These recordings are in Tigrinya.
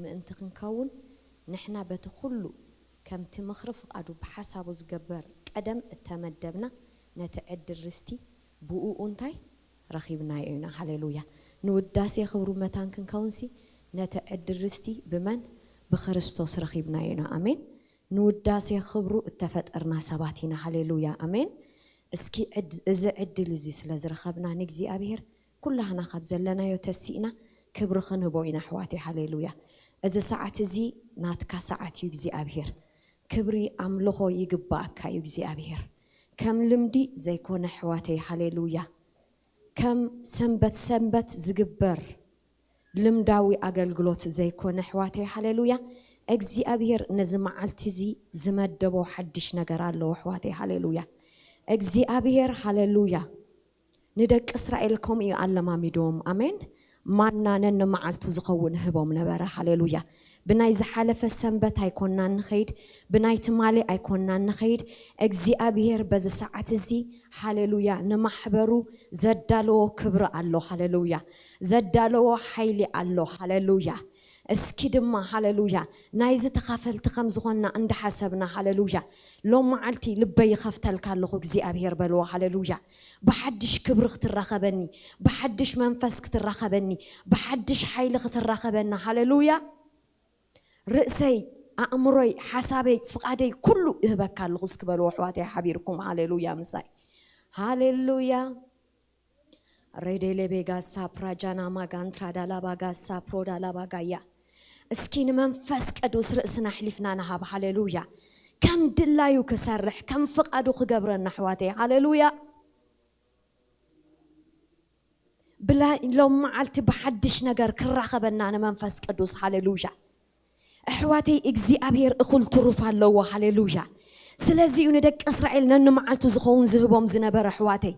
ምእንቲ ክንከውን ንሕና በቲ ኩሉ ከምቲ ምኽሪ ፍቓዱ ብሓሳቡ ዝገበር ቀደም እተመደብና ነቲ ዕድል ርስቲ ብእኡ እንታይ ረኺብናዮ ኢና። ሃሌሉያ። ንውዳሴ ክብሩ መታን ክንከውንሲ ነቲ ዕድል ርስቲ ብመን? ብክርስቶስ ረኺብናዮ ኢና። ኣሜን። ንውዳሴ ክብሩ እተፈጠርና ሰባት ኢና። ሃሌሉያ። ኣሜን። እስኪ ዕድ-፣ እዚ ዕድል እዚ ስለ ዝረኸብና ንእግዚኣብሔር ኩላህና ካብ ዘለናዮ ተሲእና ክብሪ ክንህቦ ኢና ኣሕዋተይ። ሃሌሉያ። እዚ ሰዓት እዚ ናትካ ሰዓት እዩ እግዚኣብሔር። ክብሪ ኣምልኾ ይግባኣካ እዩ እግዚኣብሔር። ከም ልምዲ ዘይኮነ ኣሕዋተይ። ሃሌሉያ። ከም ሰንበት ሰንበት ዝግበር ልምዳዊ ኣገልግሎት ዘይኮነ ኣሕዋተይ። ሃሌሉያ። እግዚኣብሔር ነዚ መዓልቲ እዚ ዝመደቦ ሓድሽ ነገር ኣለዎ ኣሕዋተይ። ሃሌሉያ። እግዚኣብሔር ሃሌሉያ ንደቂ እስራኤል ከምኡ እዩ ኣለማሚድዎም። ኣሜን። ማና ነንመዓልቱ ዝኸውን ህቦም ነበረ። ሃሌሉያ። ብናይ ዝሓለፈ ሰንበት ኣይኮናን ንኸይድ፣ ብናይ ትማሊ ኣይኮናን ንኸይድ። እግዚኣብሔር በዚ ሰዓት እዚ ሃሌሉያ ንማሕበሩ ዘዳለዎ ክብሪ ኣሎ። ሃሌሉያ። ዘዳለዎ ሓይሊ ኣሎ። ሃሌሉያ። እስኪ ድማ ሃሌሉያ ናይዚ ተኻፈልቲ ከም ዝኾንና እንዳሓሰብና፣ ሃሌሉያ ሎም መዓልቲ ልበይ ይኸፍተልካ ኣለኹ እግዚኣብሔር በልዎ። ሃሌሉያ። ብሓድሽ ክብሪ ክትራኸበኒ፣ ብሓድሽ መንፈስ ክትራኸበኒ፣ ብሓድሽ ሓይሊ ክትራኸበና። ሃሌሉያ። ርእሰይ፣ ኣእምሮይ፣ ሓሳበይ፣ ፍቓደይ ኩሉ እህበካ ኣለኹ እስኪ በልዎ ኣሕዋተይ ሓቢርኩም። ሃሌሉያ ምሳይ። ሃሌሉያ። ሬዴሌ ቤጋሳ ፕራጃና ማጋንትራ ዳላባጋሳ ፕሮዳላባጋያ። እስኪ ንመንፈስ ቅዱስ ርእስና ኣሕሊፍና ንሃብ። ሃሌሉያ። ከም ድላዩ ክሰርሕ ከም ፍቓዱ ክገብረና ኣሕዋተይ። ሃሌሉያ። ብላ ሎም መዓልቲ ብሓድሽ ነገር ክራኸበና ንመንፈስ ቅዱስ። ሃሌሉያ። ኣሕዋተይ እግዚኣብሔር እኹል ትሩፍ ኣለዎ። ሃሌሉያ። ስለዚ እዩ ንደቂ እስራኤል ነንመዓልቱ ዝኸውን ዝህቦም ዝነበረ ኣሕዋተይ።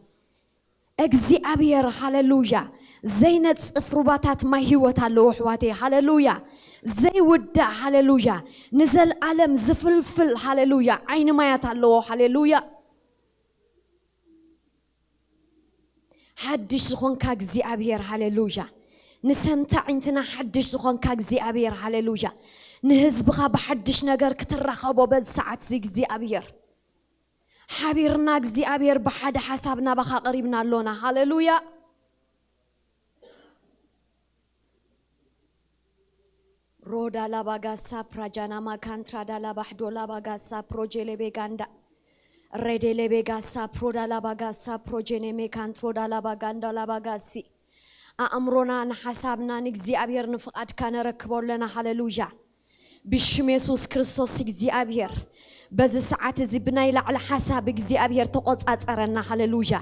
እግዚኣብሔር ሃሌሉያ ዘይነጽፍ ሩባታት ማይ ህይወት ኣለዎ ኣሕዋተይ። ሃሌሉያ ዘይውዳእ። ሃሌሉያ ንዘልኣለም ዝፍልፍል። ሃሌሉያ ዓይኒ ማያት ኣለዎ። ሃሌሉያ ሓድሽ ዝኾንካ እግዚኣብሔር። ሃሌሉያ ንሰምታ ዒንትና ሓድሽ ዝኾንካ እግዚኣብሔር። ሃሌሉያ ንህዝብኻ ብሓድሽ ነገር ክትራኸቦ በዚ ሰዓት እዚ እግዚኣብሔር ሓቢርና እግዚኣብሔር ብሓደ ሓሳብ ናባኻ ቀሪብና ኣሎና። ሃሌሉያ። ሮዳ ላባጋሳ ፕራጃና ማካንትራ ዳላ ባሕዶ ላባጋሳ ፕሮጄሌ ቤጋንዳ ሬዴሌ ቤጋሳ ፕሮዳ ላባጋሳ ፕሮጄኔ ሜካንትሮ ዳላ ባጋንዳ ላባጋሲ ኣእምሮና ንሓሳብና ንእግዚኣብሔር ንፍቓድካ ነረክቦ ኣለና። ሃሌሉያ። ብሽም የሱስ ክርስቶስ እግዚኣብሔር በዚ ሰዓት እዚ ብናይ ላዕሊ ሓሳብ እግዚኣብሔር ተቖጻጸረና። ሃሌሉያ።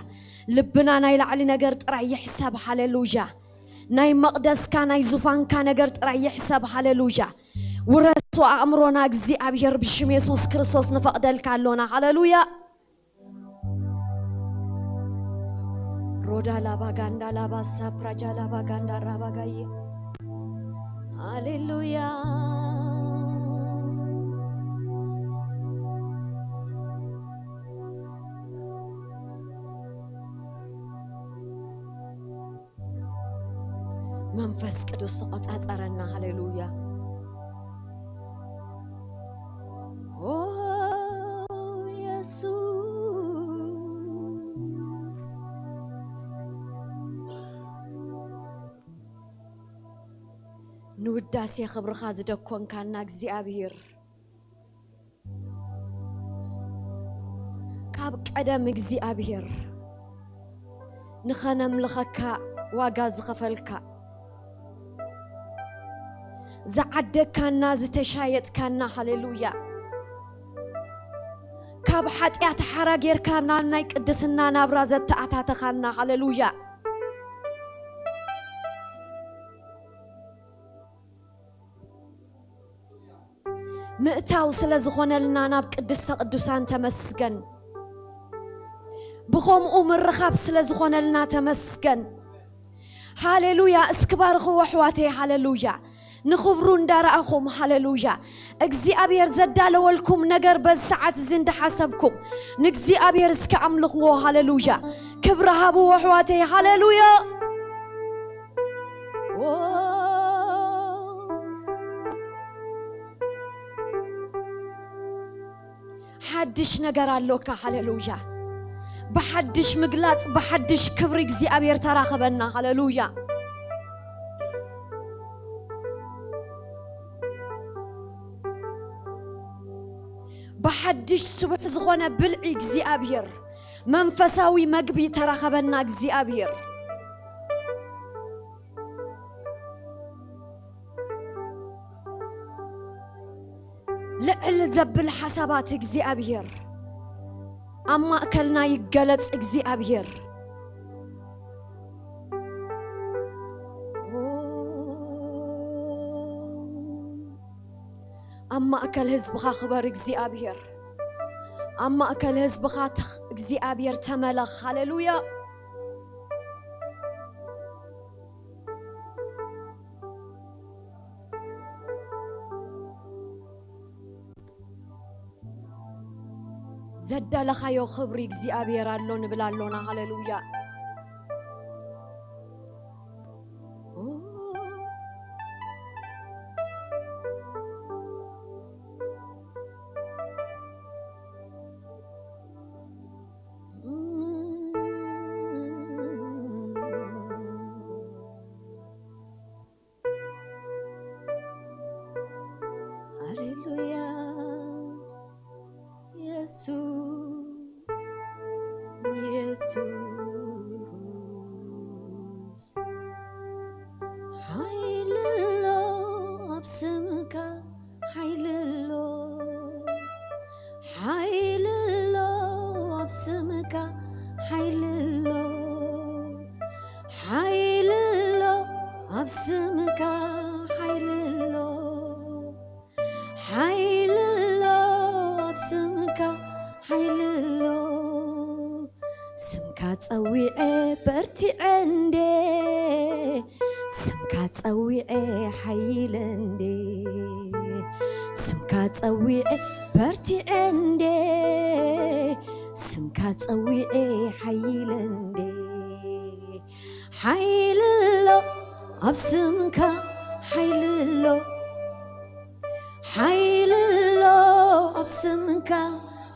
ልብና ናይ ላዕሊ ነገር ጥራይ ይሕሰብ። ሃሌሉያ። ናይ መቕደስካ ናይ ዙፋንካ ነገር ጥራይ ይሕሰብ። ሃሌሉያ። ውረሶ ኣእምሮና እግዚኣብሔር ብሽም የሱስ ክርስቶስ ንፈቕደልካ ኣሎና። ሃሌሉያ። ሮዳ ላባ ጋንዳ ላባ ሳፕራጃ ላባ ጋንዳ ራባ ጋየ። ሃሌሉያ። መንፈስ ቅዱስ ተቆጻጸረና። ሃሌሉያ። ኦ የሱስ፣ ንውዳሴ ክብርኻ ዝደኮንካና እግዚኣብሔር፣ ካብ ቀደም እግዚኣብሔር ንኸነምልኸካ ዋጋ ዝኸፈልካ፣ ዝዓደግካና፣ ዝተሻየጥካና፣ ሃሌሉያ፣ ካብ ሓጢኣት ሓራ ጌርካ ናብ ናይ ቅድስና ናብራ ዘተኣታተኻና፣ ሃሌሉያ። ምእታው ስለ ዝኾነልና ናብ ቅድስተ ቅዱሳን ተመስገን። ብኸምኡ ምርኻብ ስለ ዝኾነልና ተመስገን። ሃሌሉያ። እስኪ ባርኽዎ ኣሕዋተይ። ሃሌሉያ። ንኽብሩ እንዳረኣኹም፣ ሃሌሉያ፣ እግዚኣብሔር ዘዳለወልኩም ነገር በዚ ሰዓት እዚ እንዳሓሰብኩም ንእግዚኣብሔር እስኪ ኣምልኽዎ። ሃሌሉያ። ክብሪ ሃብዎ ኣሕዋተይ። ሃሌሉያ። ኦ፣ ሓድሽ ነገር ኣሎካ። ሃሌሉያ። ብሓድሽ ምግላጽ፣ ብሓድሽ ክብሪ እግዚኣብሔር ተራኸበና። ሃሌሉያ። ብሓድሽ ስቡሕ ዝኾነ ብልዒ እግዚኣብሔር፣ መንፈሳዊ መግቢ ተራኸበና እግዚኣብሔር። ልዕል ዘብል ሓሳባት እግዚኣብሔር ኣብ ማእከልና ይገለጽ እግዚኣብሔር። ኣብ ማእከል ህዝብኻ ክበር እግዚኣብሔር። ኣብ ማእከል ህዝብኻ ተኽ እግዚኣብሔር ተመለኽ። ሃሌሉያ። ዘዳለኻዮ ክብሪ እግዚኣብሔር ኣሎ ንብል ኣሎና። ሃሌሉያ። ሃሌሉያ። የሱስ፣ የሱስ፣ ሓይሊ ኣሎ ኣብ ስምካ፣ ሓይሊ ኣሎ፣ ሓይሊ ኣሎ ኣብ ስምካ፣ ሓይሊ ኣሎ፣ ሓይሊ ኣሎ ኣብ ስምካ፣ ሓይሊ ኣሎ። ሓይሊ ኣሎ ኣብ ስምካ፣ ሓይሊ ኣሎ። ስምካ ጸዊዐ በርቲዐ እንዴ፣ ስምካ ጸዊዐ ሓይለ እንዴ፣ ስምካ ጸዊዐ በርቲዐ እንዴ፣ ስምካ ጸዊዐ ሓይለ እንዴ። ሓይሊ ኣሎ ኣብ ስምካ፣ ሓይሊ ኣሎ፣ ሓይሊ ኣሎ ኣብ ስምካ፣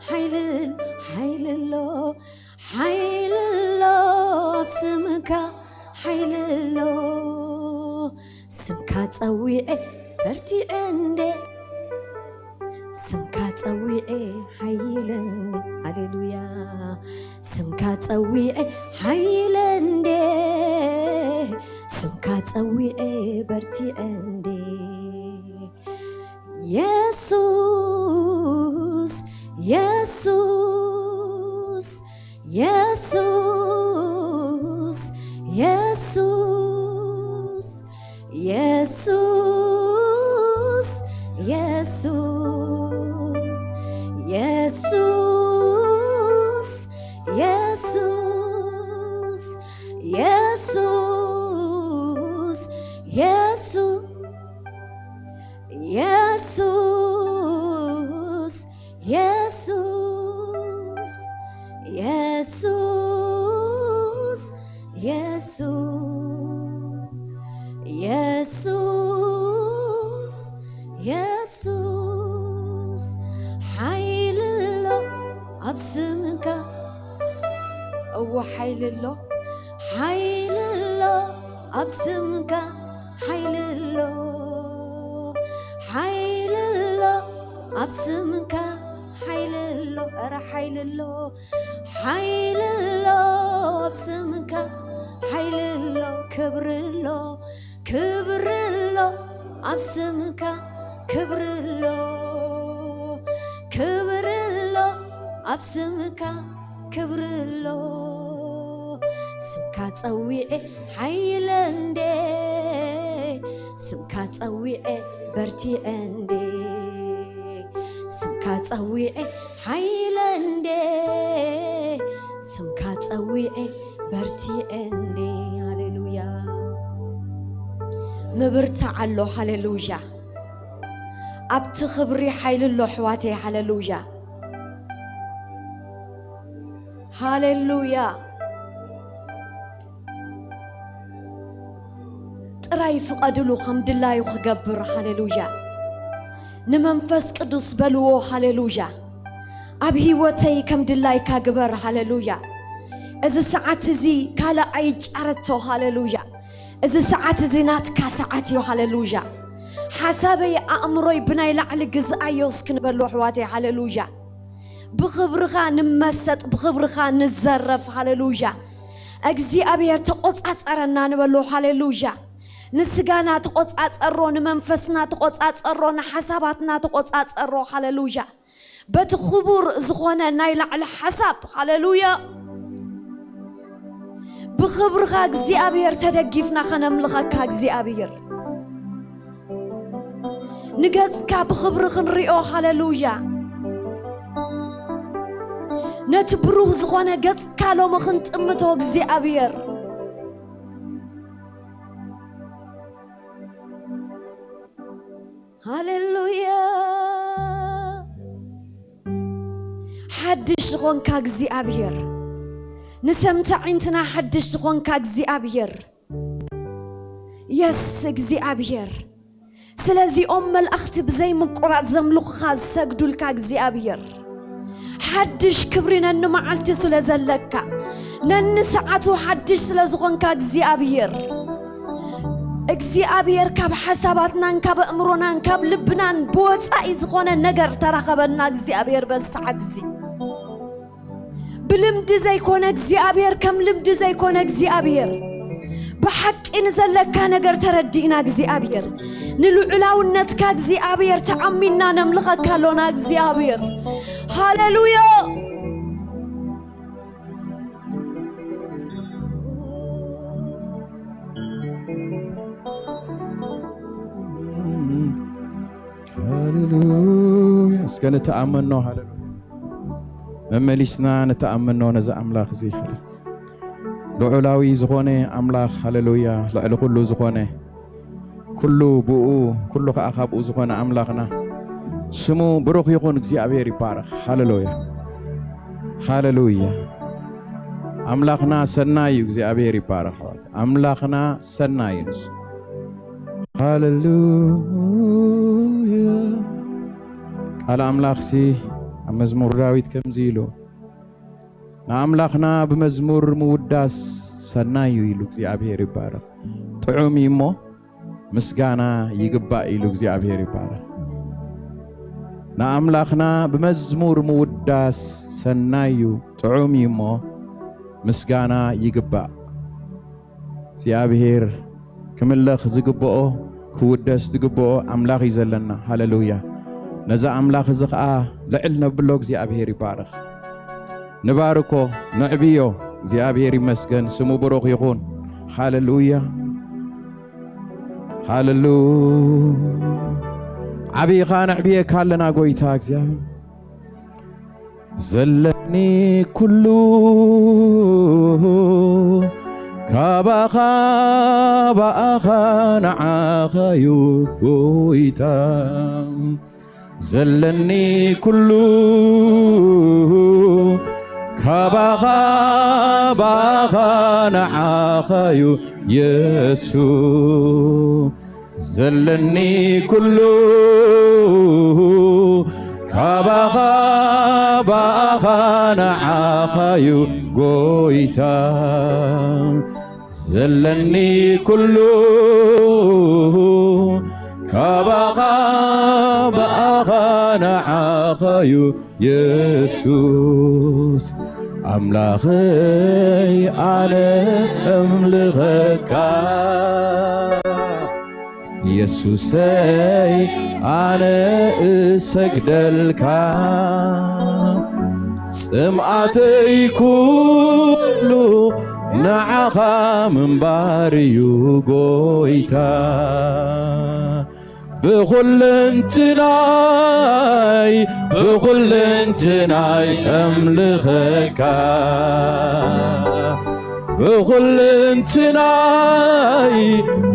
ሓይሊ፣ ሓይሊ ኣሎ፣ ሓይሊ ኣሎ ኣብ ስምካ፣ ሓይሊ ኣሎ። ስምካ ጸዊዐ በርቲዐ እንዴ፣ ስምካ ጸዊዐ ሓይለ እንዴ። ሃሌሉያ። ስምካ ጸዊዐ ሓይለ እንዴ፣ ስምካ ጸዊዐ በርቲዐ እንዴ። የሱስ፣ የሱስ፣ የሱስ፣ የሱስ፣ የሱስ፣ የሱስ፣ የሱስ፣ የሱስ፣ የሱስ፣ የሱስ፣ የሱስ፣ የሱስ፣ የሱስ፣ የሱስ፣ የሱስ፣ ሓይሊ ኣሎ ኣብ ስምካ። እወ፣ ሓይሊ ኣሎ፣ ሓይሊ ኣሎ ኣብ ስምካ፣ ሓይሊ ኣሎ፣ ሓይሊ ኣሎ ኣብ ስምካ፣ ሓይሊ ኣሎ፣ ኧረ ሓይሊ ኣሎ፣ ሓይሊ ኣሎ ኣብ ስምካ፣ ሓይሊ ኣሎ፣ ክብሪ ኣሎ፣ ክብሪ ኣሎ ኣብ ስምካ፣ ክብሪ ኣሎ፣ ክብሪ ኣሎ ኣብ ስምካ፣ ክብሪ ኣሎ። ስምካ ጸዊዐ ሓይለ እንዴ፣ ስምካ ጸዊዐ በርቲዐ እንዴ፣ ስምካ ጸዊዐ ሓይለ እንዴ፣ ስምካ ጸዊዐ በርቲዐ እንዴ። ሃሌሉያ። ምብርታዕ ኣሎ። ሃሌሉያ። ኣብቲ ክብሪ ሓይሊ ኣሎ ኣሕዋተይ። ሃሌሉያ። ሃሌሉያ። ጥራይ ፍቐድሉ ከም ድላዩ ክገብር። ሃሌሉያ። ንመንፈስ ቅዱስ በልዎ። ሃሌሉያ። ኣብ ህይወተይ ከም ድላይካ ግበር። ሃሌሉያ። እዚ ሰዓት እዚ ካልእ ኣይጫረቶ። ሃሌሉያ። እዚ ሰዓት እዚ ናትካ ሰዓት እዩ። ሃሌሉያ። ሓሳበይ ኣእምሮይ ብናይ ላዕሊ ግዝኣዮ እስኪ ንበሎ ኣሕዋተይ። ሃሌሉያ። ብኽብርኻ ንመሰጥ፣ ብኽብርኻ ንዘረፍ። ሃሌሉያ። እግዚኣብሔር ተቆጻጸረና ንበሎ። ሃሌሉያ። ንስጋና ተቆጻጸሮ፣ ንመንፈስና ተቆጻጸሮ፣ ንሓሳባትና ተቆጻጸሮ። ሃሌሉያ። በቲ ክቡር ዝኾነ ናይ ላዕሊ ሓሳብ። ሃሌሉያ። ብኽብርኻ እግዚኣብሔር ተደጊፍና ኸነምልኸካ እግዚኣብሔር። ንገጽካ ብኽብሪ ክንሪኦ። ሃሌሉያ። ነቲ ብሩህ ዝኾነ ገጽካ ሎሚ ክንጥምቶ እግዚኣብሔር። ሃሌሉያ። ሓድሽ ዝኾንካ እግዚኣብሔር፣ ንሰምቲ ኣዒንትና ሓድሽ ዝኾንካ እግዚኣብሔር። የስ እግዚኣብሔር፣ ስለዚኦም መላእኽቲ ብዘይ ምቁራጽ ዘምልኹኻ ዝሰግዱልካ እግዚኣብሔር፣ ሓድሽ ክብሪ ነንመዓልቲ ስለ ዘለካ፣ ነንሰዓቱ ሓድሽ ስለ ዝኾንካ እግዚኣብሔር፣ እግዚኣብሔር ካብ ሓሳባትናን ካብ ኣእምሮናን ካብ ልብናን ብወጻኢ ዝኾነ ነገር ተራኸበና እግዚኣብሔር በዚ ሰዓት እዚ። ብልምዲ ዘይኮነ እግዚኣብሔር፣ ከም ልምዲ ዘይኮነ እግዚኣብሔር፣ ብሓቂ ንዘለካ ነገር ተረዲእና እግዚኣብሔር፣ ንልዑላውነትካ እግዚኣብሔር ተኣሚንና ነምልኸካ ኣሎና እግዚኣብሔር። ሃሌሉያ። ሃሌሉያ። እስከ ንተኣመኖ። ሃሌሉያ። መመሊስና ንተኣመኖ ነዚ ኣምላኽ እዚ። ልዑላዊ ዝኾነ ኣምላኽ፣ ሃሌሉያ፣ ልዕሊ ኩሉ ዝኾነ፣ ኩሉ ብኡ፣ ኩሉ ኸኣ ካብኡ ዝኾነ ኣምላኽና፣ ስሙ ብሩኽ ይኹን፣ እግዚኣብሔር ይባረኽ። ሃሌሉያ። ሃሌሉያ። ኣምላኽና ሰናይ እዩ፣ እግዚኣብሔር ይባረኽ። ኣምላኽና ሰናይ እዩ ንሱ። ሃሌሉያ። ቃል ኣምላኽሲ ኣብ መዝሙር ዳዊት ከምዚ ኢሉ፣ ንኣምላኽና ብመዝሙር ምውዳስ ሰናይ እዩ ኢሉ፣ እግዚኣብሔር ይባረኽ። ጥዑም እዩ እሞ ምስጋና ይግባእ ኢሉ፣ እግዚኣብሔር ይባረኽ። ንኣምላኽና ብመዝሙር ምውዳስ ሰናይ እዩ፣ ጥዑም እዩ እሞ ምስጋና ይግባእ። እግዚኣብሔር ክምለኽ ዝግብኦ፣ ክውደስ ዝግብኦ ኣምላኽ እዩ ዘለና። ሃሌሉያ። ነዚ ኣምላኽ እዚ ኸኣ ልዕል ነብሎ፣ እግዚኣብሔር ይባረኽ። ንባርኮ፣ ነዕብዮ። እግዚኣብሔር ይመስገን፣ ስሙ ብሩኽ ይኹን። ሃሌሉያ። ሃሌሉያ። ዓቢኻ ነዕብየካ ኣለና ጎይታ እግዚኣብሔር። ዘለኒ ኩሉ ካባኻ፣ ብኣኻ፣ ንዓኻዩ ጎይታ። ዘለኒ ኩሉ ካባኻ፣ ብኣኻ፣ ንዓኻዩ የሱስ። ዘለኒ ኩሉ ካባኻ፣ ብኣኻ፣ ንዓኻዩ ጎይታ። ዘለኒ ኩሉ ካባኻ፣ ብኣኻ፣ ንዓኻዩ የሱስ። ኣምላኸይ ኣነ እምልኸካ፣ የሱሰይ ኣነ እሰግደልካ። ጽምኣተይ ኩሉ ንዓኻ ምንባር እዩ ጎይታ። ብኹልንትናይ፣ ብኹልንትናይ እምልኸካ። ብኹልንትናይ፣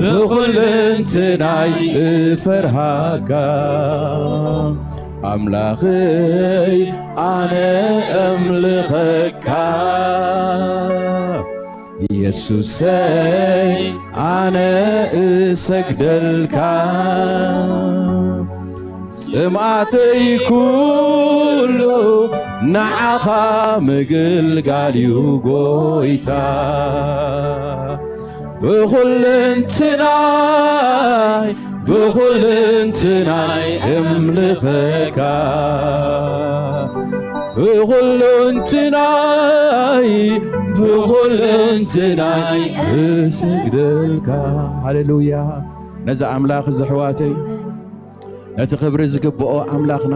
ብኹልንትናይ እፈርሃካ። ኣምላኸይ ኣነ እምልኸካ። የሱሰይ ኣነ እሰግደልካ። ጥምኣተይ ኩሉ ንዓኻ ምግልጋል እዩ ጎይታ። ብኹልንትናይ፣ ብኹልንትናይ እምልኸካ። ብኹልንትናይ፣ ብኹልንትናይ እሰግደልካ። ሃሌሉያ። ነዚ ኣምላኽ እዚ ኣሕዋተይ፣ ነቲ ክብሪ ዝግብኦ ኣምላኽና።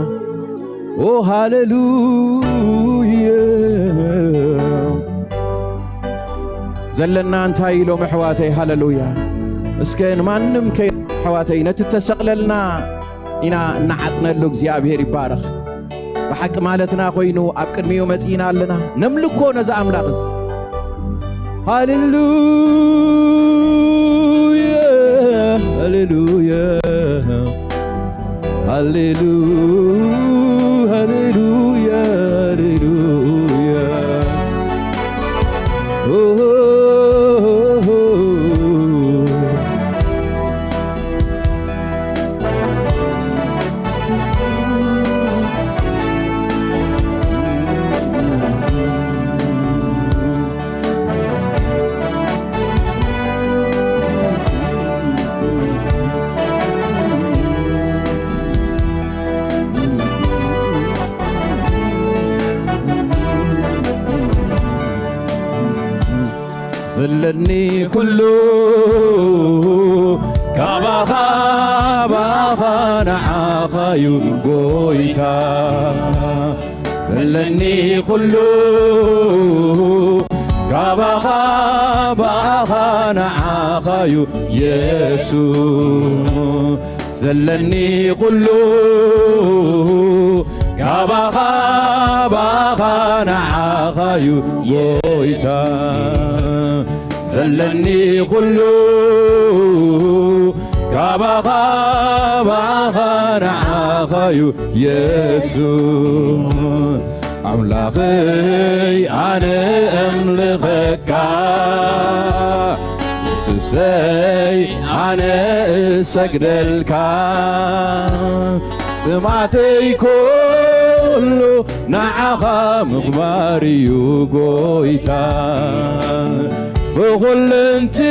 ኦ ሃሌሉያ። ዘለና እንታይ ኢሎም ኣሕዋተይ? ሃሌሉያ። እስከ ንማንም ከይ ኣሕዋተይ፣ ነቲ ተሰቕለልና ኢና እናዓጥነሉ። እግዚኣብሔር ይባረኽ። ብሓቂ ማለትና ኮይኑ ኣብ ቅድሚኡ መጺእና ኣለና። ነምልኮ ነዚ ኣምላኽ እዚ። ሃሌሉያ፣ ሃሌሉያ፣ ሃሌሉ-፣ ሃሌሉያ፣ ሃሌሉያ። ኦ፣ ዘለኒ ኩሉ ካባኻ፣ ባኻ፣ ንዓኻዩ ጎይታ። ዘለኒ ኩሉ ካባኻ፣ ባኻ፣ ንዓኻዩ የሱስ። ዘለኒ ኩሉ ካባኻ፣ ባኻ፣ ንዓኻዩ ጎይታ። ዘለኒ ኩሉ ካባኻ፣ ባኻ፣ ንዓኻዩ የሱስ። ኣምላኸይ ኣነ እምልኸካ፣ የሱሰይ ኣነ እሰግደልካ። ጽምኣተይ ኩሉ ንዓኻ ምኽባር እዩ ጎይታ።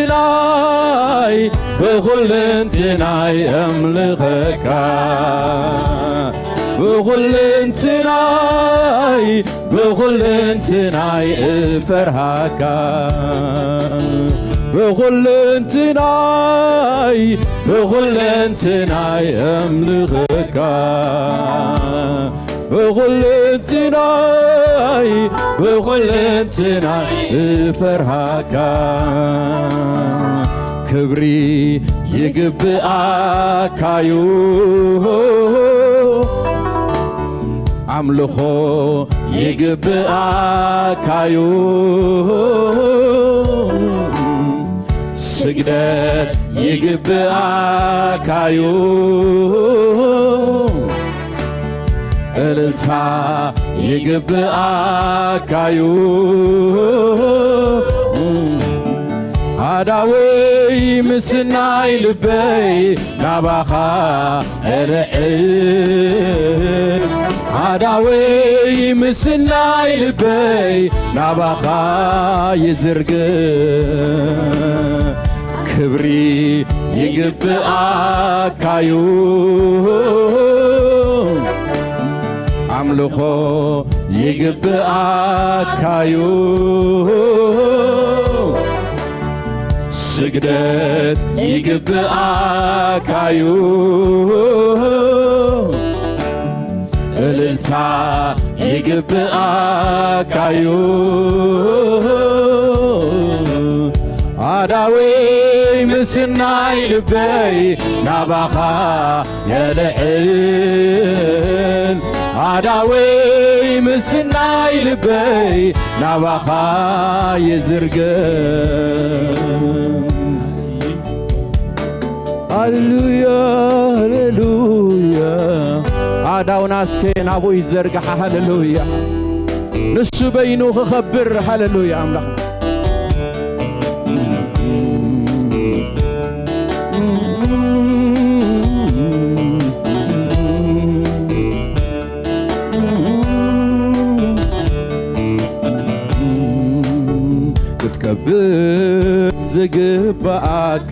ብኹልንትናይ፣ ብኹልንትናይ እምልኸካ። ብኹልንትናይ፣ ብኹልንትናይ እፈርሃካ። ብኹልንትናይ፣ ብኹልንትናይ እምልኸካ። ብኹልንትናይ፣ ብኹልንትናይ እፈርሃካ። ክብሪ ይግብኣካዩ፣ ኣምልኾ ይግብኣካዩ፣ ስግደት ይግብኣካዩ፣ እልልታ ይግብኣካዩ። ኣዳወይ ምስናይ ልበይ ናባኻ እልዕል፣ ኣዳወይ ምስናይ ልበይ ናባኻ ይዝርግ። ክብሪ ይግብኣካዩ፣ ኣምልኾ ይግብኣካዩ፣ ስግደት ይግብኣካዩ፣ እልልታ ይግብኣካዩ። ኣዳወይ ምስናይ ልበይ ናባኻ የልዕል፣ ኣዳወይ ምስናይ ልበይ ናባኻ ይዝርግ። ሃሌሉያ፣ ሃሌሉያ። ኣእዳውና እስከ ናብኡ ይዘርግሓ። ሃሌሉያ። ንሱ በይኑ ክኸብር። ሃሌሉያ ኣምላኽ። ዝግባኣካ፣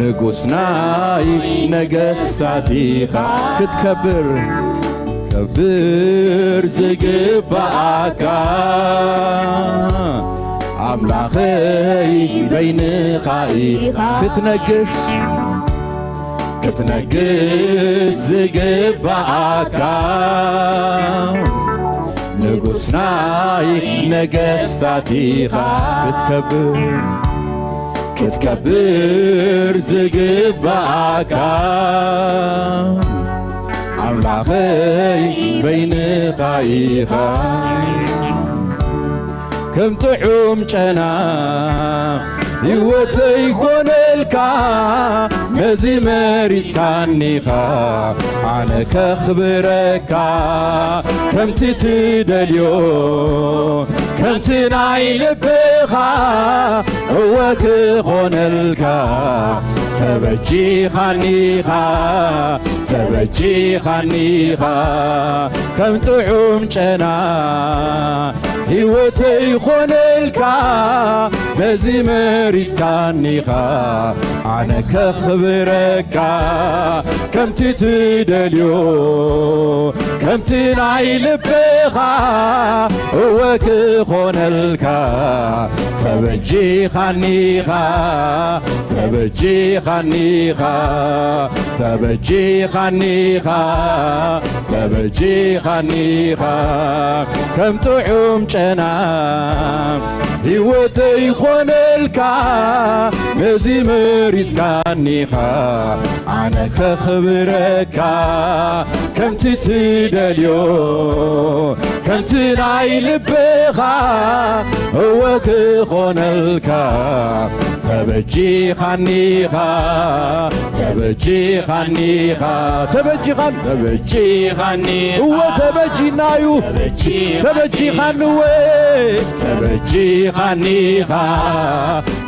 ንጉስ ናይ ነገስታት ኢኻ ክትከብር፣ ከብር ዝግባኣካ፣ ኣምላኸይ በይንኻ ኢኻ ክትነግስ፣ ክትነግስ ዝግባኣካ፣ ንጉስ ናይ ነገስታት ኢኻ ክትከብር፣ ክትከብር ዝግባኣካ፣ ኣምላኸይ በይንኻ ኢኻ። ከም ጥዑም ጨና ህይወተይ ኮነልካ፣ ነዚ መሪጽካኒኻ ኣነ ከኽብረካ። ከምቲ ትደልዮ፣ ከምቲ ናይ ልብኻ፣ እወ ክኾነልካ፣ ተበጂኻኒኻ፣ ተበጂኻኒኻ። ከም ጥዑም ጨና ህይወተይ ኾነልካ፣ ነዚ መሪጽካኒኻ ኣነ ከኽብረካ። ከምቲ ትደልዮ፣ ከምቲ ናይ ልብኻ፣ እወ ክኾነልካ፣ ተበጂኻኒኻ፣ ተበጂኻኒኻ፣ ተበጂኻኒኻ፣ ተበጂኻኒኻ። ከም ጥዑም ጨና ህይወተይ ኾነልካ፣ ነዚ መሪጽካኒኻ ኣነ ከኽብረካ። ከምቲ ትደልዮ፣ ከምቲ ናይ ልብኻ፣ እወ ክኾነልካ፣ ተበጂኻኒኻ፣ ተበጂኻኒኻ፣ ተበጂኻን፣ ተበጂኻኒ፣ እወ ተበጂናዩ፣ ተበጂ፣ ተበጂኻኒ፣ እወ ተበጂኻኒኻ፣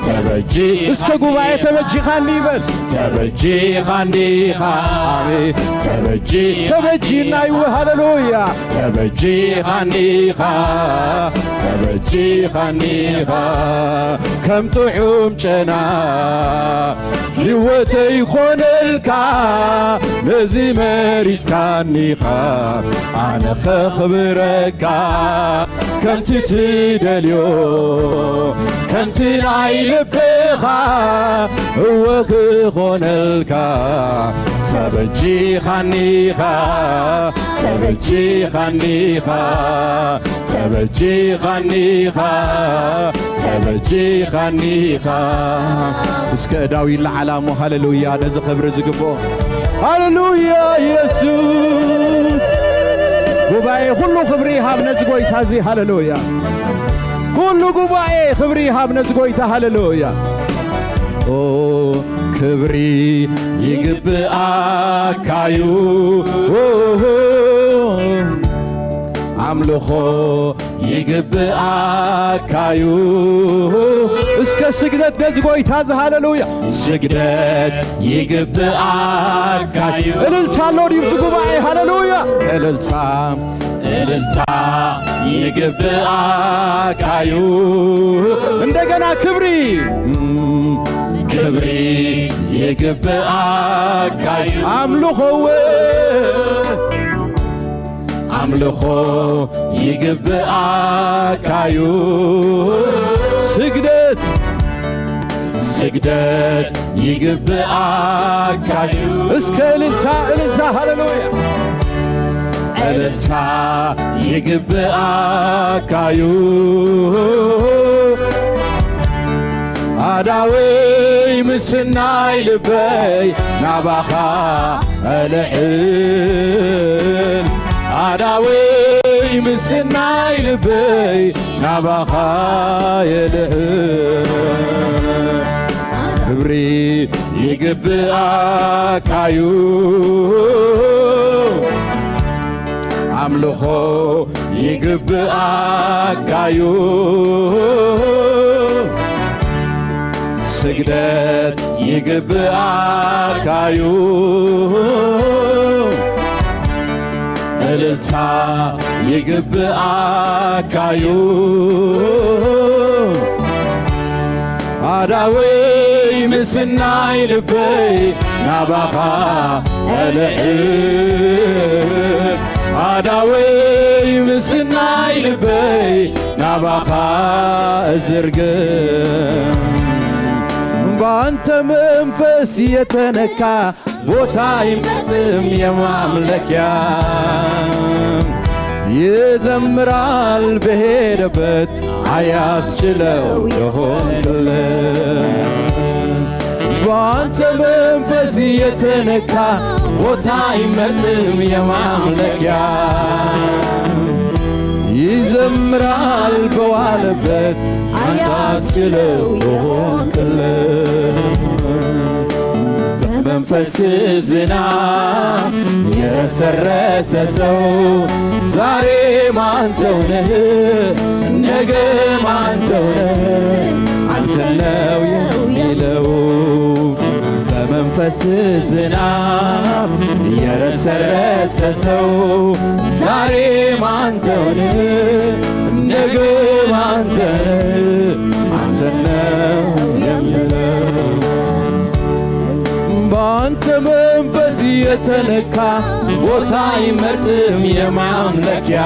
ተበጂ፣ እስከ ጉባኤ ተበጂኻኒ ይበል። ተበጂኻኒኻ፣ ኣሜን። ተበጂ፣ ተበጂናዩ፣ ሃሌሉያ። ተበጂኻኒኻ፣ ተበጂኻኒኻ፣ ከም ጥዑም ጨና ህይወተይ ኾነልካ፣ ነዚ መሪጽካኒኻ ኣነ ኸኽብረካ። ከምቲ ትደልዮ፣ ከምቲ ናይ ልብኻ፣ እወ ክኾነልካ። ተበጂኻኒኻ፣ ተበጂኻኒኻ፣ ተበጂኻኒኻ፣ ተበጂኻኒኻ። እስከ እዳው ይለዓላ እሞ፣ ሃሌሉያ፣ ነዚ ክብሪ ዝግብኦ። ሃሌሉያ፣ ኢየሱስ። ጉባኤ፣ ኩሉ ክብሪ ይሃብ ነዚ ጎይታ እዚ። ሃሌሉያ። ኩሉ ጉባኤ፣ ክብሪ ይሃብ ነዚ ጎይታ። ሃሌሉያ። ኦ፣ ክብሪ ይግብኣካዩ። ኦ፣ ኣምልኾ ይግብኣካዩ። እስከ ስግደት ነዚ ጎይታ እዚ። ሃሌሉያ። ስግደት ይግብኣካዩ። እልልታ ኣሎ ድዩ ኣብዚ ጉባኤ? ሃሌሉያ። እልልታ፣ እልልታ ይግብኣካዩ። እንደገና ክብሪ፣ ክብሪ ይግብኣካዩ። ኣምልኾ፣ ኣምልኾ ይግብኣካዩ። ስግደት፣ ስግደት ይግብኣካዩ። እስከ እልልታ፣ እልልታ፣ ሃሌሉያ። እልልታ ይግብኣካዩ። ኣዳወይ ምስናይ ልበይ ናባኻ እልዕል። ኣዳወይ ምስናይ ልበይ ናባኻ የልዕል። ክብሪ ይግብኣካዩ። ኣምልኾ ይግብኣካዩ። ስግደት ይግብኣካዩ። እልልታ ይግብኣካዩ። ኣዳወይ ምስናይ ልበይ ናባኻ እልዕል፣ ኣዳወይ ምስናይ ልበይ ናባኻ እዝርግም። በአንተ መንፈስ የተነካ ቦታ አይመርጥም የማምለኪያ። ይዘምራል በሄደበት አያስችለው የሆንክለት። በአንተ መንፈስ የተነካ ቦታ አይመርጥም የማምለኪያ። ይዘምራል በዋለበት አያስችለው የሆንክለት። በመንፈስ ዝናብ የረሰረሰ ሰው ዛሬም አንተው ነህ፣ ነገም አንተው ነህ፣ አንተ ነው የሚለው። በመንፈስ ዝናብ የረሰረሰ ሰው ዛሬም አንተው ነህ፣ ነገም አንተ ነህ፣ አንተ ነው የምለው። በአንተ መንፈስ የተነካ ቦታ አይመርጥም የማምለኪያ።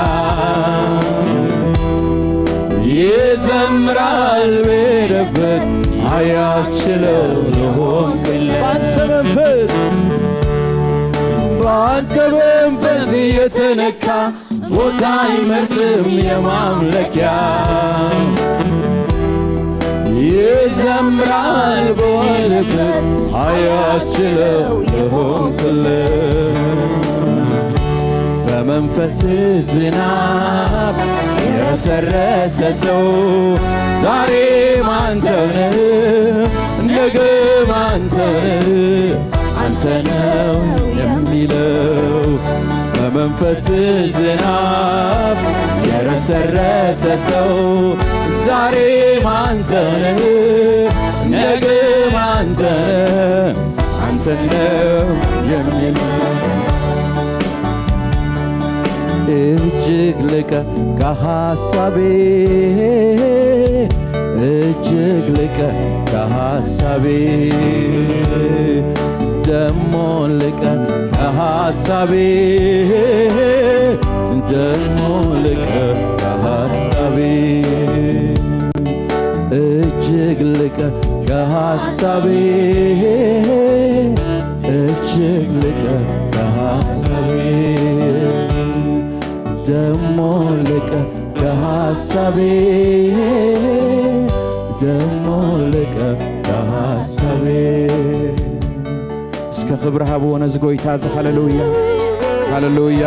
ይዘምራል በሄደበት አያስችለው ለሆንክለት። በአንተ መንፈስ፣ በአንተ መንፈስ የተነካ ቦታ አይመርጥም የማምለኪያ። ይዘምራል በዋለበት አያስችለው የሆንክለት። በመንፈስ ዝናብ የረሰረሰ ሰው ዛሬም አንተው ነህ፣ ነገም አንተው ነህ፣ አንተ ነው የሚለው። በመንፈስ ዝናብ የረሰረሰ ሰው ዛሬም አንተው ነህ፣ ነገም አንተው ነህ፣ አንተ ነው የሚለው። እጅግ ልቀ ከሐሳቤ፣ እጅግ ልቀ ከሐሳቤ፣ ደሞ ልቀ ከሐሳቤ፣ ደሞ ልቀ ከሐሳቤ፣ እጅግ ልቀ ከሐሳቤ፣ እጅግ ልቀ ከሐሳቤ፣ ደሞ ልቀ ከሐሳቤ፣ ደሞ ልቀ ከሐሳቤ። እስከ ክብሪ ሃብዎ ነዚ ጎይታ እዚ። ሃሌሉያ፣ ሃሌሉያ፣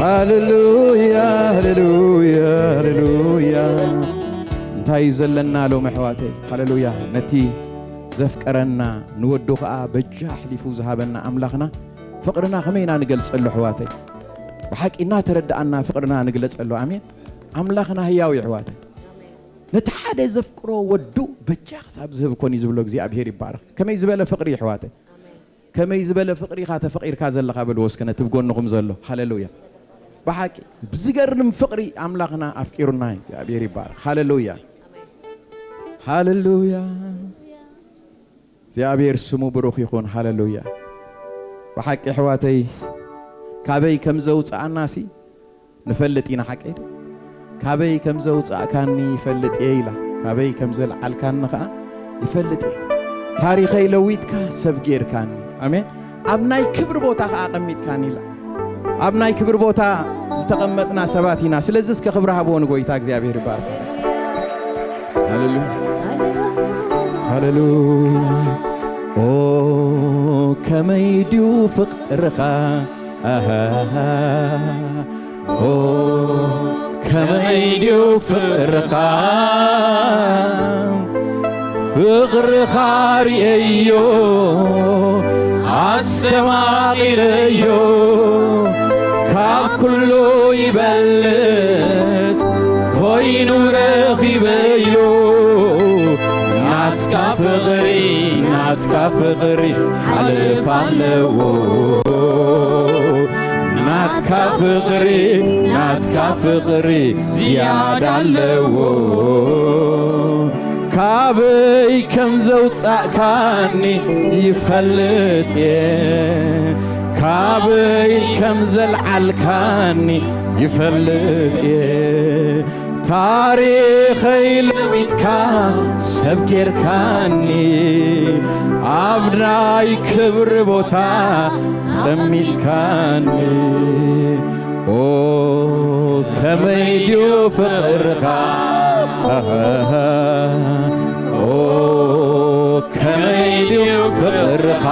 ሃሌሉያ፣ ሃሌሉያ፣ ሃሌሉያ። እንታይ እዩ ዘለና ሎም ኣሕዋተይ? ሃሌሉያ። ነቲ ዘፍቀረና ንወዱ ኸኣ በጃ ኣሕሊፉ ዝሃበና ኣምላኽና ፍቕርና ከመይ ኢና ንገልጸሉ ኣሕዋተይ? ብሓቂ እናተረድኣና ፍቕርና ንግለጸሉ። ኣሜን። ኣምላኽና ህያው እዩ ኣሕዋተይ። ነቲ ሓደ ዘፍቅሮ ወዱ በጃ ክሳብ ዝህብ ኮን እዩ ዝብሎ እግዚኣብሄር ይባረኽ። ከመይ ዝበለ ፍቕሪ እዩ ኣሕዋተይ? ከመይ ዝበለ ፍቕሪ ኢኻ ተፈቒርካ ዘለኻ? በልዎ እስከ ነቲ ብጎንኹም ዘሎ። ሃሌሉያ። ብሓቂ ብዝገርም ፍቕሪ ኣምላኽና ኣፍቂሩና እዩ። እግዚኣብሄር ይባረኽ። ሃሌሉያ። ሃሌሉያ። እግዚኣብሔር ስሙ ብሩኽ ይኹን። ሃሌሉያ። ብሓቂ ኣሕዋተይ ካበይ ከም ዘውፅኣናሲ ንፈልጥ ኢና፣ ሓቀይ ዶ? ካበይ ከም ዘውፃእካኒ ይፈልጥ እየ ኢላ፣ ካበይ ከም ዘልዓልካኒ ኸዓ ይፈልጥ እየ። ታሪኸይ ለዊጥካ ሰብ ጌርካኒ። ኣሜን። ኣብ ናይ ክብሪ ቦታ ኸዓ ኣቐሚጥካኒ ኢላ። ኣብ ናይ ክብሪ ቦታ ዝተቐመጥና ሰባት ኢና። ስለዚ እስከ ክብሪ ሃብዎ ንጎይታ እግዚኣብሔር ይባርክ። ሃሌሉያ። ሃሌሉያ። ኦ ከመይ ድዩ ፍቕርኻ፣ ኣሃ። ኦ ከመይ ድዩ ፍቕርኻ፣ ፍቕርኻ ርእየዮ ኣስተማቒረዮ፣ ካብ ኩሉ ይበልጽ ኮይኑ ረኺበዮ። ናትካ ፍቕሪ፣ ናትካ ፍቕሪ ሓለፋ ኣለዎ። ናትካ ፍቕሪ፣ ናትካ ፍቕሪ ዝያዳ ኣለዎ። ካበይ ከም ዘውጻእካኒ ይፈልጥ እየ፣ ካበይ ከም ዘልዓልካኒ ይፈልጥ እየ። ታሪኸይ ለዊጥካ ሰብ ጌርካኒ፣ ኣብ ናይ ክብሪ ቦታ ለሚጥካኒ። ኦ ከመይ ድዩ ፍቕርኻ፣ ኦ ከመይ ድዩ ፍቕርኻ፣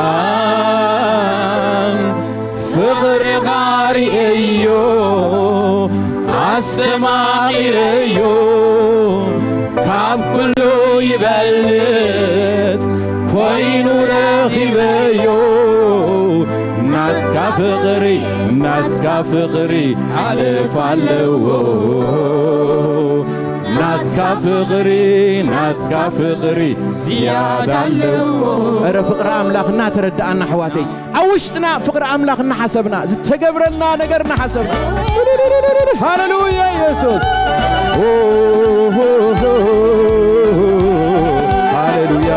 ፍቕርኻ ርእየዮ ኣስተማቒረዮ፣ ካብ ኩሉ ይበልጽ ኮይኑ ረኺበዮ። ናትካ ፍቕሪ፣ ናትና ፍቕሪ ሓለፋ ኣለዎ። ናትካ ፍቕሪ፣ ናትካ ፍቕሪ ዝያዳ ኣለዎ። እረ ፍቕሪ ኣምላኽ እናተረዳኣና ኣሕዋተይ፣ ኣብ ውሽጥና ፍቕሪ ኣምላኽ እናሓሰብና፣ ዝተገብረልና ነገር እናሓሰብና። ሃሌሉያ ኢየሱስ። ሃሌሉያ።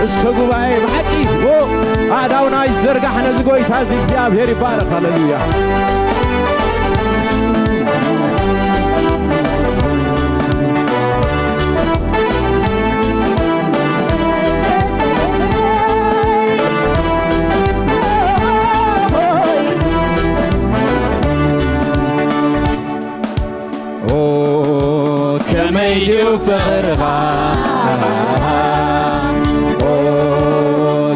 እስከ ጉባኤ ብሓቂ ኣእዳውና ይዘርጋሕ ነዚ ጎይታ እዚ። እግዚኣብሔር ይባረኽ። ሃሌሉያ። ኦ ከመይ ድዩ ፍቕርኻ፣ ኦ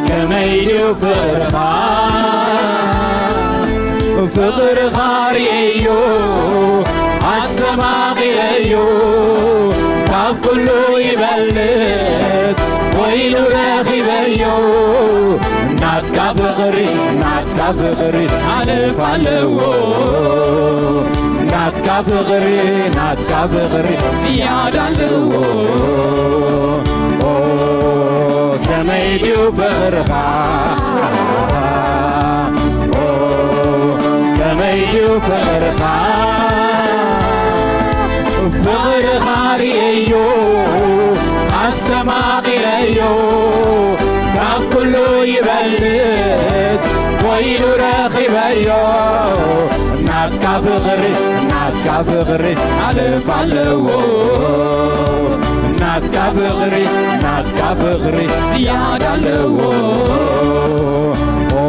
ከመይ ድዩ ፍቕርኻ፣ ፍቕርኻ ርእየዮ ኣስተማቒረዮ፣ ካብ ኩሉ ይበልጽ ኮይኑ ረኺበዮ። ናትካ ፍቕሪ፣ ናትካ ፍቕሪ ሓለፋ ኣለዎ። ናትካ ፍቕሪ፣ ናትካ ፍቕሪ ዝያዳ ኣለዎ። ኦ ከመይ ድዩ ፍቕርኻ፣ ኦ ከመይ ድዩ ፍቕርኻ፣ ፍቕርኻ ርእየዮ ኣስተማቒረዮ፣ ካብ ኩሉ ይበልጽ ኮይኑ ረኺበዮ። ናትካ ፍቕሪ፣ ናትካ ፍቕሪ ሓለፋ ኣለዎ። ናትካ ፍቕሪ፣ ናትካ ፍቕሪ ዝያዳ ኣለዎ። ኦ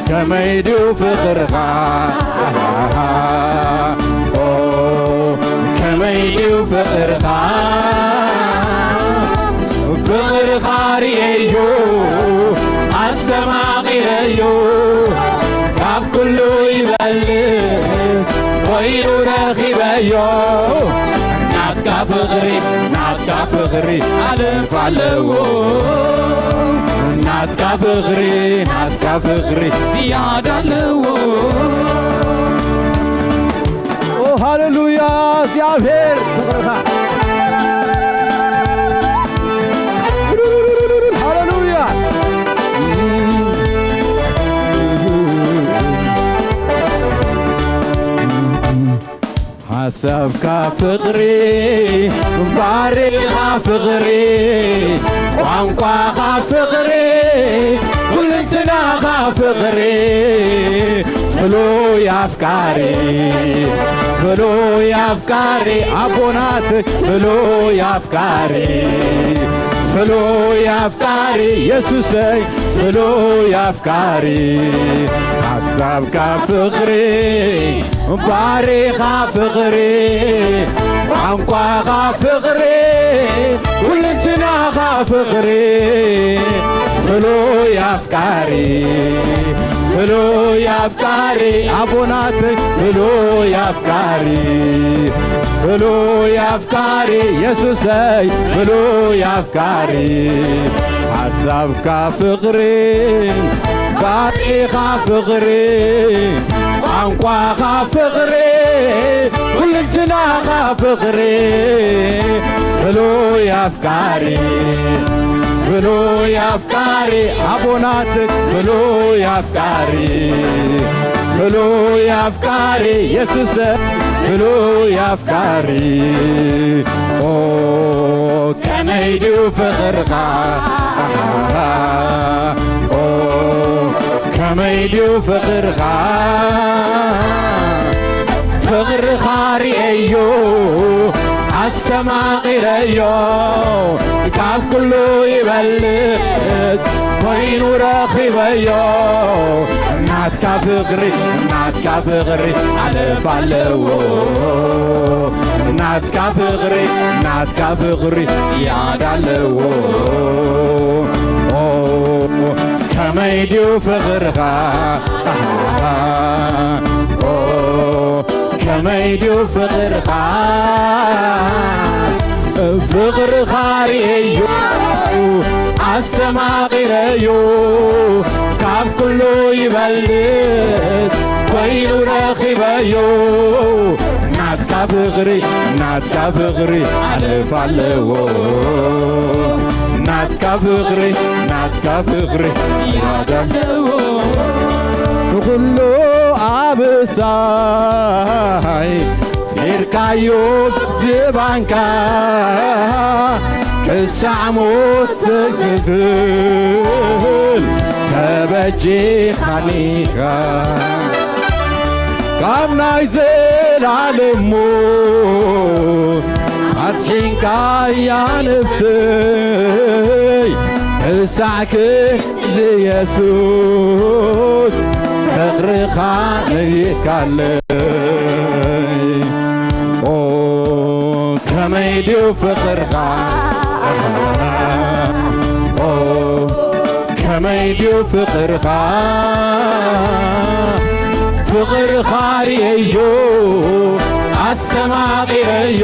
ከመይ ድዩ ፍቕርኻ፣ ኦ ከመይ ድዩ ፍቕርኻ፣ ፍቕርኻ ርእየዮ ኣስተማቒረዮ፣ ካብ ኩሉ ይበልጽ ኮይኑ ረኺበዮ። ናትካ ፍቕሪ፣ ናትካ ፍቕሪ ሓለፋ ኣለዎ። ናትካ ፍቕሪ፣ ናትካ ፍቕሪ ዝያዳ ኣለዎ። ኦ ሃሌሉያ፣ እግዚኣብሔር ፍቕርኻ። ሃሌሉያ። ሓሳብካ ፍቕሪ፣ ባሪኻ ፍቕሪ፣ ቋንቋኻ ፍቕሪ፣ ኩልንትናኻ ፍቕሪ፣ ፍሉይ ኣፍቃሪ፣ ፍሉይ ኣፍቃሪ ኣቦናት፣ ፍሉይ ኣፍቃሪ፣ ፍሉይ ኣፍቃሪ የሱሰይ፣ ፍሉይ ኣፍቃሪ፣ ሓሳብካ ፍቕሪ፣ ባሪኻ ፍቕሪ፣ ቋንቋኻ ፍቕሪ፣ ኩልንትናኻ ፍቕሪ፣ ፍሉይ ኣፍቃሪ፣ ፍሉይ ኣፍቃሪ ኣቦናተይ፣ ፍሉይ ኣፍቃሪ፣ ፍሉይ ኣፍቃሪ የሱሰይ፣ ፍሉይ ኣፍቃሪ፣ ሓሳብካ ፍቕሪ፣ ባሪኻ ፍቕሪ፣ ቋንቋኻ ፍቕሪ፣ ኩልንትናኻ ፍቕሪ፣ ፍሉይ ኣፍቃሪ፣ ፍሉይ ኣፍቃሪ ኣቦናት፣ ፍሉይ ኣፍቃሪ፣ ፍሉይ ኣፍቃሪ የሱስ፣ ፍሉይ ኣፍቃሪ። ኦ ከመይ ድዩ ፍቕርኻ፣ ኦ ከመይ ድዩ ፍቕርኻ፣ ፍቕርኻ ርእየዮ ኣስተማቒረዮ፣ ካብ ኩሉ ይበልጽ ኮይኑ ረኺበዮ። ናትካ ፍቕሪ፣ ናትካ ፍቕሪ ሓለፋ ኣለዎ፣ ናትካ ፍቕሪ፣ ናትካ ፍቕሪ ዝያዳ ኣለዎ። ኦ ከመይ ድዩ ፍቕርኻ፣ ኦ ከመይ ድዩ ፍቕርኻ፣ ፍቕርኻ ርእየዮ ኣስተማቒረዮ፣ ካብ ኩሉ ይበልጽ ኮይኑ ረኺበዮ። ናትካ ፍቕሪ፣ ናትካ ፍቕሪ ሓለፋ ኣለዎ፣ ናትካ ፍቕሪ፣ ናትካ ፍቕሪ ዝያዳ ኣለዎ። ንኹሉ ኣበሳይ ጺርካዮ ዝባንካ፣ ክሳዕ ሞት ዝኽፍል ተበጂኻኒኻ። ካብ ናይ ዘላለም ሞት ኣድሒንካያ ነፍሰይ፣ ክሳዕ ክሕዚ የሱስ ፍቕርኻ ነጊፍካለይ። ኦ ከመይ ድዩ ፍቕርኻ፣ ኦ ከመይ ድዩ ፍቕርኻ፣ ፍቕርኻ ርእየዮ ኣስተማቒረዮ፣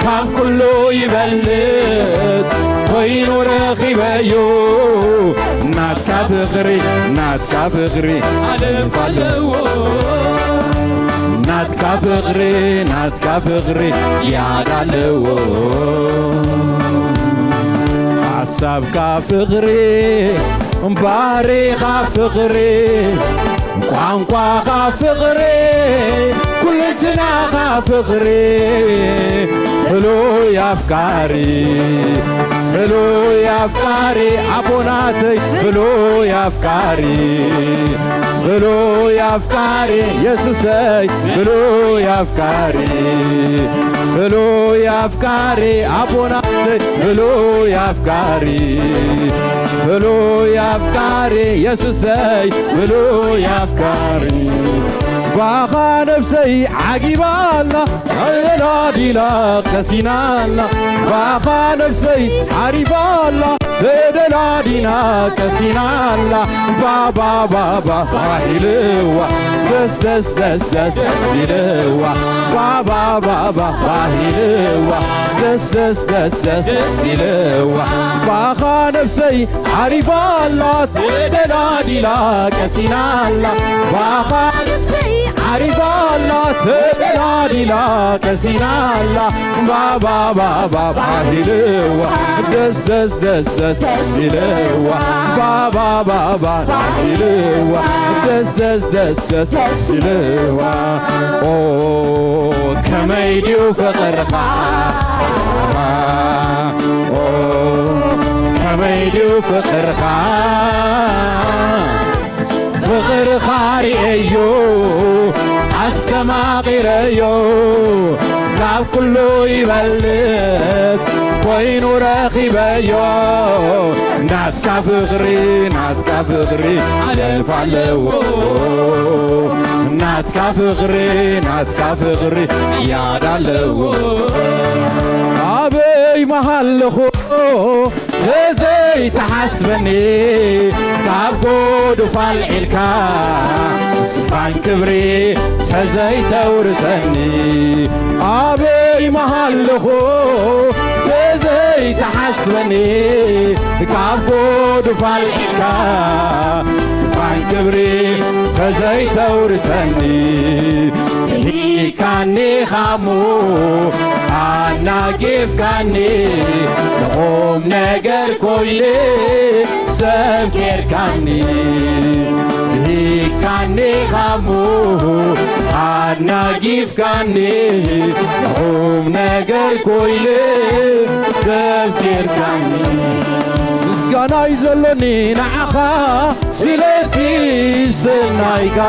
ካብ ኩሉ ይበልጽ ኮይኑ ረኺበዮ። ናትካ ፍቕሪ፣ ናትካ ፍቕሪ ሓለፋ ኣለዎ፣ ናትካ ፍቕሪ፣ ናትካ ፍቕሪ ዝያዳ ኣለዎ። ሓሳብካ ፍቕሪ፣ ባህሪኻ ፍቕሪ፣ ቋንቋኻ ፍቕሪ፣ ኩልንትናኻ ፍቕሪ፣ ፍሉይ ኣፍቃሪ፣ ፍሉይ ኣፍቃሪ ኣቦናተይ፣ ፍሉይ ኣፍቃሪ፣ ፍሉይ ኣፍቃሪ የሱሰይ፣ ፍሉይ ኣፍቃሪ፣ ፍሉይ ኣፍቃሪ ኣቦናተይ፣ ፍሉይ ኣፍቃሪ፣ ፍሉይ ኣፍቃሪ የሱሰይ፣ ፍሉይ ኣፍቃሪ። ባኻ ነፍሰይ ዓጊባ ኣላ፣ ተደላዲላ ቀሲና ኣላ። ባኻ ነፍሰይ ዓሪባ ኣላ፣ ተደላዲና ቀሲና ኣላ። ባባ ባባ ባሂልዋ፣ ደስ ደስ ደስ ደስ ደስ ኢልዋ። ባባ ባባ ባሂልዋ፣ ደስ ደስ ደስ ደስ ደስ ኢልዋ። ባኻ ነፍሰይ ዓሪባ ኣላ፣ ተደላዲላ ቀሲና ኣላ። ባኻ ነፍሰይ ዓሪባ ኣላ፣ ተደላዲላ ቀሲና ኣላ። ባባ ባባ ባሂልዋ፣ ደስ ደስ ደስ ደስ ኢልዋ። ባባ ባባ ባሂልዋ፣ ደስ ደስ ደስ ደስ ደስ ኢልዋ። ኦ ከመይ ድዩ ፍቕርኻ፣ ኦ ከመይ ድዩ ፍቕርኻ፣ ፍቕርኻ ርእየዮ ኣስተማቒረዮ፣ ካብ ኩሉ ይበልጽ ኮይኑ ረኺበዮ። ናትካ ፍቕሪ፣ ናትካ ፍቕሪ ሓለፋ ኣለዎ፣ ናትካ ፍቕሪ፣ ናትካ ፍቕሪ ዝያዳ ኣለዎ። ኣበይ መሃለኹ ተዘይትሓስበኒ፣ ካብ ጎዱፍ ኣልዒልካ ዝፋን ክብሪ ተዘይተውርሰኒ። ኣበይ መሃለኹ ተዘይትሓስበኒ፣ ካብ ጎዱፍ ኣልዒልካ ዝፋን ክብሪ ተዘይተውርሰኒ። ሂካ ኒኻሞ ኣናጊፍካኒ ንቑም ነገር ኮይነ ሰብ ጌርካኒ። ብሂካኒ ኻሞ ኣናጊፍካኒ ንቑም ነገር ኮይነ ሰብ ጌርካኒ። ምስጋናይ ዘሎኒ ንዓኻ ስለቲ ሰናይካ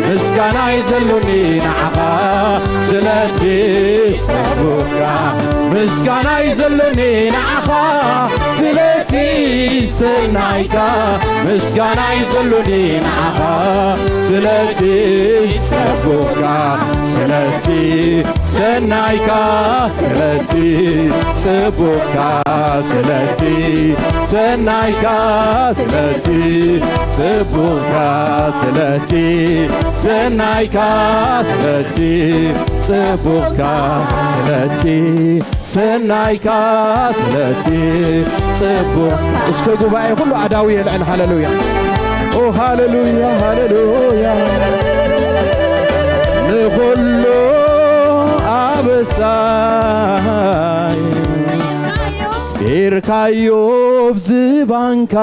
ምስጋናይ ዘሎኒ ንዓኻ ስለቲ ጸጉካ ምስጋናይ ዘሎኒ ንዓኻ ስለቲ ሰናይካ ምስጋናይ ዘሎኒ ንዓኻ ስለቲ ጸጉካ ስለቲ ሰናይካ ስለቲ ጽቡቕካ ስለቲ ሰናይካ ስለቲ ጽቡቕካ ስለቲ ሰናይካ ስለቲ ጽቡቕካ ስለቲ ሰናይካ ስለቲ ጽቡቕ እስከ ጉባኤ ኩሉ ኣዳዊ የልዕል ሃሌሉያ ኦ ሃሌሉያ ሃሌሉያ ንኹሉ ኣበሳይ ጺርካዮ ብዝባንካ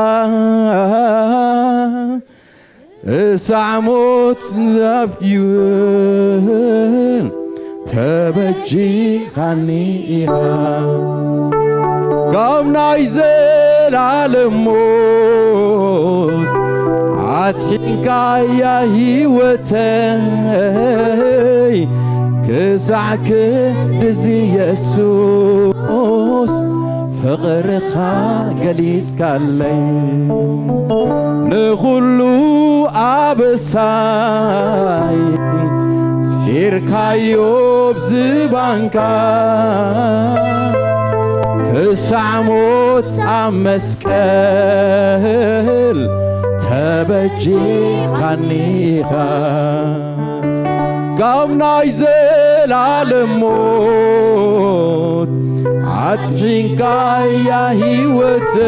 እሳዕ ሞት ናብ ይብል ተበጂኻኒ ኢኻ ካብ ናይ ዘላለም ሞት ኣድሒንካያ ህይወተይ ክሳዕ ክንድዚ የሱስ ፍቕርኻ ገሊጽካለይ ንኹሉ ኣበሳይ ጺርካዮ ብዝባንካ ክሳዕ ሞት ኣብ መስቀል ተበጂኻኒ ኢኻ ካብ ናይ ዘላለም ሞት ኣድሒንካያ ህይወተይ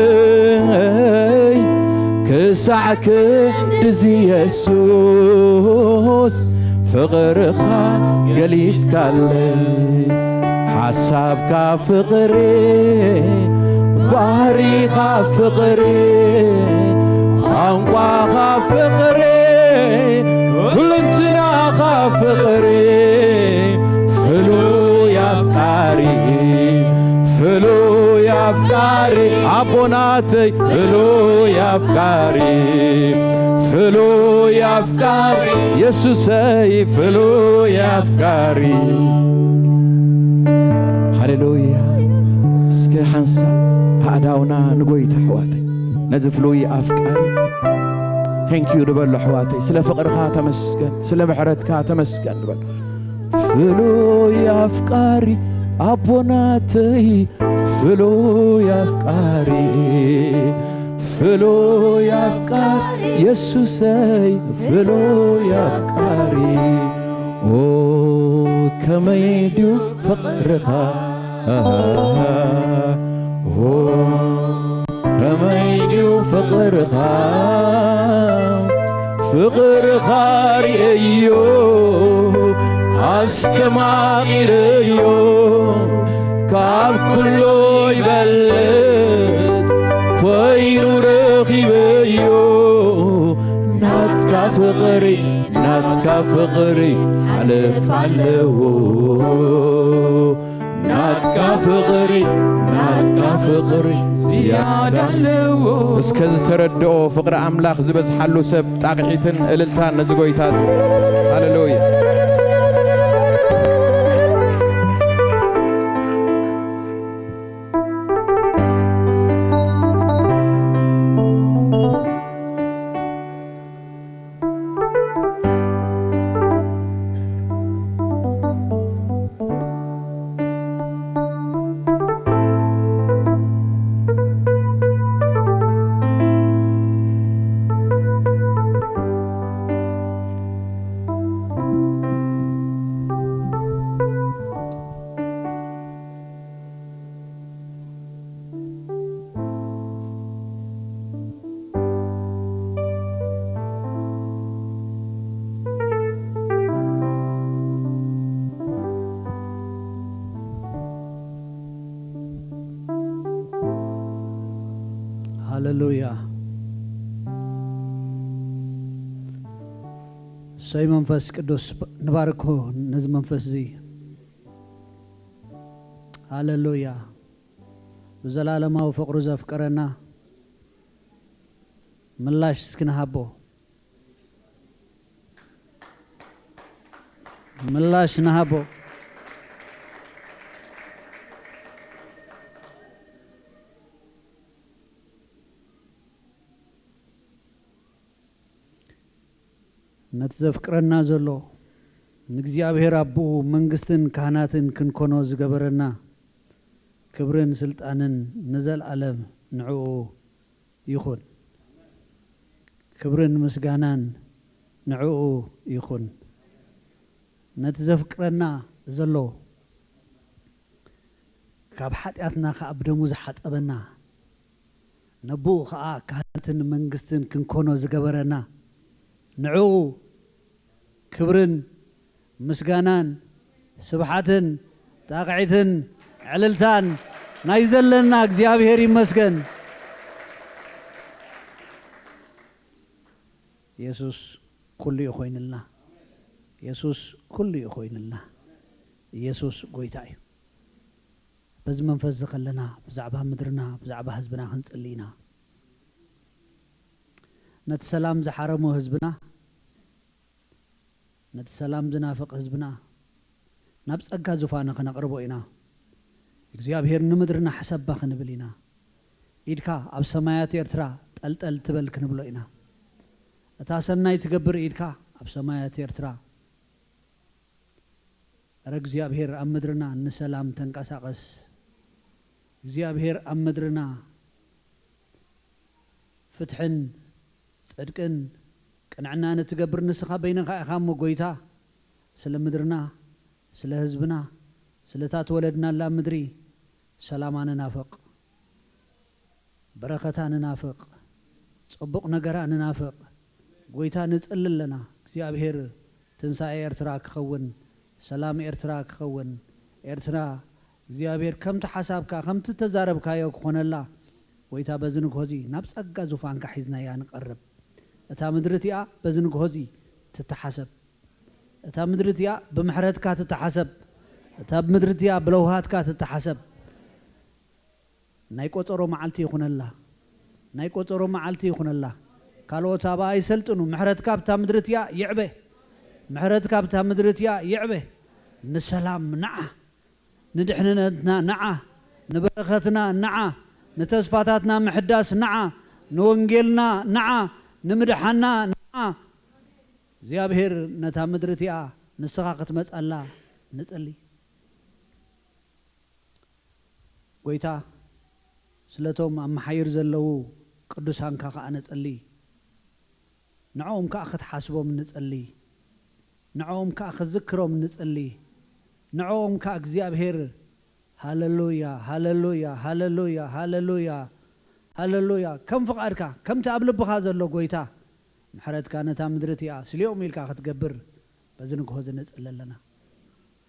ክሳዕ ክንድዚ የሱስ ፍቕርኻ ገሊጽካለይ ሓሳብካ ፍቕሪ ባህሪኻ ፍቕሪ ቋንቋኻ ፍቕሪ ኩልንትናኻ ፍቕሪ ፍሉይ ኣፍቃሪ ፍሉይ ኣፍቃሪ ኣቦናተይ ፍሉይ ኣፍቃሪ ፍሉይ ኣፍቃሪ የሱሰይ ፍሉይ ኣፍቃሪ ሃሌሉያ እስከ ሓንሳብ ኣእዳውና ንጎይታ ኣሕዋተይ ነዚ ፍሉይ ኣፍቃሪ thank you ንበሎ ኣሕዋተይ ስለ ፍቕርኻ ተመስገን ስለ ምሕረትካ ተመስገን ንበሎ ፍሉይ ኣፍቃሪ ኣቦናተይ ፍሉይ ኣፍቃሪ ፍሉይ ኣፍቃሪ የሱሰይ ፍሉይ ኣፍቃሪ ኦ ከመይ ድዩ ፍቕርኻ ኦ ከመይ ድዩ ፍቕርኻ ፍቕርኻ ርእየዮ ኣስተማቒረዮ ካብ ኩሎ ይበልጽ ኮይኑ ረኺበዮ ናትካ ፍቕሪ ናትካ ፍቕሪ ሓለፍ ኣለዎ ናትካ ፍቕሪ ናትካ ፍቕሪ ዝያዳ ኣለዎ እስከ ዝተረድኦ ፍቕሪ ኣምላኽ ዝበዝሓሉ ሰብ ጣቕዒትን እልልታን ነዚ ጎይታ እዚ ሃሌሉያ ሃሌሉያ። ሰይ መንፈስ ቅዱስ ንባርኮ ነዚ መንፈስ እዚ። ሃሌሉያ። ብዘላለማዊ ፍቕሩ ዘፍቀረና ምላሽ እስኪ ንሃቦ። ምላሽ ንሃቦ። ነቲ ዘፍቅረና ዘሎ ንእግዚኣብሔር ኣቦኡ መንግስትን ካህናትን ክንኮኖ ዝገበረና ክብርን ስልጣንን ንዘለኣለም ንዕኡ ይኹን። ክብርን ምስጋናን ንዕኡ ይኹን። ነቲ ዘፍቅረና ዘሎ ካብ ሓጢኣትና ከኣ ብደሙ ዝሓጸበና ነብኡ ኸኣ ካህናትን መንግስትን ክንኮኖ ዝገበረና ንዕኡ ክብርን ምስጋናን ስብሓትን ጣቕዒትን ዕልልታን ናይ ዘለና እግዚኣብሔር ይመስገን። የሱስ ኩሉ እዩ ኮይንልና። የሱስ ኩሉ እዩ ኮይንልና። የሱስ ጎይታ እዩ። በዚ መንፈስ እዚ ከለና ብዛዕባ ምድርና ብዛዕባ ህዝብና ክንጽሊ ኢና። ነቲ ሰላም ዝሓረሞ ህዝብና፣ ነቲ ሰላም ዝናፍቕ ህዝብና ናብ ጸጋ ዙፋኑ ከነቕርቦ ኢና። እግዚኣብሔር ንምድርና ሕሰባ ክንብል ኢና። ኢድካ ኣብ ሰማያት ኤርትራ ጠልጠል ትበል ክንብሎ ኢና። እታ ሰናይ ትገብር ኢድካ ኣብ ሰማያት ኤርትራ። እረ እግዚኣብሔር ኣብ ምድርና ንሰላም ተንቀሳቐስ። እግዚኣብሔር ኣብ ምድርና ፍትሕን ጽድቅን ቅንዕናን እትገብር ንስኻ በይንኻ ኢኻ እሞ ጎይታ፣ ስለ ምድርና፣ ስለ ህዝብና፣ ስለታ ተወለድናላ ምድሪ ሰላማ ንናፍቕ። በረኸታ ንናፍቕ፣ ጽቡቕ ነገራ ንናፍቕ። ጎይታ ንጽሊ ኣለና። እግዚኣብሔር ትንሳኤ ኤርትራ ክኸውን፣ ሰላም ኤርትራ ክኸውን፣ ኤርትራ እግዚኣብሔር ከምቲ ሓሳብካ፣ ከምቲ ተዛረብካዮ ክኾነላ፣ ጎይታ በዚ ንግሆ እዚ ናብ ጸጋ ዙፋንካ ሒዝናያ ንቐርብ። እታ ምድሪ እቲኣ በዚ ንግሆ እዚ ትተሓሰብ። እታ ምድሪ እቲኣ ብምሕረትካ ትተሓሰብ። እታ ምድሪ እቲኣ ብለውሃትካ ትተሓሰብ። ናይ ቆጸሮ መዓልቲ ይኹነላ። ናይ ቆጸሮ መዓልቲ ይኹነላ። ካልኦት ኣብኣ ይሰልጥኑ። ምሕረትካ ኣብታ ምድሪ እቲኣ ይዕበ። ምሕረትካ ኣብታ ምድሪ እቲኣ ይዕበ። ንሰላም ንዓ፣ ንድሕንነትና ንዓ፣ ንበረኸትና ንዓ፣ ንተስፋታትና ምሕዳስ ንዓ፣ ንወንጌልና ንዓ፣ ንምድሓና ንዓ። እግዚኣብሔር ነታ ምድሪ እቲኣ ንስኻ ክትመጻላ ንጽሊ። ጎይታ፣ ስለቶም ኣብ መሓይር ዘለዉ ቅዱሳንካ ከኣ ንጽሊ። ንዕኦም ከኣ ክትሓስቦም ንጽሊ። ንዕኦም ከኣ ክትዝክሮም ንጽሊ። ንዕኦም ከኣ እግዚኣብሔር፣ ሃሌሉያ፣ ሃሌሉያ፣ ሃሌሉያ፣ ሃሌሉያ፣ ሃሌሉያ፣ ከም ፍቓድካ፣ ከምቲ ኣብ ልብኻ ዘሎ ጎይታ፣ ምሕረትካ ነታ ምድሪ እቲኣ ስሊኦም ኢልካ ክትገብር በዚ ንግሆ እዚ ንጽሊ ኣለና።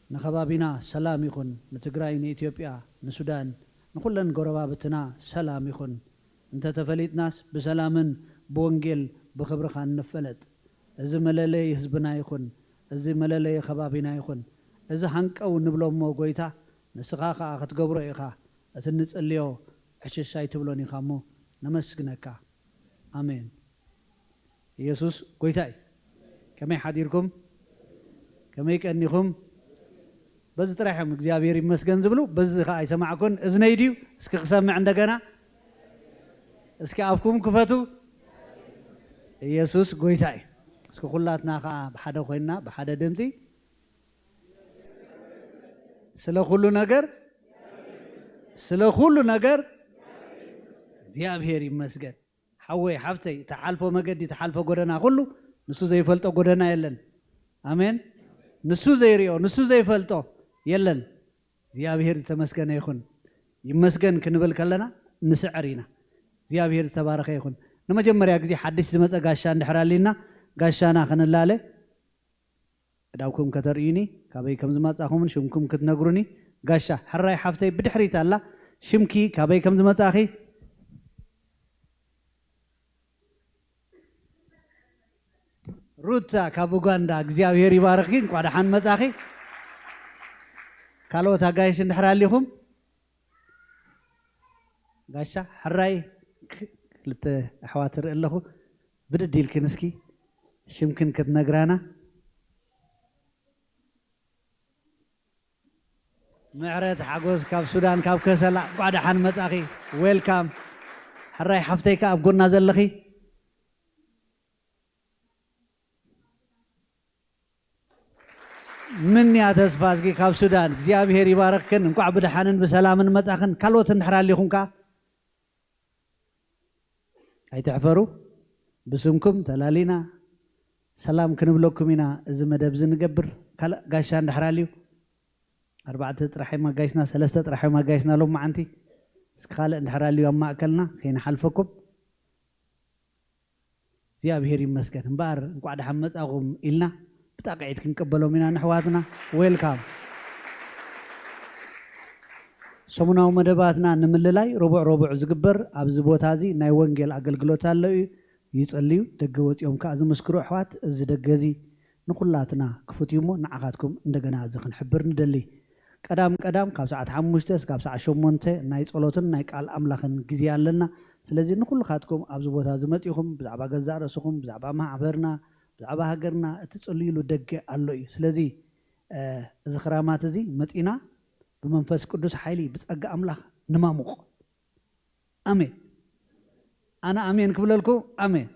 ንኸባቢና ሰላም ይኹን፣ ንትግራይ፣ ንኢትዮጵያ፣ ንሱዳን፣ ንኹለን ጎረባብትና ሰላም ይኹን። እንተተፈሊጥናስ ብሰላምን ብወንጌል ብኽብርኻን ንፈለጥ። እዚ መለለዪ ህዝብና ይኹን፣ እዚ መለለዪ ከባቢና ይኹን፣ እዚ ሃንቀው ንብሎ እሞ ጎይታ፣ ንስኻ ኸኣ ክትገብሮ ኢኻ። እቲ እንጽልዮ ዕሽሽ ኣይትብሎን ኢኻ እሞ ነመስግነካ። ኣሜን። ኢየሱስ ጎይታ እዩ። ከመይ ሓዲርኩም? ከመይ ቀኒኹም? በዚ ጥራሕ እዮም እግዚኣብሔር ይመስገን ዝብሉ። በዚ ኸዓ ኣይሰማዕኩን። እዝነይ ድዩ? እስኪ ክሰምዕ እንደገና። እስኪ ኣፍኩም ክፈቱ። ኢየሱስ ጎይታ እዩ። እስኪ ኩላትና ኸዓ ብሓደ ኮይንና፣ ብሓደ ድምፂ፣ ስለ ኩሉ ነገር፣ ስለ ኩሉ ነገር እግዚኣብሔር ይመስገን። ሓወይ፣ ሓፍተይ፣ እትሓልፎ መገዲ፣ እትሓልፎ ጎደና ኩሉ ንሱ ዘይፈልጦ ጎደና የለን። ኣሜን። ንሱ ዘይሪኦ፣ ንሱ ዘይፈልጦ የለን። እግዚኣብሔር ዝተመስገነ ይኹን። ይመስገን ክንብል ከለና ንስዕር ኢና። እግዚኣብሔር ዝተባረኸ ይኹን። ንመጀመርያ ግዜ ሓድሽ ዝመጸ ጋሻ እንድሕር ኣሊና፣ ጋሻና ክንላለ ዕዳውኩም ከተርእዩኒ፣ ካበይ ከም ዝመጻኹምን ሽምኩም ክትነግሩኒ። ጋሻ፣ ሕራይ ሓፍተይ ብድሕሪት ኣላ። ሽምኪ፣ ካበይ ከም ዝመጻኺ? ሩታ ካብ ኡጋንዳ እግዚኣብሔር ይባርኽኪ፣ እንኳዕ ደሓን መጻኺ። ካልኦት ኣጋይሽ እንድሕር ኣሊኹም፣ ጋሻ ሕራይ፣ ክልተ ኣሕዋት እርኢ ኣለኹ። ብድድ ኢልክን እስኪ ሽምክን ክትነግራና። ምዕረት ሓጎስ ካብ ሱዳን፣ ካብ ከሰላ፣ እንኳዕ ደሓን መጻኺ። ዌልካም። ሕራይ ሓፍተይ ከኣ ኣብ ጎና ዘለኺ። ምንያ ተስፋ፣ እዝጊ ካብ ሱዳን እግዚኣብሔር ይባርኽክን፣ እንኳዕ ብደሓንን ብሰላምን መጻኽን። ካልኦት እንድሕር ኣሊኹም ከኣ ኣይትሕፈሩ፣ ብስምኩም ተላሊና ሰላም ክንብለኩም ኢና። እዚ መደብ እዚ ንገብር ካልእ ጋሻ እንድሕር ኣልዩ፣ ኣርባዕተ ጥራሕ እዮም ኣጋይሽና፣ ሰለስተ ጥራሕ እዮም ኣጋይሽና ሎም መዓንቲ። እስኪ ካልእ እንድሕር ኣልዩ ኣብ ማእከልና ከይንሓልፈኩም። እግዚኣብሔር ይመስገን። እምበኣር እንኳዕ ደሓን መጻኹም ኢልና ብጣቕዒት ክንቀበሎም ኢና ንሕዋትና። ዌልካም። ሰሙናዊ መደባትና ንምልላይ ረቡዕ ረቡዕ ዝግበር ኣብዚ ቦታ እዚ ናይ ወንጌል ኣገልግሎት ኣሎ እዩ። ይጸልዩ፣ ደገ ወጺኦም ከኣ ዝምስክሩ ኣሕዋት፣ እዚ ደገ እዚ ንኹላትና ክፉት እዩ እሞ ንዓኻትኩም እንደገና እዚ ክንሕብር ንደሊ። ቀዳም ቀዳም ካብ ሰዓት ሓሙሽተ እስካብ ሰዓት ሸሞንተ ናይ ጸሎትን ናይ ቃል ኣምላኽን ግዜ ኣለና። ስለዚ ንኹልኻትኩም ኣብዚ ቦታ እዚ መጺኹም ብዛዕባ ገዛእ ርእስኹም፣ ብዛዕባ ማሕበርና፣ ብዛዕባ ሃገርና እትጽልዩሉ ደገ ኣሎ እዩ። ስለዚ፣ እ፣ እዚ ክራማት እዚ መጺና ብመንፈስ ቅዱስ ሓይሊ ብጸጋ ኣምላኽ ንማሙቕ። ኣሜን። ኣነ ኣሜን ክብለልኩ፣ ኣሜን።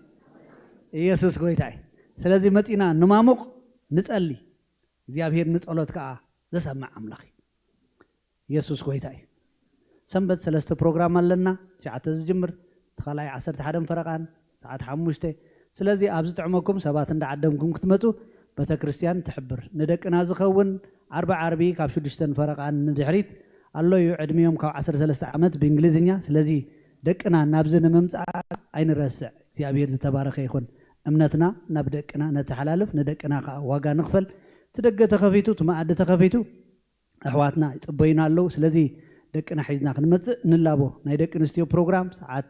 ኢየሱስ ጎይታ እዩ። ስለዚ መጺና ንማሙቕ፣ ንጸሊ። እግዚኣብሔር ንጸሎት ከኣ ዝሰምዕ ኣምላኽ እዩ። ኢየሱስ ጎይታ እዩ። ሰንበት ሰለስተ ፕሮግራም ኣለና። ትሽዓተ ዝጅምር፣ እቲ ካልኣይ ዓሰርተ ሓደን ፈረቓን፣ ሰዓት ሓሙሽተ። ስለዚ ኣብ ዝጥዕመኩም ሰባት እንዳዓደምኩም ክትመጹ ቤተ ክርስቲያን ትሕብር። ንደቅና ዝኸውን ዓርቢ ዓርቢ ካብ ሽዱሽተን ፈረቓን ንድሕሪት ኣሎ እዩ። ዕድሚኦም ካብ ዓሰርተ ሰለስተ ዓመት ብእንግሊዝኛ። ስለዚ ደቅና ናብዚ ንምምጻእ ኣይንረስዕ። እግዚኣብሔር ዝተባረኸ ይኹን። እምነትና ናብ ደቅና ነተሓላልፍ፣ ንደቅና ከኣ ዋጋ ንኽፈል። እቲ ደገ ተኸፊቱ፣ እቲ መኣዲ ተኸፊቱ፣ ኣሕዋትና ይጽበዩና ኣለዉ። ስለዚ ደቅና ሒዝና ክንመጽእ ንላቦ። ናይ ደቂ ኣንስትዮ ፕሮግራም ሰዓት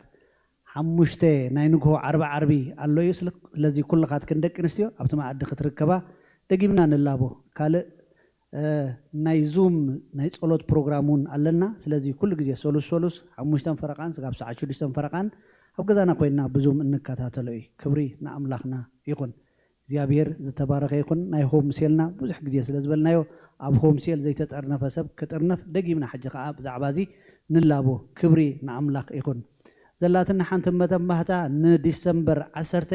ሓሙሽተ ናይ ንግሆ ዓርቢ ዓርቢ ኣሎ እዩ። ስለ-፣ ስለዚ ኩልኻትክን ደቂ ኣንስትዮ ኣብቲ መኣዲ ክትርከባ ደጊምና ንላቦ። ካልእ፣ እ፣ ናይ ዙም ናይ ጸሎት ፕሮግራም እውን ኣለና። ስለዚ ኩሉ ግዜ ሰሉስ ሰሉስ ሓሙሽተን ፈረቓን ስጋብ ሰዓት ሽዱሽተን ፈረቓን ኣብ ገዛና ኮይንና ብዙም እንከታተሎ እዩ። ክብሪ ንኣምላኽና ይኹን። እግዚኣብሔር ዝተባረኸ ይኹን። ናይ ሆም ሴልና ብዙሕ ግዜ ስለ ዝበልናዮ፣ ኣብ ሆም ሴል ዘይተጠርነፈ ሰብ ክጥርነፍ ደጊምና ሕጂ ከኣ ብዛዕባ እዚ ንላቦ። ክብሪ ንኣምላኽ ይኹን። ዘላትና ሓንቲ መተንባህታ ንዲሰምበር ዓሰርተ፣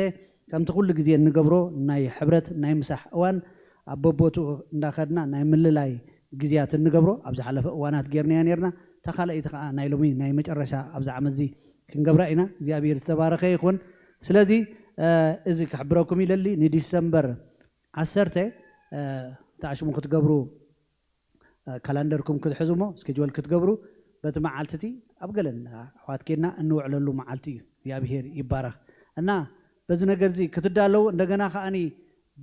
ከምቲ ኩሉ ግዜ እንገብሮ ናይ ሕብረት ናይ ምሳሕ እዋን ኣብ በቦትኡ እንዳኸድና ናይ ምልላይ ግዜያት እንገብሮ ኣብ ዝሓለፈ እዋናት ጌርናዮ ኔርና። እታ ካልኣይቲ ከኣ ናይ ሎሚ ናይ መጨረሻ ኣብዚ ዓመት እዚ ክንገብራ ኢና። እግዚኣብሔር ዝተባረኸ ይኹን። ስለዚ፣ እ፣ እዚ ክሕብረኩም ኢለሊ ንዲሰምበር ዓሰርተ፣ እ፣ ተኣሽሙ ክትገብሩ፣ እ፣ ካላንደርኩም ክትሕዙ እሞ ስኬጅወል ክትገብሩ በቲ መዓልቲ እቲ ኣብ ገለን ኣሕዋት ኬድና እንውዕለሉ መዓልቲ እዩ። እግዚኣብሔር ይባረኽ። እና በዚ ነገር እዚ ክትዳለዉ እንደገና ከኣኒ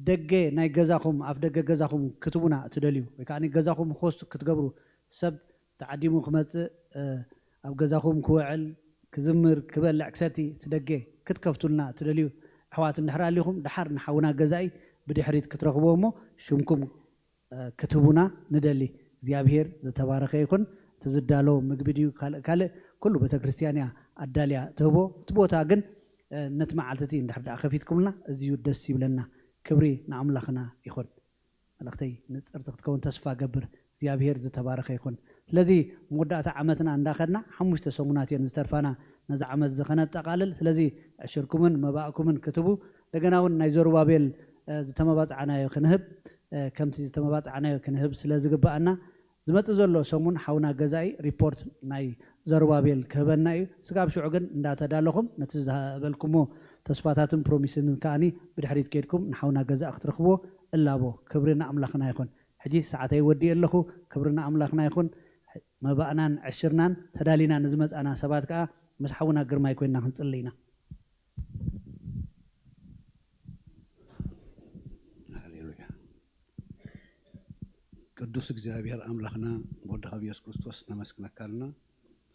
ደገ ናይ ገዛኹም፣ ኣፍ ደገ ገዛኹም ክትቡና እትደልዩ ወይ ከኣኒ ገዛኹም ሆስት ክትገብሩ ሰብ ተዓዲሙ ክመጽእ፣ እ፣ ኣብ ገዛኹም ክውዕል፣ ክዝምር፣ ክበልዕ፣ ክሰቲ፣ እቲ ደገ ክትከፍቱልና እትደልዩ ኣሕዋት እንድሕር ኣሊኹም፣ ደሓር ንሓውና ገዛኢ ብድሕሪት ክትረኽብዎ እሞ ሽምኩም፣ እ፣ ክትህቡና ንደሊ። እግዚኣብሔር ዝተባረኸ ይኹን። እቲ ዝዳሎ ምግቢ ድዩ ካልእ ካልእ፣ ኩሉ ቤተ ክርስቲያን እያ ኣዳልያ ትህቦ። እቲ ቦታ ግን፣ እ፣ ነቲ መዓልቲ እቲ እንድሕር ደኣ ከፊትኩምልና፣ እዝዩ ደስ ይብለና። ክብሪ ንኣምላኽና ይኹን። መልእኽተይ ንጽርቲ ክትከውን ተስፋ ገብር። እግዚኣብሔር ዝተባረኸ ይኹን። ስለዚ መወዳእታ ዓመትና እንዳኸድና ሓሙሽተ ሰሙናት እየን ዝተርፋና ነዚ ዓመት እዚ ኸነጠቓልል። ስለዚ ዕሽርኩምን መባእኩምን ክትቡ፣ እንደገና እውን ናይ ዘሩባቤል፣ እ፣ ዝተመባጽዓናዮ ክንህብ፣ እ፣ ከምቲ ዝተመባጽዓናዮ ክንህብ ስለ ዝግብኣና፣ ዝመጽእ ዘሎ ሰሙን ሓውና ገዛኢ ሪፖርት ናይ ዘሩባቤል ክህበና እዩ። ስጋብ ሽዑ ግን እንዳተዳለኹም ነቲ ዝሃበልኩሞ ተስፋታትን ፕሮሚስን ከኣኒ ብድሕሪት ኬድኩም ንሓውና ገዛኢ ክትረኽብዎ እላቦ። ክብሪ ንኣምላኽና ይኹን። ሕጂ ሰዓተይ ወዲእ ኣለኹ። ክብሪ ንኣምላኽና ይኹን። መባእናን ዕሽርናን ተዳሊና ንዝመጻና ሰባት ከኣ ምስ ሓውና ግርማይ ኮይንና ክንጽሊ ኢና። ሃሌሉያ። ቅዱስ እግዚኣብሔር ኣምላኽና፣ ብወድኻ ብየሱስ ክርስቶስ ነመስግነካ ኣለና።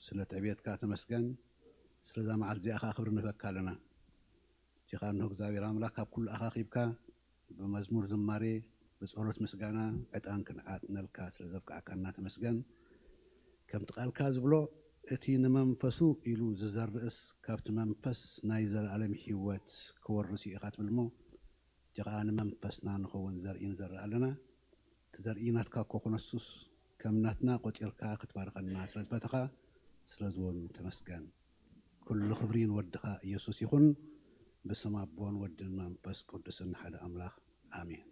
ስለ ትዕቤትካ ተመስገን። ስለዛ መዓልቲ እዚኣ ኸዓ ክብሪ ንህበካ ኣለና። እቲኻ እንሆ እግዚኣብሔር ኣምላኽ ካብ ኩሉ ኣኻኺብካ ብመዝሙር ዝማሬ፣ ብጸሎት ምስጋና፣ ዕጣን ክንዓጥነልካ ስለ ዘብቃዕካና ተመስገን። ከምቲ ቃልካ ዝብሎ፣ እቲ ንመንፈሱ ኢሉ ዝዘርእስ ካብቲ መንፈስ ናይ ዘለኣለም ህይወት ክወርስ እዩ ኢኻ ትብል እሞ፣ እጂ ኸኣ ንመንፈስና ንኸውን ዘርኢ ንዘርእ ኣለና። እቲ ዘርኢ ናትካ እኮ ክነሱስ፣ ከም ናትና ቆጺርካ ክትባርኸና ስለ ዝፈተኻ፣ ስለዚ እውን ተመስገን። ኩሉ ክብሪ ንወድኻ ኢየሱስ ይኹን። ብስም ኣቦን ወድን መንፈስ ቅዱስን ሓደ ኣምላኽ፣ ኣሜን።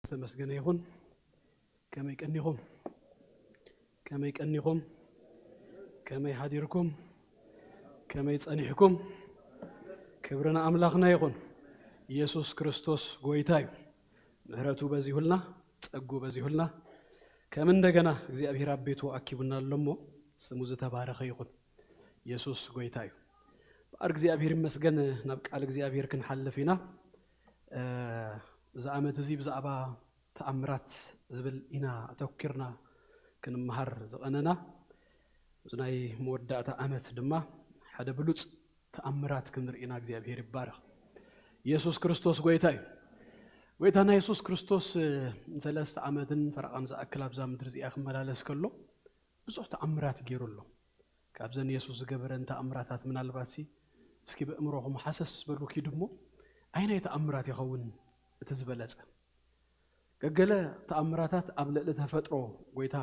ዝተመስገነ ይኹን። ከመይ ቀኒኹም? ከመይ ቀኒኹም? ከመይ ሓዲርኩም? ከመይ ጸኒሕኩም? ክብሪ ንኣምላኽና ይኹን። ኢየሱስ ክርስቶስ ጎይታ እዩ። ምሕረቱ በዚሁልና፣ ጸጉ በዚሁልና፣ ከም እንደገና እግዚኣብሔር ኣብ ቤቱ ኣኪቡና ኣሎ እሞ ስሙ ዝተባረኸ ይኹን። ኢየሱስ ጎይታ እዩ። በኣር እግዚኣብሔር ይመስገን። ናብ ቃል እግዚኣብሔር ክንሓልፍ ኢና። እ፣ እዚ ዓመት እዚ ብዛዕባ ተኣምራት ዝብል ኢና ኣተኲርና ክንመሃር ዝቐነና። እዚ ናይ መወዳእታ ዓመት ድማ ሓደ ብሉጽ ተኣምራት ክንርኢ ኢና። እግዚኣብሔር ይባረኽ። ኢየሱስ ክርስቶስ ጎይታ እዩ። ጎይታና የሱስ ክርስቶስ፣ እ፣ ንሰለስተ ዓመትን ፈረቓን ዝኣክል ኣብዛ ምድሪ እዚኣ ክመላለስ ከሎ ብዙሕ ተኣምራት ገይሩ ኣሎ። ካብዘን የሱስ ዝገበረን ተኣምራታት ምናልባትሲ እስኪ ብእምሮኹም ሓሰስ በሉ ኪዱ እሞ፣ ኣየናይ ተኣምራት ይኸውን እቲ ዝበለጸ? ገገለ ተኣምራታት ኣብ ልዕሊ ተፈጥሮ ጎይታ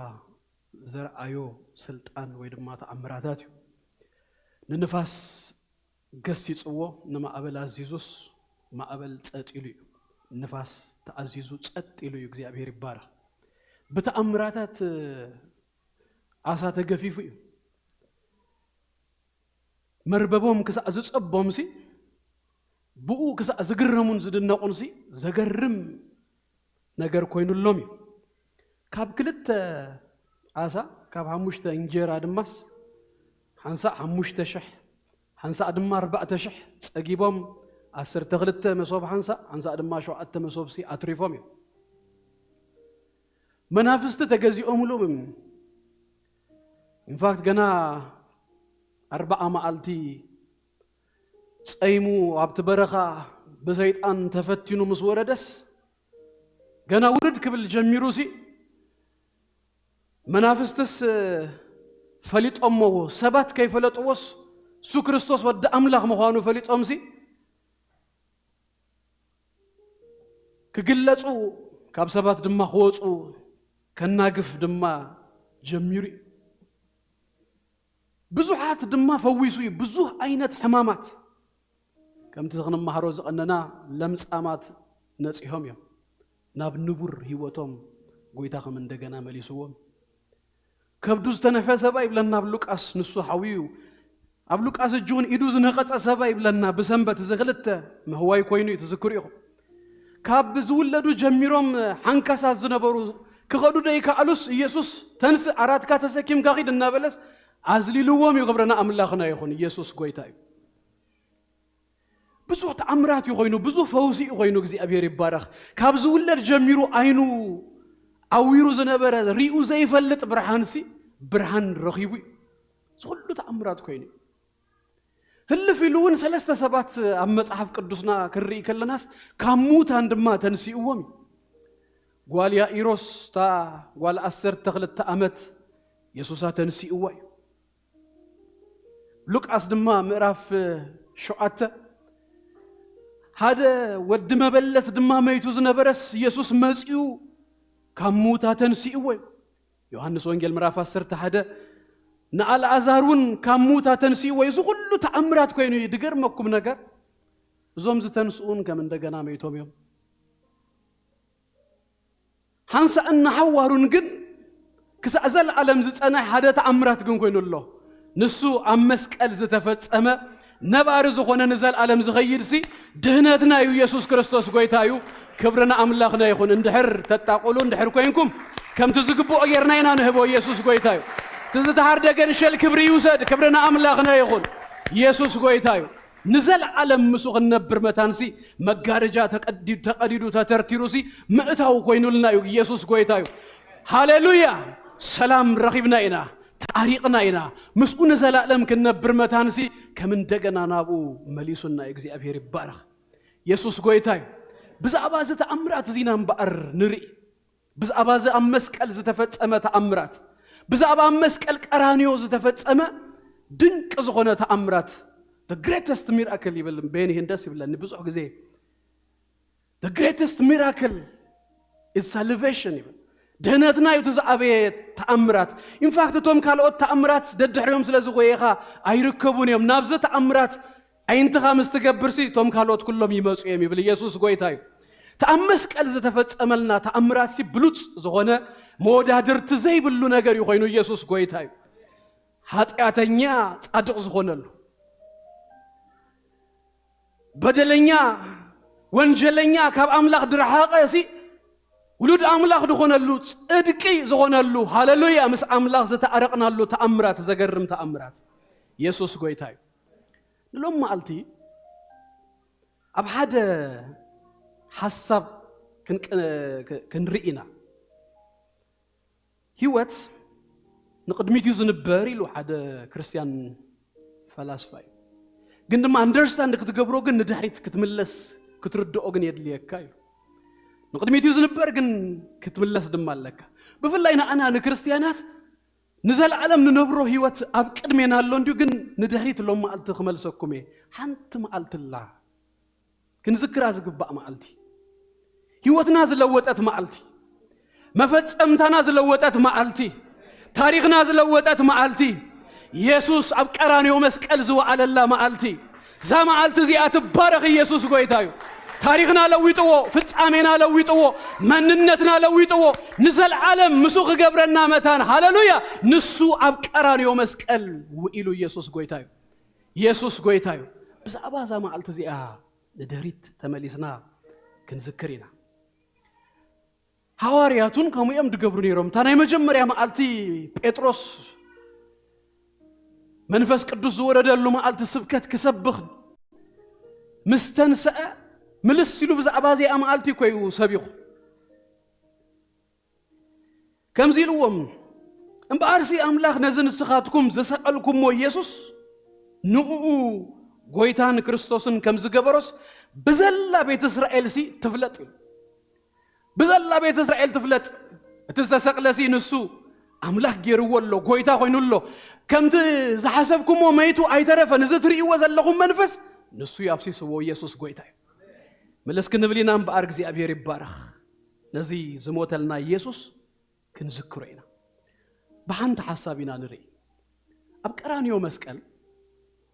ዘርኣዮ ስልጣን ወይ ድማ ተኣምራታት እዩ። ንንፋስ ገሲጽዎ፣ ንማዕበል ኣዚዙስ ማዕበል ጸጥ ኢሉ እዩ። ንፋስ ተኣዚዙ ጸጥ ኢሉ እዩ። እግዚኣብሔር ይባረኽ። ብተኣምራታት ዓሳ ተገፊፉ እዩ። መርበቦም ክሳዕ ዝጸቦምሲ፣ ብኡ ክሳዕ ዝግረሙን ዝድነቑንሲ፣ ዘገርም ነገር ኮይኑሎም እዩ። ካብ ክልተ ዓሳ፣ ካብ ሓሙሽተ እንጀራ ድማስ፣ ሓንሳእ ሓሙሽተ ሽሕ፣ ሓንሳእ ድማ ኣርባዕተ ሽሕ ጸጊቦም፣ ዓሰርተ ክልተ መሶብ ሓንሳእ፣ ሓንሳእ ድማ ሸውዓተ መሶብሲ ኣትሪፎም እዮም። መናፍስቲ ተገዚኦምሎም እዮም። ኢንፋክት፣ ገና ኣርባዓ መዓልቲ ጸይሙ ኣብቲ በረኻ ብሰይጣን ተፈቲኑ ምስ ወረደስ፣ ገና ውርድ ክብል ጀሚሩሲ፣ መናፍስትስ ፈሊጦሞ፣ ሰባት ከይፈለጥዎስ፣ እሱ ክርስቶስ ወዲ ኣምላኽ ምዃኑ ፈሊጦምሲ፣ ክግለጹ፣ ካብ ሰባት ድማ ክወጹ፣ ከናግፍ ድማ ጀሚሩ እዩ። ብዙሓት ድማ ፈዊሱ እዩ። ብዙሕ ዓይነት ሕማማት፣ ከምቲ ክንመሃሮ ዝቐነና፣ ለምጻማት ነጺሆም እዮም። ናብ ንቡር ህይወቶም ጎይታ ከም እንደገና መሊስዎም። ከብዱ ዝተነፈ ሰብኣይ ይብለና ኣብ ሉቃስ፣ ንሱ ሓውዩ። ኣብ ሉቃስ እጅ እውን ኢዱ ዝነቐጸ ሰብኣይ ይብለና። ብሰንበት እዚ ክልተ ምህዋይ ኮይኑ እዩ፣ ትዝክሩ ኢኹም። ካብ ዝውለዱ ጀሚሮም ሓንካሳት ዝነበሩ፣ ክኸዱ ደይከኣሉስ፣ ኢየሱስ፣ "ተንስእ፣ ዓራትካ ተሰኪምካ ኺድ" እናበለስ ኣዝሊልዎም እዩ። ክብሪ ንኣምላኽና ይኹን። ኢየሱስ ጎይታ እዩ። ብዙሕ ተኣምራት እዩ ኮይኑ፣ ብዙሕ ፈውሲ እዩ ኮይኑ። እግዚኣብሔር ይባረኽ። ካብ ዝውለድ ጀሚሩ ዓይኑ ዓዊሩ ዝነበረ፣ ሪኡ ዘይፈልጥ ብርሃንሲ ብርሃን ረኺቡ እዩ። እዚ ኩሉ ተኣምራት ኮይኑ እዩ። ህልፍ ኢሉ እውን ሰለስተ ሰባት ኣብ መጽሓፍ ቅዱስና ክንርኢ ከለናስ ካብ ሙታን ድማ ተንሲእዎም እዩ። ጓል ያኢሮስ፣ እታ ጓል ዓሰርተ ክልተ ዓመት፣ የሱሳ ተንሲእዋ እዩ። ሉቃስ ድማ ምዕራፍ ሸውዓተ፣ ሓደ ወዲ መበለት ድማ መይቱ ዝነበረስ የሱስ መጺኡ ካብ ሙታ ተንሲእዎ እዩ። ዮሃንስ ወንጌል ምዕራፍ ዓሰርተ ሓደ፣ ንኣልዓዛር እውን ካብ ሙታ ተንሲእዎ እዩ። እዚ ኩሉ ተኣምራት ኮይኑ እዩ። ድገርመኩም ነገር፣ እዞም ዝተንስኡን ከም እንደገና መይቶም እዮም። ሓንሳእን ንሓዋሩን ግን ክሳዕ ዘለዓለም ዝጸንሕ ሓደ ተኣምራት ግን ኮይኑ ኣሎ። ንሱ ኣብ መስቀል ዝተፈጸመ ነባሪ ዝኾነ ንዘለዓለም ዝኸይድ ሲ ድህነትና እዩ። ኢየሱስ ክርስቶስ ጎይታ እዩ። ክብሪ ንኣምላኽና ይኹን። እንድሕር ተጣቕሉ እንድሕር ኮይንኩም ከምቲ ዝግብኦ ጌርና ኢና ንህቦ። ኢየሱስ ጎይታ እዩ። እቲ ዝተሃርደ ገንሸል ክብሪ ይውሰድ። ክብሪ ንኣምላኽና ይኹን። ኢየሱስ ጎይታ እዩ። ንዘለዓለም ምስኡ ክንነብር መታንሲ መጋረጃ ተቀዲ-፣ ተቀዲዱ ተተርቲሩሲ ምእታው ኮይኑልና እዩ። ኢየሱስ ጎይታ እዩ። ሃሌሉያ! ሰላም ረኺብና ኢና፣ ተዓሪቕና ኢና። ምስኡ ንዘለዓለም ክንነብር መታንሲ ከም እንደገና ናብኡ መሊሱና እዩ። እግዚኣብሔር ይባረኽ። ኢየሱስ ጎይታ እዩ። ብዛዕባ እዚ ተኣምራት እዚ ኢና እምበኣር ንርኢ። ብዛዕባ እዚ ኣብ መስቀል ዝተፈጸመ ተኣምራት፣ ብዛዕባ ኣብ መስቀል ቀራንዮ ዝተፈጸመ ድንቂ ዝኾነ ተኣምራት፣ the greatest miracle ይብል። ቤኒ ይህን ደስ ይብለኒ ብዙሕ ግዜ፣ the greatest miracle is salvation ይብል። ድህነትና እዩ እቲ ዝዓበየ ተኣምራት። ኢንፋክት እቶም ካልኦት ተኣምራት ደድሕሪኦም ስለ ዝጎየኻ ኣይርከቡን እዮም። ናብዚ ተኣምራት ኣይንትኻ ምስ ትገብርሲ እቶም ካልኦት ኩሎም ይመጹ እዮም ይብል። ኢየሱስ ጎይታ እዩ። እቲ ኣብ መስቀል ዝተፈጸመልና ተኣምራትሲ ብሉጽ ዝኾነ መወዳድርቲ ዘይብሉ ነገር እዩ ኮይኑ። ኢየሱስ ጎይታ እዩ። ኃጢአተኛ ጻድቕ ዝኾነሉ፣ በደለኛ ወንጀለኛ ካብ ኣምላኽ ድረሓቐ ሲ ውሉድ ኣምላኽ ዝኾነሉ፣ ጽድቂ ዝኾነሉ፣ ሃሌሉያ፣ ምስ ኣምላኽ ዝተዓረቕናሉ ተኣምራት፣ ዘገርም ተኣምራት። ኢየሱስ ጎይታ እዩ። ንሎም መዓልቲ ኣብ ሓደ ሓሳብ ክንቅ-፣ ክንርኢ ኢና። ህይወት ንቕድሚት እዩ ዝንበር ኢሉ ሓደ ክርስትያን ፈላስፋ እዩ። ግን ድማ ኣንደርስታንድ ክትገብሮ ግን ንድሕሪት ክትምለስ ክትርድኦ ግን የድልየካ እዩ። ንቕድሚት እዩ ዝንበር ግን ክትምለስ ድማ ኣለካ። ብፍላይ ንኣና ንክርስትያናት ንዘለዓለም ንነብሮ ህይወት ኣብ ቅድሜና ኣሎ እንድዩ፣ ግን ንድሕሪት ሎም መዓልቲ ክመልሰኩም እየ። ሓንቲ መዓልቲ ኣላ። ክንዝክራ ዝግባእ መዓልቲ፣ ህይወትና ዝለወጠት መዓልቲ፣ መፈጸምታና ዝለወጠት መዓልቲ፣ ታሪኽና ዝለወጠት መዓልቲ፣ ኢየሱስ ኣብ ቀራንዮ መስቀል ዝወዓለላ መዓልቲ። እዛ መዓልቲ እዚኣ ትባረኽ። ኢየሱስ ጎይታ እዩ። ታሪኽና ለዊጥዎ፣ ፍጻሜና ለዊጥዎ፣ መንነትና ለዊጥዎ፣ ንዘለዓለም ምስኡ ክገብረና መታን። ሃሌሉያ! ንሱ ኣብ ቀራንዮ መስቀል ውዒሉ። ኢየሱስ ጎይታ እዩ። ኢየሱስ ጎይታ እዩ። ብዛዕባ እዛ መዓልቲ እዚኣ ንድሕሪት ተመሊስና ክንዝክር ኢና። ሃዋርያቱን ከምኡ እዮም ዝገብሩ ነይሮም። እታ ናይ መጀመርያ መዓልቲ ጴጥሮስ መንፈስ ቅዱስ ዝወረደሉ መዓልቲ ስብከት ክሰብኽ ምስ ተንስአ ምልስ ኢሉ ብዛዕባ እዚኣ መዓልቲ እኮ እዩ ሰቢኹ። ከምዚ ኢልዎም፣ እምበኣርሲ ኣምላኽ ነዚ ንስኻትኩም ዝሰቐልኩሞ ኢየሱስ ንእኡ ጐይታን ክርስቶስን ከም ዝገበሮስ ብዘላ ቤተ እስራኤልሲ ትፍለጥ ኢሉ። ብዘላ ቤተ እስራኤል ትፍለጥ። እቲ ዝተሰቕለሲ ንሱ ኣምላኽ ገይርዎ ኣሎ፣ ጐይታ ኾይኑ ኣሎ። ከምቲ ዝሓሰብኩሞ መይቱ ኣይተረፈን። እዚ ትርእይዎ ዘለኹም መንፈስ ንሱ እዩ ኣፍሲስዎ። ኢየሱስ ጐይታ እዩ። ምልስ ክንብል ኢና እምበኣር እግዚኣብሔር ይባረኽ። ነዚ ዝሞተልና ኢየሱስ ክንዝክሮ ኢና። ብሓንቲ ሓሳብ ኢና ንርኢ። ኣብ ቀራንዮ መስቀል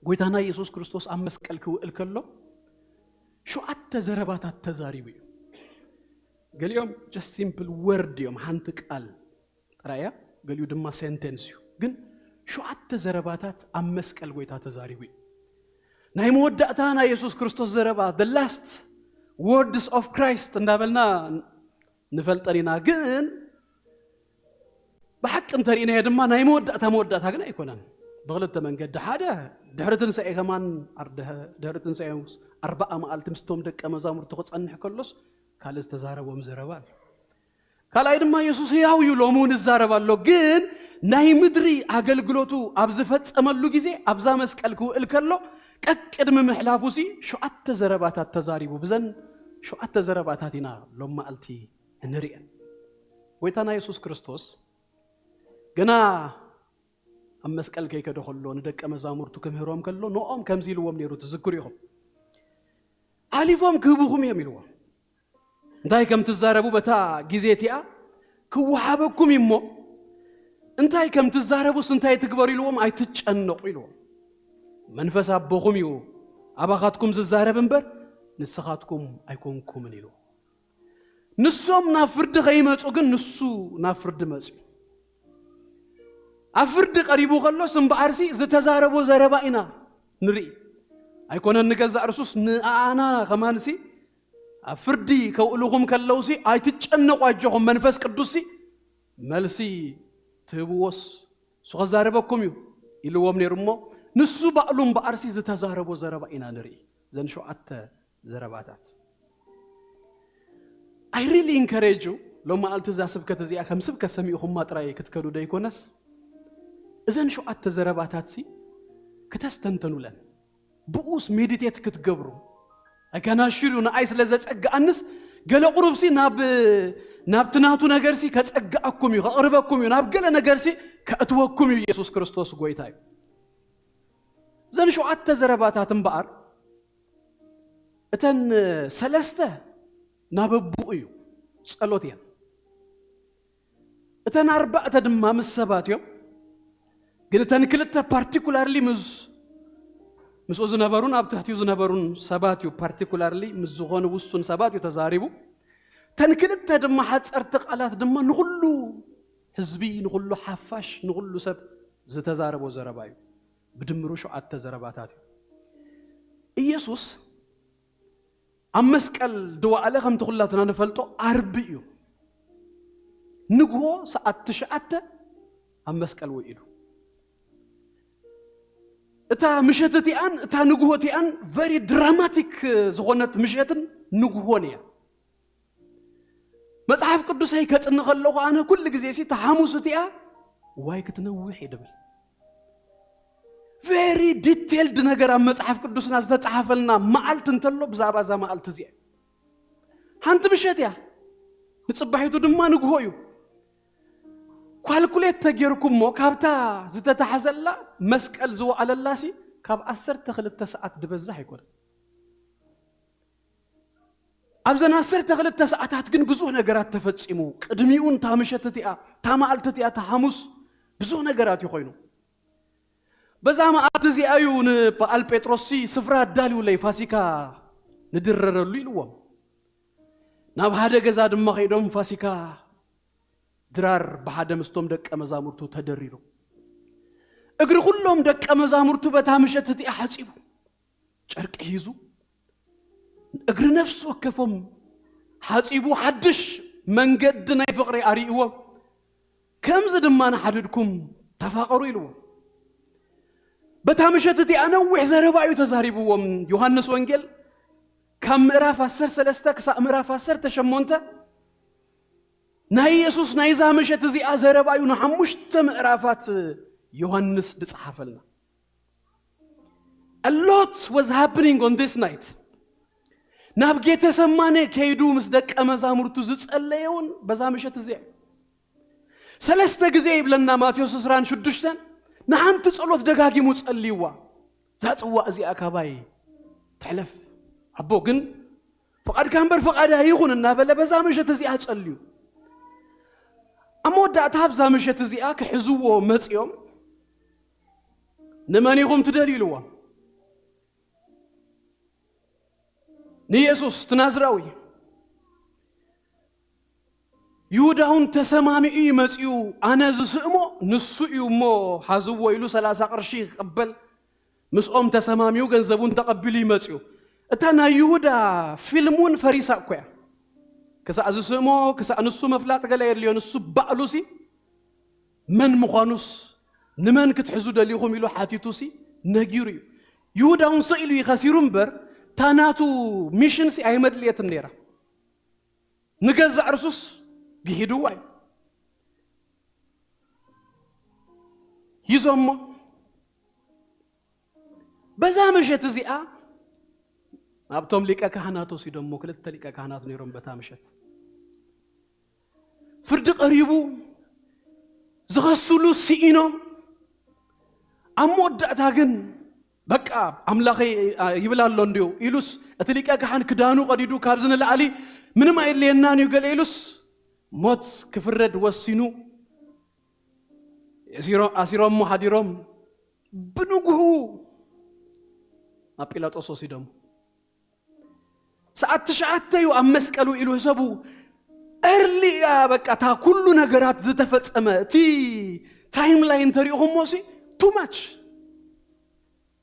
ጐይታና ኢየሱስ ክርስቶስ ኣብ መስቀል ክውዕል ከሎ ሸውዓተ ዘረባታት ተዛሪቡ እዩ። ገሊኦም just simple word እዮም፣ ሓንቲ ቃል ጥራይ እያ፣ ገሊኡ ድማ ሴንቴንስ እዩ። ግን ሸውዓተ ዘረባታት ኣብ መስቀል ጐይታ ተዛሪቡ እዩ። ናይ መወዳእታ ናይ የሱስ ክርስቶስ ዘረባ፣ the last words of Christ እንዳበልና ንፈልጠን ኢና። ግን ብሓቂ እንተሪእናዮ ድማ ናይ መወዳእታ መወዳእታ ግን ኣይኮነን። ብኽልተ መንገዲ፣ ሓደ ድሕሪ ትንሳኤ ከማን ኣር-፣ ድሕ-፣ ድሕሪ ትንሳኤ ኣርባዓ መዓልቲ ምስቶም ደቀ መዛሙርቱ ክጸንሕ ከሎስ ካልእ ዝተዛረቦም ዘረባ ኣሎ። ካልኣይ ድማ የሱስ ህያው እዩ፣ ሎሚ እውን ይዛረብ ኣሎ። ግን ናይ ምድሪ ኣገልግሎቱ ኣብ ዝፈጸመሉ ግዜ ኣብዛ መስቀል ክውዕል ከሎ ቀቅድሚ ምሕላፉ ሲ ሸውዓተ ዘረባታት ተዛሪቡ። ብዘን ሸውዓተ ዘረባታት ኢና ሎም መዓልቲ እንርእየን። ጎይታና የሱስ ክርስቶስ ገና ኣብ መስቀል ከይከደ ከሎ ንደቀ መዛሙርቱ ክምህሮም ከሎ ንኦም ከምዚ ኢልዎም ነይሩ፣ ትዝክሩ ኢኹም። ሓሊፎም ክህብኹም እዮም ኢልዎም። እንታይ ከም ትዛረቡ በታ ግዜ እቲኣ ክወሃበኩም እዩ እሞ፣ እንታይ ከም ትዛረቡስ እንታይ ትግበሩ ኢልዎም፣ ኣይትጨነቑ ኢልዎም። መንፈስ ኣቦኹም እዩ ኣባኻትኩም ዝዛረብ እምበር ንስኻትኩም ኣይኮንኩምን ኢልዎም። ንሶም ናብ ፍርዲ ከይመጹ ግን ንሱ ናብ ፍርዲ መጽዩ። ኣብ ፍርዲ ቀሪቡ ከሎስ እምበኣርሲ ዝተዛረቦ ዘረባ ኢና ንርኢ። ኣይኮነን ንገዛእ ርሱስ ንኣና ከማንሲ ኣብ ፍርዲ ከውእሉኹም ከለውሲ ኣይትጨነቑ ኣጆኹም መንፈስ ቅዱስሲ መልሲ ትህብዎስ እሱ ከዛረበኩም እዩ ኢልዎም ነይሩ እሞ ንሱ ባዕሉ እምበኣርሲ ዝተዛረቦ ዘረባ ኢና ንርኢ። ዘን ሸውዓተ ዘረባታት። I really encourage you ሎም መዓልቲ እዛ ስብከት እዚኣ ከም ስብከት ሰሚእኹማ ጥራይ ክትከዱ ደይኮነስ እዘን ሸውዓተ ዘረባታት ሲ ክተስተንተኑለን ብኡስ ሜዲቴት ክትገብሩ ኣይከናሽሉ ንኣይ ስለ ዘጸግኣንስ ገለ ቁሩብሲ ናብ ናብቲ ናቱ ነገርሲ ከጸግኣኩም እዩ ከቕርበኩም እዩ ናብ ገለ ነገርሲ ከእትወኩም እዩ። ኢየሱስ ክርስቶስ ጎይታ እዩ። እዘን ሸውዓተ ዘረባታት እምበኣር እተን ሰለስተ ናብ ኣቦኡ እዩ ጸሎት እየን። እተን ኣርባዕተ ድማ ምስ ሰባት እዮም። ግን እተን ክልተ ፓርቲኩላርሊ ምስ ምስኡ ዝነበሩን ኣብ ትሕቲኡ ዝነበሩን ሰባት እዩ ፓርቲኩላርሊ ምስ ዝኾኑ ውሱን ሰባት እዩ ተዛሪቡ። እተን ክልተ ድማ ሓፀርቲ ቃላት ድማ ንኹሉ ህዝቢ ንኹሉ ሓፋሽ ንኹሉ ሰብ ዝተዛረቦ ዘረባ እዩ። ብድምሩ ሸውዓተ ዘረባታት እዩ። ኢየሱስ ኣብ መስቀል ድዋዕለ ከምቲ ኩላትና ንፈልጦ ዓርቢ እዩ። ንግሆ ሰዓት ትሽዓተ ኣብ መስቀል ውዒሉ። እታ ምሸት እቲኣን እታ ንግሆ እቲኣን ቨሪ ድራማቲክ ዝኾነት ምሸትን ንግሆን እያ። መጽሓፍ ቅዱሰይ ከጽኒ ከለኹ ኣነ ኩሉ ግዜ ሲ እታ ሓሙስ እቲኣ ዋይ ክትነውሕ እየ ድብል። ቨሪ ዲቴልድ ነገር ኣብ መጽሓፍ ቅዱስና ዝተጻሓፈልና መዓልቲ እንተሎ ብዛዕባ እዛ መዓልቲ እዚኣ ሓንቲ ምሸት እያ። ንጽባሒቱ ድማ ንግሆ እዩ። ኳልኩሌት ተጌርኩሞ ካብታ ዝተታሕዘላ መስቀል ዝወዓለላሲ ካብ ዓሰርተ ክልተ ሰዓት ድበዛሕ ኣይኮነን። ኣብዘን ዓሰርተ ክልተ ሰዓታት ግን ብዙሕ ነገራት ተፈጺሙ። ቅድሚኡ እታ ምሸት እቲኣ እታ መዓልቲ እቲኣ እታ ሓሙስ ብዙሕ ነገራት እዩ ኮይኑ። በዛ መዓልቲ እዚኣ እዩ ንበዓል ጴጥሮስሲ ስፍራ ኣዳልዩለይ ፋሲካ ንድረረሉ ኢልዎም። ናብ ሓደ ገዛ ድማ ከይዶም ፋሲካ ድራር ብሓደ ምስቶም ደቀ መዛሙርቱ ተደሪሩ። እግሪ ኩሎም ደቀ መዛሙርቱ በታ ምሸት እቲኣ ሓጺቡ ጨርቂ ሒዙ እግሪ ነፍሲ ወከፎም ሓጺቡ ሓድሽ መንገዲ ናይ ፍቕሪ ኣርእይዎም። ከምዚ ድማ ንሓድድኩም ተፋቐሩ ኢልዎም። በታ ምሸት እቲኣ ነዊሕ ዘረባ እዩ ተዛሪብዎም። ዮሃንስ ወንጌል ካብ ምዕራፍ ዓሰርተ ሰለስተ ክሳብ ምዕራፍ ዓሰርተ ሸሞንተ ናይ ኢየሱስ ናይዛ ምሸት እዚኣ ዘረባ እዩ ንሓሙሽተ ምዕራፋት ዮሃንስ ዝጸሓፈልና። A lot was happening on this night. ናብ ጌተሰማኔ ከይዱ ምስ ደቀ መዛሙርቱ ዝጸለየ እውን በዛ ምሸት እዚኣ እዩ። ሰለስተ ግዜ ይብለና ማቴዎስ ዕስራን ሽዱሽተን ንሓንቲ ጸሎት ደጋጊሙ ጸልይዋ። እዛ ጽዋእ እዚኣ ካባይ ትሕለፍ ኣቦ፣ ግን ፍቓድካ እምበር ፍቓዳ ይኹን እናበለ በዛ ምሸት እዚኣ ጸልዩ። ኣብ መወዳእታ ኣብዛ ምሸት እዚኣ ክሕዝዎ መጺኦም ንመን ኢኹም ትደልዩ ኢልዎም። ንኢየሱስ እቲ ናዝራዊ። ይሁዳ እውን ተሰማሚዑ እዩ መጺኡ፣ ኣነ ዝስእሞ ንሱ እዩ እሞ ሓዝዎ ኢሉ ሰላሳ ቅርሺ ክቕበል ምስኦም ተሰማሚዑ ገንዘቡን ተቐቢሉ እዩ መጺኡ። እታ ናይ ይሁዳ ፊልም እውን ፈሪሳ እኮ እያ። ክሳዕ ዝስእሞ ክሳዕ ንሱ ምፍላጥ ገለ የድልዮ፣ ንሱ ባዕሉሲ መን ምዃኑስ ንመን ክትሕዙ ደሊኹም ኢሉ ሓቲቱሲ ነጊሩ እዩ። ይሁዳ እውን ሰ ኢሉ እዩ ከሲሩ እምበር እታ ናቱ ሚሽንሲ ኣይመድልየትን ነይራ። ንገዛእ ርሱስ ግሂድዋ እዩ ሂዞሞ። በዛ ምሸት እዚኣ ናብቶም ሊቀ ካህናት ወሲዶሞ። ክልተ ሊቀ ካህናት ነይሮም በታ ምሸት። ፍርዲ ቀሪቡ፣ ዝኸስሉ ስኢኖም፣ ኣብ መወዳእታ ግን በቃ ኣምላኸይ ይብል ኣሎ እንዲዩ ኢሉስ፣ እቲ ሊቀ ካህን ክዳኑ ቀዲዱ፣ ካብዚ ንላዕሊ ምንም ኣየድልየናን እዩ ገለ ኢሉስ፣ ሞት ክፍረድ ወሲኑ። ኣሲሮሞ ሓዲሮም፣ ብንግሁ ናብ ጲላጦስ ወሲዶም። ሰዓት ትሽዓተ እዩ ኣብ መስቀል ውዒሉ ህሰቡ። ኤርሊ እያ በቃ እታ ኩሉ ነገራት ዝተፈጸመ። እቲ ታይም ላይን ተሪእኹሞ ሲ ቱ ማች።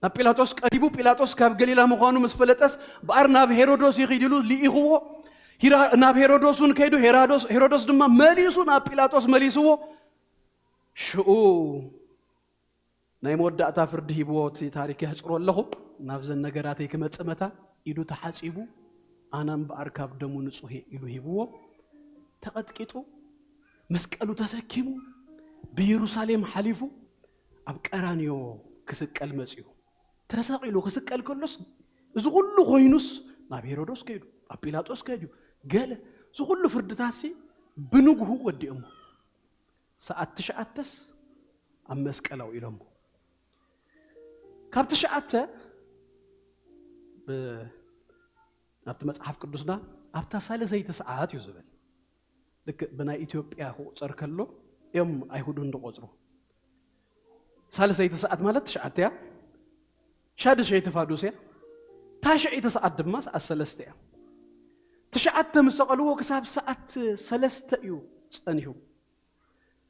ናብ ጲላጦስ ቀሪቡ፣ ጲላጦስ ካብ ገሊላ ምዃኑ ምስ ፈለጠስ፣ በኣር ናብ ሄሮዶስ ይኺድ ኢሉ ልኢኽዎ። ሂራ-፣ ናብ ሄሮዶስ እውን ከይዱ፣ ሄራዶስ-፣ ሄሮዶስ ድማ መሊሱ ናብ ጲላጦስ መሊስዎ። ሽኡ ናይ መወዳእታ ፍርዲ ሂብዎ። እቲ ታሪክ የሕጽሮ ኣለኹ። ናብዘን ነገራተይ ክመጽእ መታ ኢዱ ተሓጺቡ፣ ኣነ እምበኣር ካብ ደሙ ንጹህ እየ ኢሉ ሂብዎ። ተቐጥቂጡ፣ መስቀሉ ተሰኪሙ፣ ብየሩሳሌም ሓሊፉ ኣብ ቀራንዮ ክስቀል መጺኡ። ተሰቒሉ ክስቀል ከሎስ፣ እዚ ኩሉ ኮይኑስ፣ ናብ ሄሮዶስ ከይዱ፣ ኣብ ጲላጦስ ከይዱ፣ ገለ፣ እዚ ኩሉ ፍርድታሲ ብንግሁ ወዲኦሞ። ሰዓት ትሽዓተስ ኣብ መስቀል ኣውዒሎሞ። ካብ ትሽዓተ ብ-፣ ናብቲ መጽሓፍ ቅዱስና ኣብታ ሳልሰይቲ ሰዓት እዩ ዝብል። ልክእ ብናይ ኢትዮጵያ ክቑጸር ከሎ እዮም ኣይሁድ እንድቆጽሩ። ሳልሰይቲ ሰዓት ማለት ትሽዓተ እያ። ሻድሸይቲ ፋዱስ እያ። ታሽዐይቲ ሰዓት ድማ ሰዓት ሰለስተ እያ። ትሽዓተ ምስ ሰቐልዎ ክሳብ ሰዓት ሰለስተ እዩ ጸኒሑ።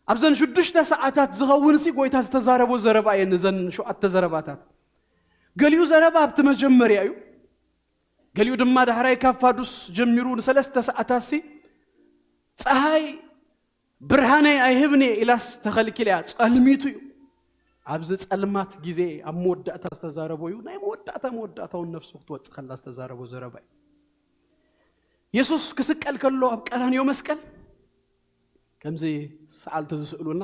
ኣብዘን ሽዱሽተ ሰዓታት ዝኸውን ሲ ጎይታ ዝተዛረቦ ዘረባ እየን። እዘን ሸውዓተ ዘረባታት ገሊኡ ዘረባ ኣብቲ መጀመርያ እዩ። ገሊኡ ድማ ዳሕራይ ካብ ፋዱስ ጀሚሩ ንሰለስተ ሰዓታት ሲ ፀሃይ ብርሃነይ ኣይህብን እየ ኢላስ ተኸልኪላ እያ፣ ጸልሚቱ እዩ። ኣብዚ ጸልማት ግዜ ኣብ መወዳእታ ዝተዛረቦ እዩ። ናይ መወዳእታ መወዳእታ እውን ነፍሱ ክትወጽእ ከላ ዝተዛረቦ ዘረባ እዩ። የሱስ ክስቀል ከሎ ኣብ ቀራንዮ መስቀል ከምዚ ሰዓልቲ ዝስእሉና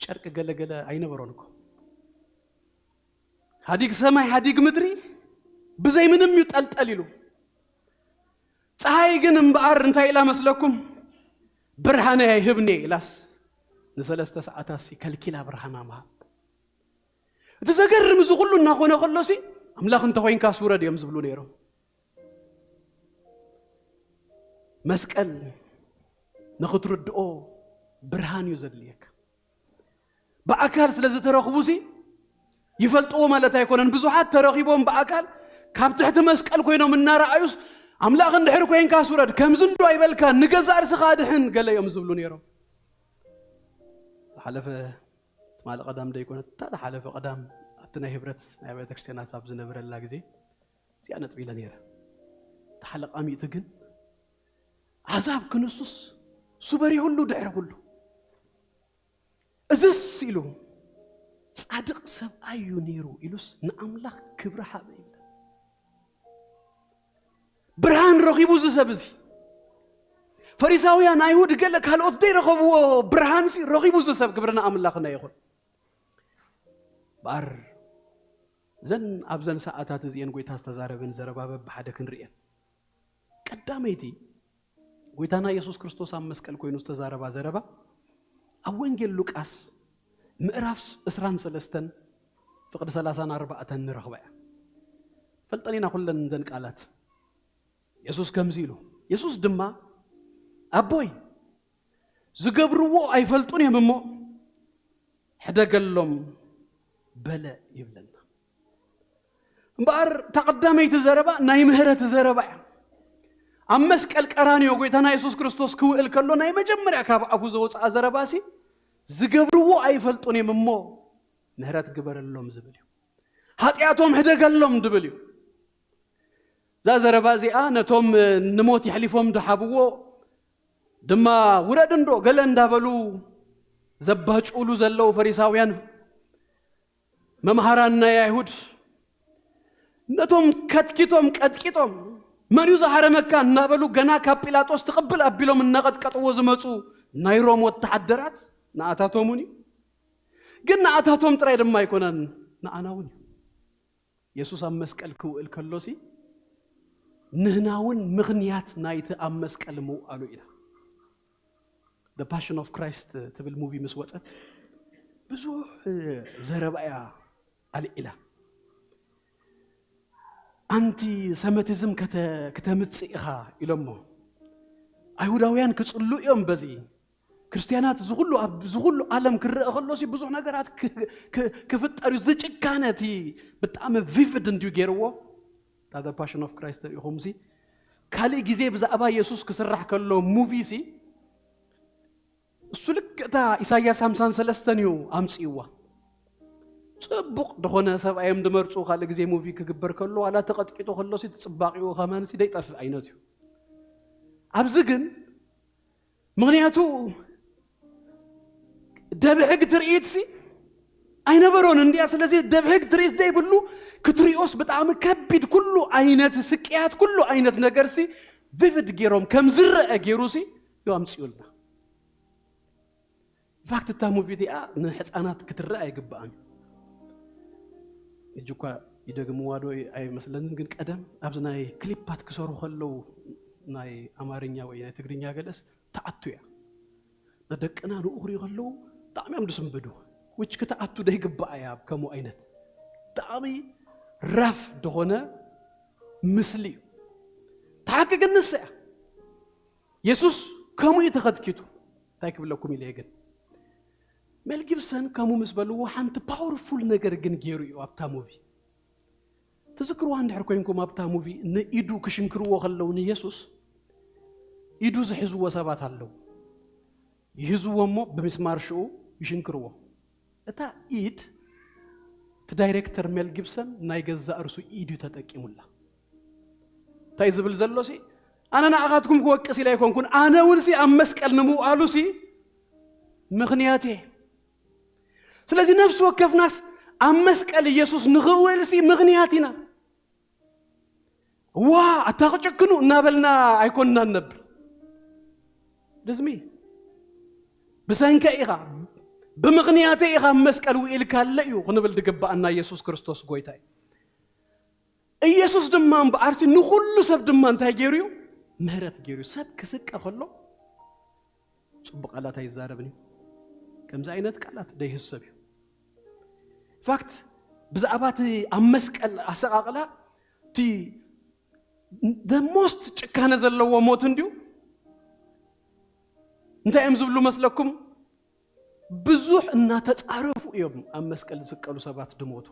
ጨርቂ ገለገለ ኣይነበሮን እኮ። ሃዲግ ሰማይ ሃዲግ ምድሪ ብዘይ ምንም እዩ ጠልጠል ኢሉ። ፀሃይ ግን እምበኣር እንታይ ኢላ መስለኩም? ብርሃነይ ኣይህብን እየ ኢላስ ንሰለስተ ሰዓታት ሲ ከልኪላ ብርሃና ምሃብ። እቲ ዘገርም እዚ ኩሉ እናኾነ ከሎ ሲ ኣምላኽ እንተኾይንካ ስውረድ እዮም ዝብሉ ነይሮም። መስቀል ንኽትርድኦ ብርሃን እዩ ዘድልየካ። ብኣካል ስለ ዝተረኽቡ ሲ ይፈልጥዎ ማለት ኣይኮነን። ብዙሓት ተረኺቦም ብኣካል ካብ ትሕቲ መስቀል ኮይኖም እናረኣዩስ ኣምላኽ እንድሕር ኮይንካ ስውረድ፣ ከምዚ እንዶ ኣይበልካ፣ ንገዛእ ርስኻ ድሕን ገለ እዮም ዝብሉ ነይሮም። ዝሓለፈ ትማሊ ቀዳም ዶ ኣይኮነት? እታ ዝሓለፈ ቀዳም ኣብቲ ናይ ህብረት ናይ ኣብያተ ክርስቲያናት ኣብ ዝነበረላ ግዜ እዚኣ ነጥቢ ኢለ ነይረ። እታ ሓለቓ ሚእቲ ግን ኣሕዛብ ክንሱስ እሱ በሪሁሉ ድሕሪ ኩሉ። እዝስ ኢሉ ጻድቕ ሰብኣይ እዩ ነይሩ ኢሉስ ንኣምላኽ ክብሪ ሃበ ይብለን። ብርሃን ረኺቡ እዚ ሰብ እዚ። ፈሪሳውያን፣ ኣይሁድ፣ ገለ ካልኦት ዘይረኸብዎ ብርሃን ሲ ረኺቡ እዚ ሰብ። ክብሪ ንኣምላኽና ይኹን። ባር ዘን ኣብዘን ሰዓታት እዚኤን ጎይታ ዝተዛረበን ዘረባ በብሓደ ክንርእየን። ቀዳመይቲ ጎይታና የሱስ ክርስቶስ ኣብ መስቀል ኮይኑ ዝተዛረባ ዘረባ ኣብ ወንጌል ሉቃስ ምዕራፍ ዕስራን ሰለስተን ፍቕዲ ሰላሳን ኣርባዕተን ንረኽባ እያ። ፈልጠን ኢና ኩለን እዘን ቃላት። የሱስ ከምዚ ኢሉ፣ የሱስ ድማ ኣቦይ ዝገብርዎ ኣይፈልጡን እዮም እሞ ሕደገሎም በለ ይብለና። እምበኣር እታ ቀዳመይቲ ዘረባ ናይ ምህረት ዘረባ እያ። ኣብ መስቀል ቀራንዮ ጎይታና የሱስ ክርስቶስ ክውእል ከሎ ናይ መጀመርያ ካብ ኣፉ ዘውፅኣ ዘረባ ሲ ዝገብርዎ ኣይፈልጡን እዮም እሞ ምህረት ግበረሎም ዝብል እዩ። ሓጢኣቶም ሕደገሎም ዝብል እዩ። እዛ ዘረባ እዚኣ ነቶም ንሞት የሕሊፎም ድሃብዎ ድማ ውረድ እንዶ ገለ እንዳበሉ ዘባጭውሉ ዘለዉ ፈሪሳውያን መምሃራን ናይ ኣይሁድ ነቶም ከትኪቶም ቀጥቂጦም መን እዩ ዝሃረመካ እናበሉ ገና ካብ ጲላጦስ ትቕብል ኣቢሎም እናቐጥቀጥዎ ዝመፁ ናይ ሮም ወተሓደራት ንኣታቶም እውን እዩ። ግን ንኣታቶም ጥራይ ድማ ኣይኮነን፣ ንኣና እውን እዩ። የሱስ ኣብ መስቀል ክውእል ከሎሲ ንህና እውን ምኽንያት ናይቲ ኣብ መስቀል ምውኣሉ ኢና። The Passion of Christ ትብል ሙቪ ምስ ወፀት ብዙሕ ዘረባ እያ ኣልዒላ። ኣንቲ ሰመቲዝም ክተ- ክተምፅእ ኢኻ ኢሎሞ። ኣይሁዳውያን ክፅሉ እዮም በዚ። ክርስትያናት ዝኹሉ ኣብ ዝኹሉ ዓለም ክረአ ከሎሲ ብዙሕ ነገራት ክ- ክ- ክፍጠር እዩ። ዝጭካነ እቲ ብጣዕሚ ቪቪድ እንድዩ ገይርዎ። እታ The Passion of Christ ሪኢኹምሲ ካልእ ግዜ ብዛዕባ የሱስ ክስራሕ ከሎ ሙቪ ሲ እሱ ልክእታ ኢሳያስ ሓምሳን ሰለስተን እዩ ኣምፅእዋ። ፅቡቕ ዝኾነ ሰብኣዮም ድመርፁ ካልእ ግዜ ሙቪ ክግበር ከሎ ዋላ ተቐጥቂጡ ከሎሲ እቲ ፅባቂኡ ከማንሲ ደይጠፍእ ዓይነት እዩ። ኣብዚ ግን ምኽንያቱ ደብሕግ ትርኢት ሲ ኣይነበሮን እንዲያ። ስለዚ ደብሕግ ትርኢት ደይብሉ ክትሪኦስ ብጣዕሚ ከቢድ ኩሉ ዓይነት ስቅያት ኩሉ ዓይነት ነገር ሲ ቪቪድ ገይሮም ከም ዝረአ ገይሩ ሲ እዩ ኣምፅኡልና። ኢንፋክት እታ ሙቪ እቲኣ ንሕፃናት ክትረአ ኣይግባኣን እዩ። እጅ እኳ ይደግምዋ ዶ ኣይመስለንን፣ ግን ቀደም ኣብዚ ናይ ክሊፓት ክሰርሑ ከለዉ ናይ ኣማርኛ ወይ ናይ ትግርኛ ገለስ ተኣቱ እያ። ንደቅና ንኡ ክሪኡ ከለዉ ብጣዕሚ እዮም ዝስንብዱ። ውች ክትኣቱ ደይግባኣ እያ። ኣብ ከምኡ ዓይነት ብጣዕሚ ራፍ ዝኾነ ምስሊ እዩ። ተሓቂ ግን ንሳ እያ። የሱስ ከምኡ እዩ ተኸትኪቱ። እንታይ ክብለኩም ኢለ ግን ሜል ጊብሰን ከምኡ ምስ በልዎ ሓንቲ ፓወርፉል ነገር ግን ገይሩ እዩ ኣብታ ሙቪ። ትዝክርዋ እንድሕር ኮይንኩም ኣብታ ሙቪ ንኢዱ ክሽንክርዎ ከለዉ ንየሱስ ኢዱ ዝሕዝዎ ሰባት ኣለዉ። ይህዝዎ እሞ ብሚስማር ሽኡ ይሽንክርዎ። እታ ኢድ እቲ ዳይሬክተር ሜል ጊብሰን ናይ ገዛእ ርሱ ኢድ እዩ ተጠቂሙላ። እንታይ ዝብል ዘሎ ሲ ኣነ ንኣኻትኩም ክወቅስ ኢለ ኣይኮንኩን። ኣነ እውን ሲ ኣብ መስቀል ንምውኣሉ ሲ ምኽንያት እየ። ስለዚ ነፍሲ ወከፍናስ ኣብ መስቀል ኢየሱስ ንኽውእል ሲ ምኽንያት ኢና። ዋ ኣታ ክጭክኑ እናበልና ኣይኮንና ነብል። ድዝሚ ብሰንከ ኢኻ ብምኽንያተ ኢኻ ኣብ መስቀል ውኢልካ ኣለ እዩ ክንብል ድግባኣና። ኢየሱስ ክርስቶስ ጎይታ እዩ። ኢየሱስ ድማ እምበኣርሲ ንኹሉ ሰብ ድማ እንታይ ገይሩ እዩ? ምህረት ገይሩ እዩ። ሰብ ክስቀ ከሎ ጽቡቕ ቃላት ኣይዛረብን እዩ። ከምዚ ዓይነት ቃላት ደይህዝ ሰብ እዩ። ፋክት ብዛዕባ እቲ ኣብ መስቀል ኣሰቃቕላ እቲ the most ጭካነ ዘለዎ ሞት እንድዩ። እንታይ እዮም ዝብሉ መስለኩም? ብዙሕ እናተጻረፉ እዮም ኣብ መስቀል ዝስቀሉ ሰባት ድሞቱ።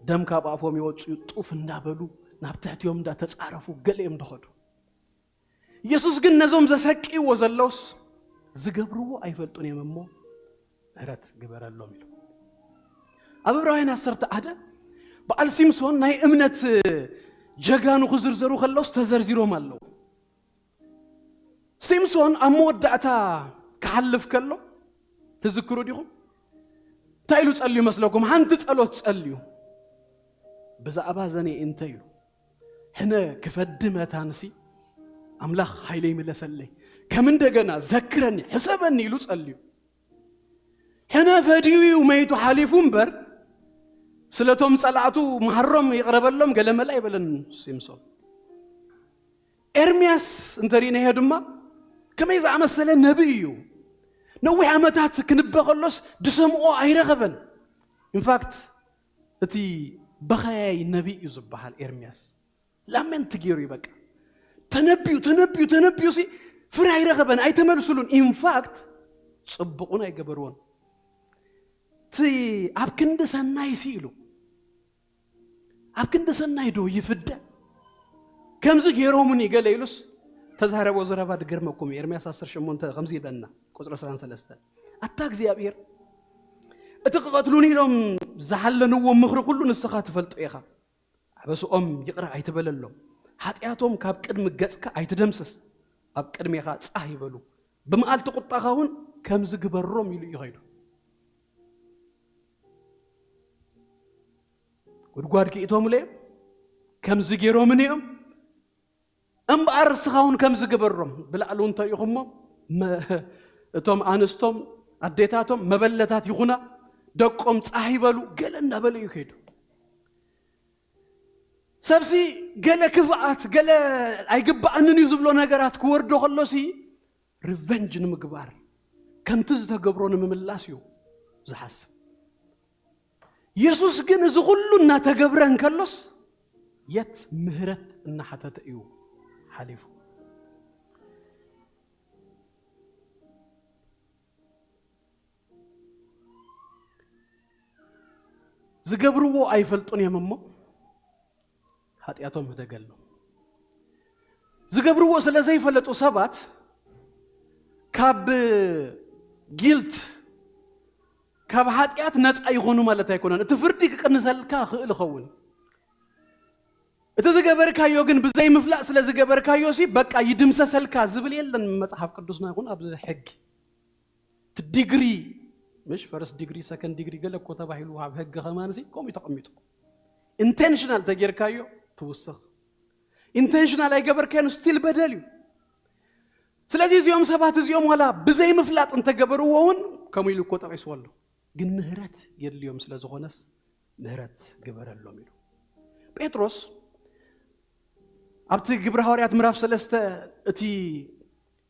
ደም ካብ ኣፎም ይወጽኡ ጡፍ እንዳበሉ ናብ ትሕቲኦም እንዳተጻረፉ ገለ እዮም ድኸዱ። ኢየሱስ ግን ነዞም ዘሰቅይዎ ዘለውስ ዝገብርዎ ኣይፈልጡን እዮም እሞ ምህረት ግበረሎም ኢሉ። ኣብ ዕብራውያን ዓሰርተ ሓደ በዓል ሲምሶን ናይ እምነት ጀጋኑ ክዝርዘሩ ከለውስ ተዘርዚሮም ኣለዉ። ሲምሶን ኣብ መወዳእታ ክሓልፍ ከሎ ትዝክሩ ዲኹም? እንታይ ኢሉ ጸልዩ መስለኩም? ሓንቲ ጸሎት ጸልዩ። ብዛዕባ ዘኔ እንተ ኢሉ ሕነ ክፈዲ መታንሲ ኣምላኽ ሓይለይ ምለሰለይ ከም እንደገና ዘክረኒ ሕሰበኒ ኢሉ ጸልዩ። ሕነ ፈድዩ እዩ መይቱ ሓሊፉ እምበር ስለቶም ጸላእቱ መሃሮም ይቕረበሎም ገለመለ ኣይበለን ሲምሶን። ኤርምያስ እንተሪእናዮ ድማ ከመይ ዝኣመሰለ ነቢይ እዩ። ነዊሕ ዓመታት ክንበ ከሎስ ድሰምዖ ኣይረኸበን። ኢንፋክት እቲ በኸያይ ነቢይ እዩ ዝበሃል ኤርምያስ። ላመንት ገይሩ እዩ በቃ ተነብዩ ተነብዩ ተነብዩ ሲ ፍረ ኣይረኸበን ኣይተመልሱሉን። ኢንፋክት ጽቡቕን ኣይገበርዎን። እቲ ኣብ ክንዲ ሰናይ ሲ ኢሉ ኣብ ክንዲ ሰናይ ዶ ይፍደ ከምዚ ገይሮሙኒ ገለ ኢሉስ ተዛረቦ ዘረባ ድገርመኩም እዩ። ኤርምያስ ዓሰርተ ሸሞንተ ከምዚ ይብለና ቁፅሪ ዕስራን ሰለስተን ኣታ እግዚኣብሔር እቲ ክቐትሉኒ ኢሎም ዝሓለንዎ ምኽሪ ኩሉ ንስኻ ትፈልጦ ኢኻ። ኣበስኦም ይቕረ ኣይትበለሎም፣ ሓጢኣቶም ካብ ቅድሚ ገጽካ ኣይትደምስስ። ኣብ ቅድሜኻ ጻህ ይበሉ፣ ብመዓልቲ ቁጣኻ እውን ከምዚ ግበሮም ኢሉ እዩ ኸይዱ። ጉድጓድ ክኢቶምለ እዮም፣ ከምዚ ገይሮምን እዮም። እምበኣር ንስኻ እውን ከምዚ ግበሮም። ብላዕሊ እውን ተሪኹሞ መ- እቶም ኣንስቶም ኣዴታቶም መበለታት ይኹና፣ ደቆም ጻህ ይበሉ፣ ገለ እናበለ እዩ ከይዱ። ሰብሲ ገለ ክፍኣት፣ ገለ ኣይግባኣንን እዩ ዝብሎ ነገራት ክወርዶ ከሎሲ፣ ሪቨንጅ ንምግባር፣ ከምቲ ዝተገብሮ ንምምላስ እዩ ዝሓስብ። የሱስ ግን እዚ ኩሉ እናተገብረ እንከሎስ፣ የት ምህረት እናሓተተ እዩ ሓሊፉ። ዝገብርዎ ኣይፈልጡን እዮም እሞ፣ ሓጢኣቶም ህደገሎም። ዝገብርዎ ስለ ዘይፈለጡ ሰባት ካብ ጊልት፣ ካብ ሓጢኣት ነፃ ይኾኑ ማለት ኣይኮነን። እቲ ፍርዲ ክቕንሰልካ ክእል ይኸውን። እቲ ዝገበርካዮ ግን ብዘይምፍላጥ ስለ ዝገበርካዮ ሲ በቃ ይድምሰሰልካ ዝብል የለን። መጽሓፍ ቅዱስና ይኹን ኣብ ሕጊ እቲ ዲግሪ፣ ምሽ ፈርስት ዲግሪ፣ ሰከንድ ዲግሪ ገለ እኮ ተባሂሉ ኣብ ሕጊ ከማን ሲ ከምኡ እዩ ተቐሚጡ። ኢንቴንሽናል ተጌርካዮ ትውስኽ፣ ኢንቴንሽናል ኣይገበርካዮን ስቲል በደል እዩ። ስለዚ እዚኦም ሰባት እዚኦም ዋላ ብዘይምፍላጥ እንተገበርዎ እውን ከምኡ ኢሉ እኮ ጠቒስዎ ኣሎ። ግን ምህረት የድልዮም ስለ ዝኾነስ ምህረት ግበረሎም ኢሉ። ጴጥሮስ ኣብቲ ግብረ ሃዋርያት ምዕራፍ ሰለስተ እቲ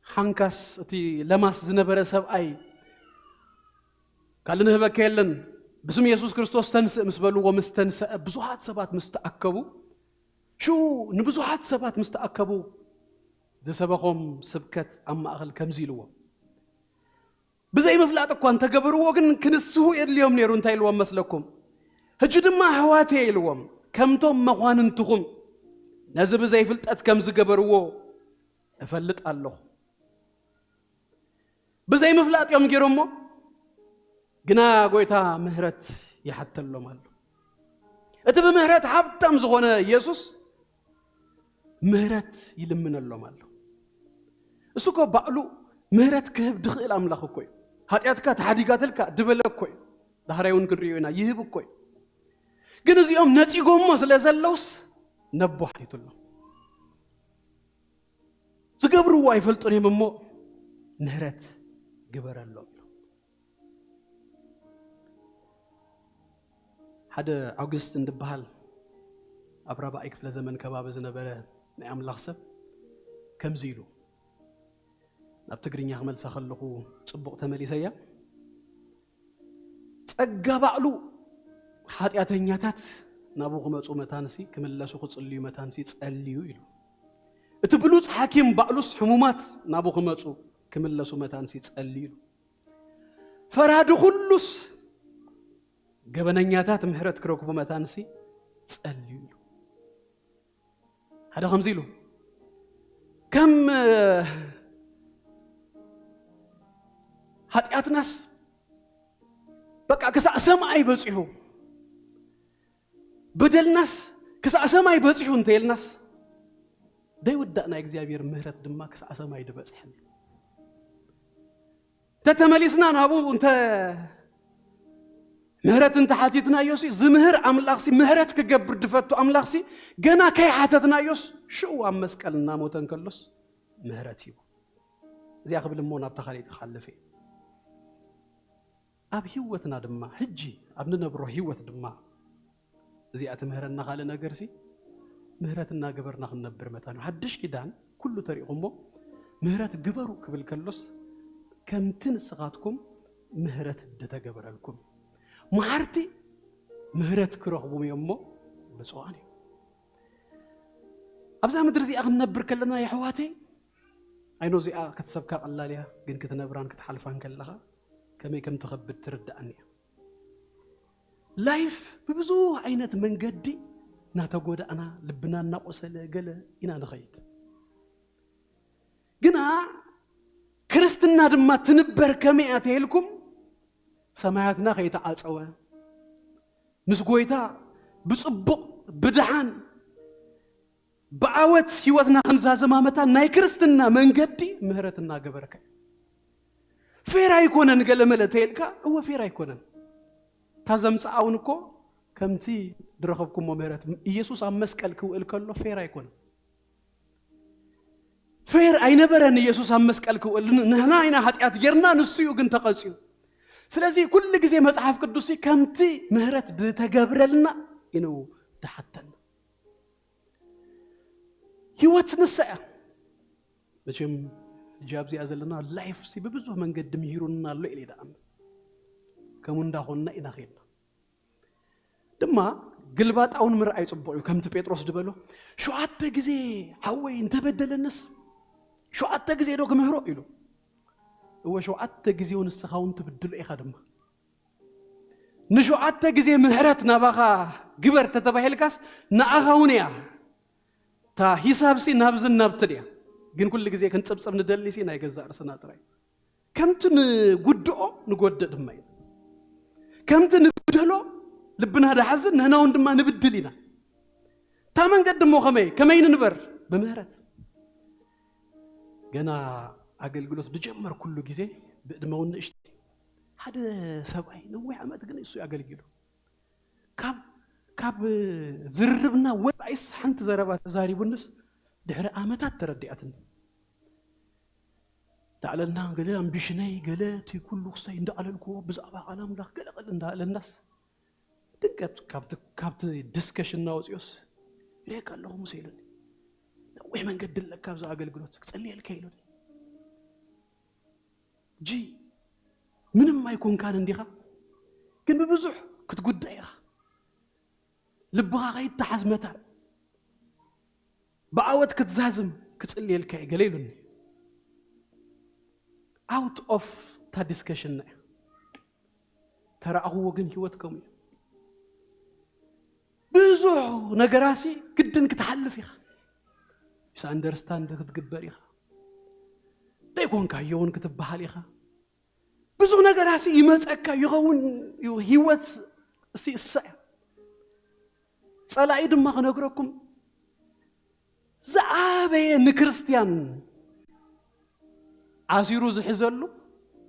ሓንካስ፣ እቲ ለማስ ዝነበረ ሰብኣይ ካልእ ንህበካ የለን፣ ብስም የሱስ ክርስቶስ ተንስእ ምስ በልዎ ምስ ተንስአ፣ ብዙሓት ሰባት ምስ ተኣከቡ፣ ሽኡ ንብዙሓት ሰባት ምስ ተኣከቡ ዝሰበኾም ስብከት ኣብ ማእኸል ከምዚ ኢልዎም፣ ብዘይምፍላጥ እኳ እንተገበርዎ ግን ክንስሁ የድልዮም ነይሩ። እንታይ ኢልዎም መስለኩም? ሕጂ ድማ ኣሕዋተየ ኢልዎም፣ ከምቶም መኳንንትኹም ነዚ ብዘይፍልጠት ከም ዝገበርዎ እፈልጥ ኣለኹ። ብዘይምፍላጥ እዮም ገይሮሞ፣ ግና ጎይታ ምህረት ይሓተሎም ኣሎ። እቲ ብምህረት ሃብታም ዝኾነ የሱስ ምህረት ይልምነሎም ኣሎ። እሱ እኮ ባዕሉ ምህረት ክህብ ድኽእል ኣምላኽ እኮ እዩ። ሓጢኣትካ ተሓዲጋትልካ ድበለ እኮ እዩ። ዳሕራይ እውን ክንሪኦ ኢና፣ ይህብ እኮ እዩ። ግን እዚኦም ነጺጎሞ ስለ ዘለውስ ነቦ ሓቲቱሎም። ዝገብርዎ ኣይፈልጡን እዮም እሞ ምህረት ግበረሎም ኢሉ። ሓደ ኣውግስትን ዝበሃል ኣብ ራብዓይ ክፍለ ዘመን ከባቢ ዝነበረ ናይ ኣምላኽ ሰብ ከምዚ ኢሉ፣ ናብ ትግርኛ ክመልሳ ከለኹ ጽቡቕ ተመሊሰያ። ጸጋ ባዕሉ ሓጢኣተኛታት ናብኡ ክመጹ መታንሲ ክምለሱ ክጽልዩ መታንሲ ጸልዩ ኢሉ። እቲ ብሉጽ ሓኪም ባዕሉስ ሕሙማት ናብኡ ክመጹ ክምለሱ መታንሲ ጸልዩ ኢሉ። ፈራዲ ኩሉስ ገበነኛታት ምሕረት ክረክቡ መታንሲ ጸልዩ ኢሉ። ሓደ ከምዚ ኢሉ፣ ከም፣ እ፣ ሓጢኣትናስ በቃ ክሳዕ ሰማይ በጺሑ፣ በደልናስ ክሳዕ ሰማይ በጺሑ እንተይልናስ፣ ዘይውዳእ ናይ እግዚኣብሔር ምህረት ድማ ክሳዕ ሰማይ ድበጽሐን። እንተ ተመሊስና ናብኡ እንተ ምህረት እንተ ሓቲትናዮ ሲ፣ ዝምህር ኣምላኽ ሲ፣ ምህረት ክገብር ድፈቱ ኣምላኽ ሲ፣ ገና ከይሓተትናዮስ ሽኡ ኣብ መስቀል እናሞተ እንከሎስ ምህረት ሂቡ። እዚኣ ክብል እሞ ናብታ ካልኣይቲ ክሓልፍ እየ። ኣብ ህይወትና ድማ፣ ሕጂ ኣብ ንነብሮ ህይወት ድማ እዚኣ ትምህረና ካልእ ነገር ሲ፣ ምህረት እናገበርና ክንነብር መታን እዩ። ሓድሽ ኪዳን ኩሉ ተሪእኹሞ፣ ምህረት ግበሩ ክብል ከሎስ፣ ከምቲ ንስኻትኩም ምህረት ድተገበረልኩም። መሓርቲ ምህረት ክረኽቡ እዮም እሞ ብፁዓን እዮም። ኣብዛ ምድሪ እዚኣ ክንነብር ከለና የሕዋተይ፣ ኣይኖ እዚኣ ክትሰብካ ቀላል እያ፣ ግን ክትነብራን ክትሓልፋን ከለኻ ከመይ ከም ትኸብድ ትርድኣኒ እያ። ላይፍ ብብዙሕ ዓይነት መንገዲ እናተጎዳእና፣ ልብና እናቆሰለ ገለ ኢና ንኸይድ። ግና ክርስትና ድማ ትንበር ከመይ እያ ተይልኩም፣ ሰማያትና ከይተዓጸወ፣ ምስ ጎይታ ብጽቡቕ ብድሓን ብዓወት ህይወትና ክንዛዘማ መታን ናይ ክርስትና መንገዲ ምህረት እናገበረካ እዩ። ፌር ኣይኮነን ገለ መለ ተይልካ፣ እወ ፌር ኣይኮነን። እታ ዘምጽኣ እውን እኮ ከምቲ ድረኸብኩሞ ምህረት፣ ኢየሱስ ኣብ መስቀል ክውእል ከሎ ፌር ኣይኮነን። ፌር ኣይነበረን ኢየሱስ ኣብ መስቀል ክውእል። ንሕና ኢና ሓጢኣት ጌርና፣ ንሱ እዩ ግን ተቐጺኡ። ስለዚ ኩሉ ግዜ መጽሓፍ ቅዱስ ከምቲ ምህረት ዝተገብረልና ኢኑ ድሓተና። ህይወት ንሳ እያ። መቸም ሕጂ ኣብዚኣ ዘለና ላይፍ ሲ ብብዙሕ መንገዲ ምሂሩና ኣሎ ኢለ ይደኣምን። ከምኡ እንዳኾንና ኢና ኸድና። ድማ ግልባጣውን ምርኣይ ጽቡቕ እዩ። ከምቲ ጴጥሮስ ዝበሎ፣ "ሸውዓተ ግዜ ሓወይ እንተበደለንስ፣ ሸውዓተ ግዜ ዶ ክምህሮ?" ኢሉ። እወ፣ ሸውዓተ ግዜ እውን ንስኻ እውን ትብድሎ ኢኻ። ድማ ንሸውዓተ ግዜ ምህረት ናባኻ ግበር ተተባሂልካስ፣ ንኣኻ እውን እያ። እታ ሂሳብ ሲ ናብዝን ናብትን እያ። ግን ኩሉ ግዜ ክንጽብጽብ ንደሊ ሲ ናይ ገዛእ ርእስና ጥራይ። ከምቲ ንጉድኦ ንጎድእ ድማ ኢና። ከምቲ ንብደሎ ልብና ድሓዝን ንህና እውን ድማ ንብድል ኢና። እታ መንገዲ እሞ ከመይ፣ ከመይ ንንበር? ብምህረት። ገና ኣገልግሎት ዝጀመርኩሉ ግዜ ብዕድመ እውን ንእሽተይ ሓደ ሰብኣይ ነዊሕ ዓመት ግን እሱ ኣገልጊሉ። ካብ፣ ካብ ዝርርብና ወጻኢስ ሓንቲ ዘረባ ተዛሪቡንስ ድሕሪ ዓመታት ተረዲኣትኒ። እንዳዕለልና ገለ ኣምቢሽነይ፣ ገለ እቲ ኩሉ ክስታይ እንዳዕለልኩዎ ብዛዕባ ቃል ኣምላኽ ገለ ገለ እንዳዕለልናስ ድንገት ካብቲ፣ ካብቲ ዲስከሽን እናወፅዮስ፣ "ይሪኤካ ኣለኹ ሙሴ" ኢሉኒ። "ነዊሕ መንገዲ ኣለካ ኣብዚ ኣገልግሎት፣ ክጸልየልካ" ኢሉኒ። ጂ፣ ምንም ኣይኮንካን እንዲኻ፣ ግን ብብዙሕ ክትጉዳእ ኢኻ። ልብኻ ከይተሓዝ መታን ብዓወት ክትዛዝም ክጽልየልካ እየ ገለ ኢሉኒ። ኣውት ኦፍ እታ ዲስከሽንና እያ። ተረኣኽዎ ግን ህይወት ከምኡ እዩ። ብዙሕ ነገራሲ ግድን ክትሓልፍ ኢኻ። ሚስ ኣንደርስታንድ ክትግበር ኢኻ። ደይኮንካዮ እውን ክትበሃል ኢኻ። ብዙሕ ነገራሲ ይመጸካ ይኸውን እዩ። ህይወት እሲ እሳ እያ። ጸላኢ ድማ ክነግረኩም ዝዓበየ ንክርስትያን ዓሲሩ ዝሕዘሉ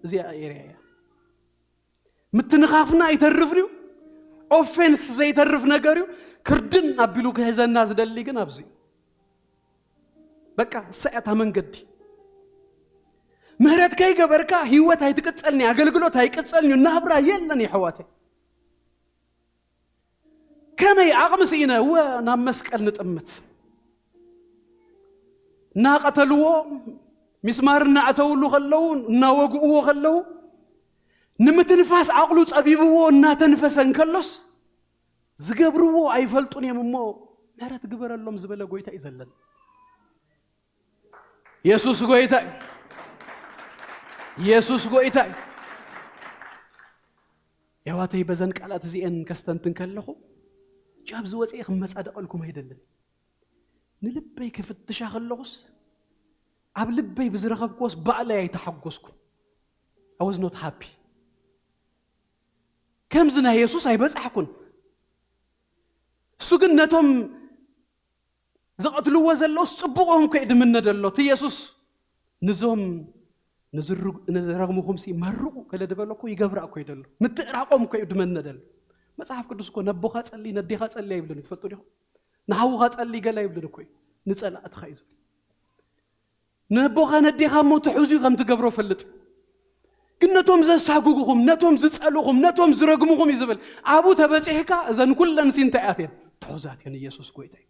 እዚኣ ኤርያ እያ። ምትንኻፍና ኣይተርፍን እዩ። ኦፌንስ ዘይተርፍ ነገር እዩ። ክርድን ኣቢሉ ክሕዘና ዝደሊ ግን ኣብዚ እዩ። በቃ እሳ እያ እታ መንገዲ። ምህረት ከይገበርካ ህይወት ኣይትቅጸልኒ፣ ኣገልግሎት ኣይቅጸልኒ፣ ናብራ የለን የሕዋተይ። ከመይ ዓቕሚ ስኢነ እወ ናብ መስቀል ንጥምት። እናቐተልዎ፣ ሚስማር እናኣተውሉ ከለዉ፣ እናወግእዎ ከለዉ፣ ንምትንፋስ ዓቕሉ ጸቢብዎ እናተንፈሰ እንከሎስ፣ ዝገብርዎ ኣይፈልጡን እዮም እሞ፣ ምሕረት ግበረሎም ዝበለ ጎይታ እዩ ዘለኒ። የሱስ ጎይታ እዩ። የሱስ ጎይታ እዩ። የሕዋተይ፣ በዘን ቃላት እዚኤን ከስተንትን ከለኹ፣ ጃብ ዝወፅኤ ክመጻደቐልኩም ኣይደልን። ንልበይ ክፍትሻ ከለኹስ፣ ኣብ ልበይ ብዝረኸብክዎስ ባዕለይ ኣይተሓጎስኩን። I was not happy። ከምዚ ናይ የሱስ ኣይበጻሕኩን። እሱ ግን ነቶም ዝቐትልዎ ዘለውስ ጽቡቖም እኮ እዩ ድምነ ደሎ። እቲ የሱስ ንዞም ንዝርግ-፣ ንዝረግምኹምሲ መርቑ ገለ ድበሎ እኮ ይገብራ እኮ እዩ ደሎ። ምትእራቖም እኮ እዩ ድመነ ደሎ። መጽሓፍ ቅዱስ እኮ ነቦኻ ጸሊ፣ ነዴኻ ጸሊ ኣይብልን እዩ። ትፈልጡ ዲኹም? ንሓውኻ ጸሊ ገለ ኣይብልን እኮ እዩ። ንጸላእትኻ እዩ ዝብል። ነቦኻ ነዴኻ እሞ ትሕዙ ከም ትገብሮ ፈልጥ። ግን ነቶም ዘሳጉጉኹም፣ ነቶም ዝጸልኹም፣ ነቶም ዝረግምኹም እዩ ዝብል። ኣብኡ ተበጺሕካ እዘን ኩለን ሲ እንታይ ኣትየን? ትሑዛት እየን። ኢየሱስ ጎይታ እዩ።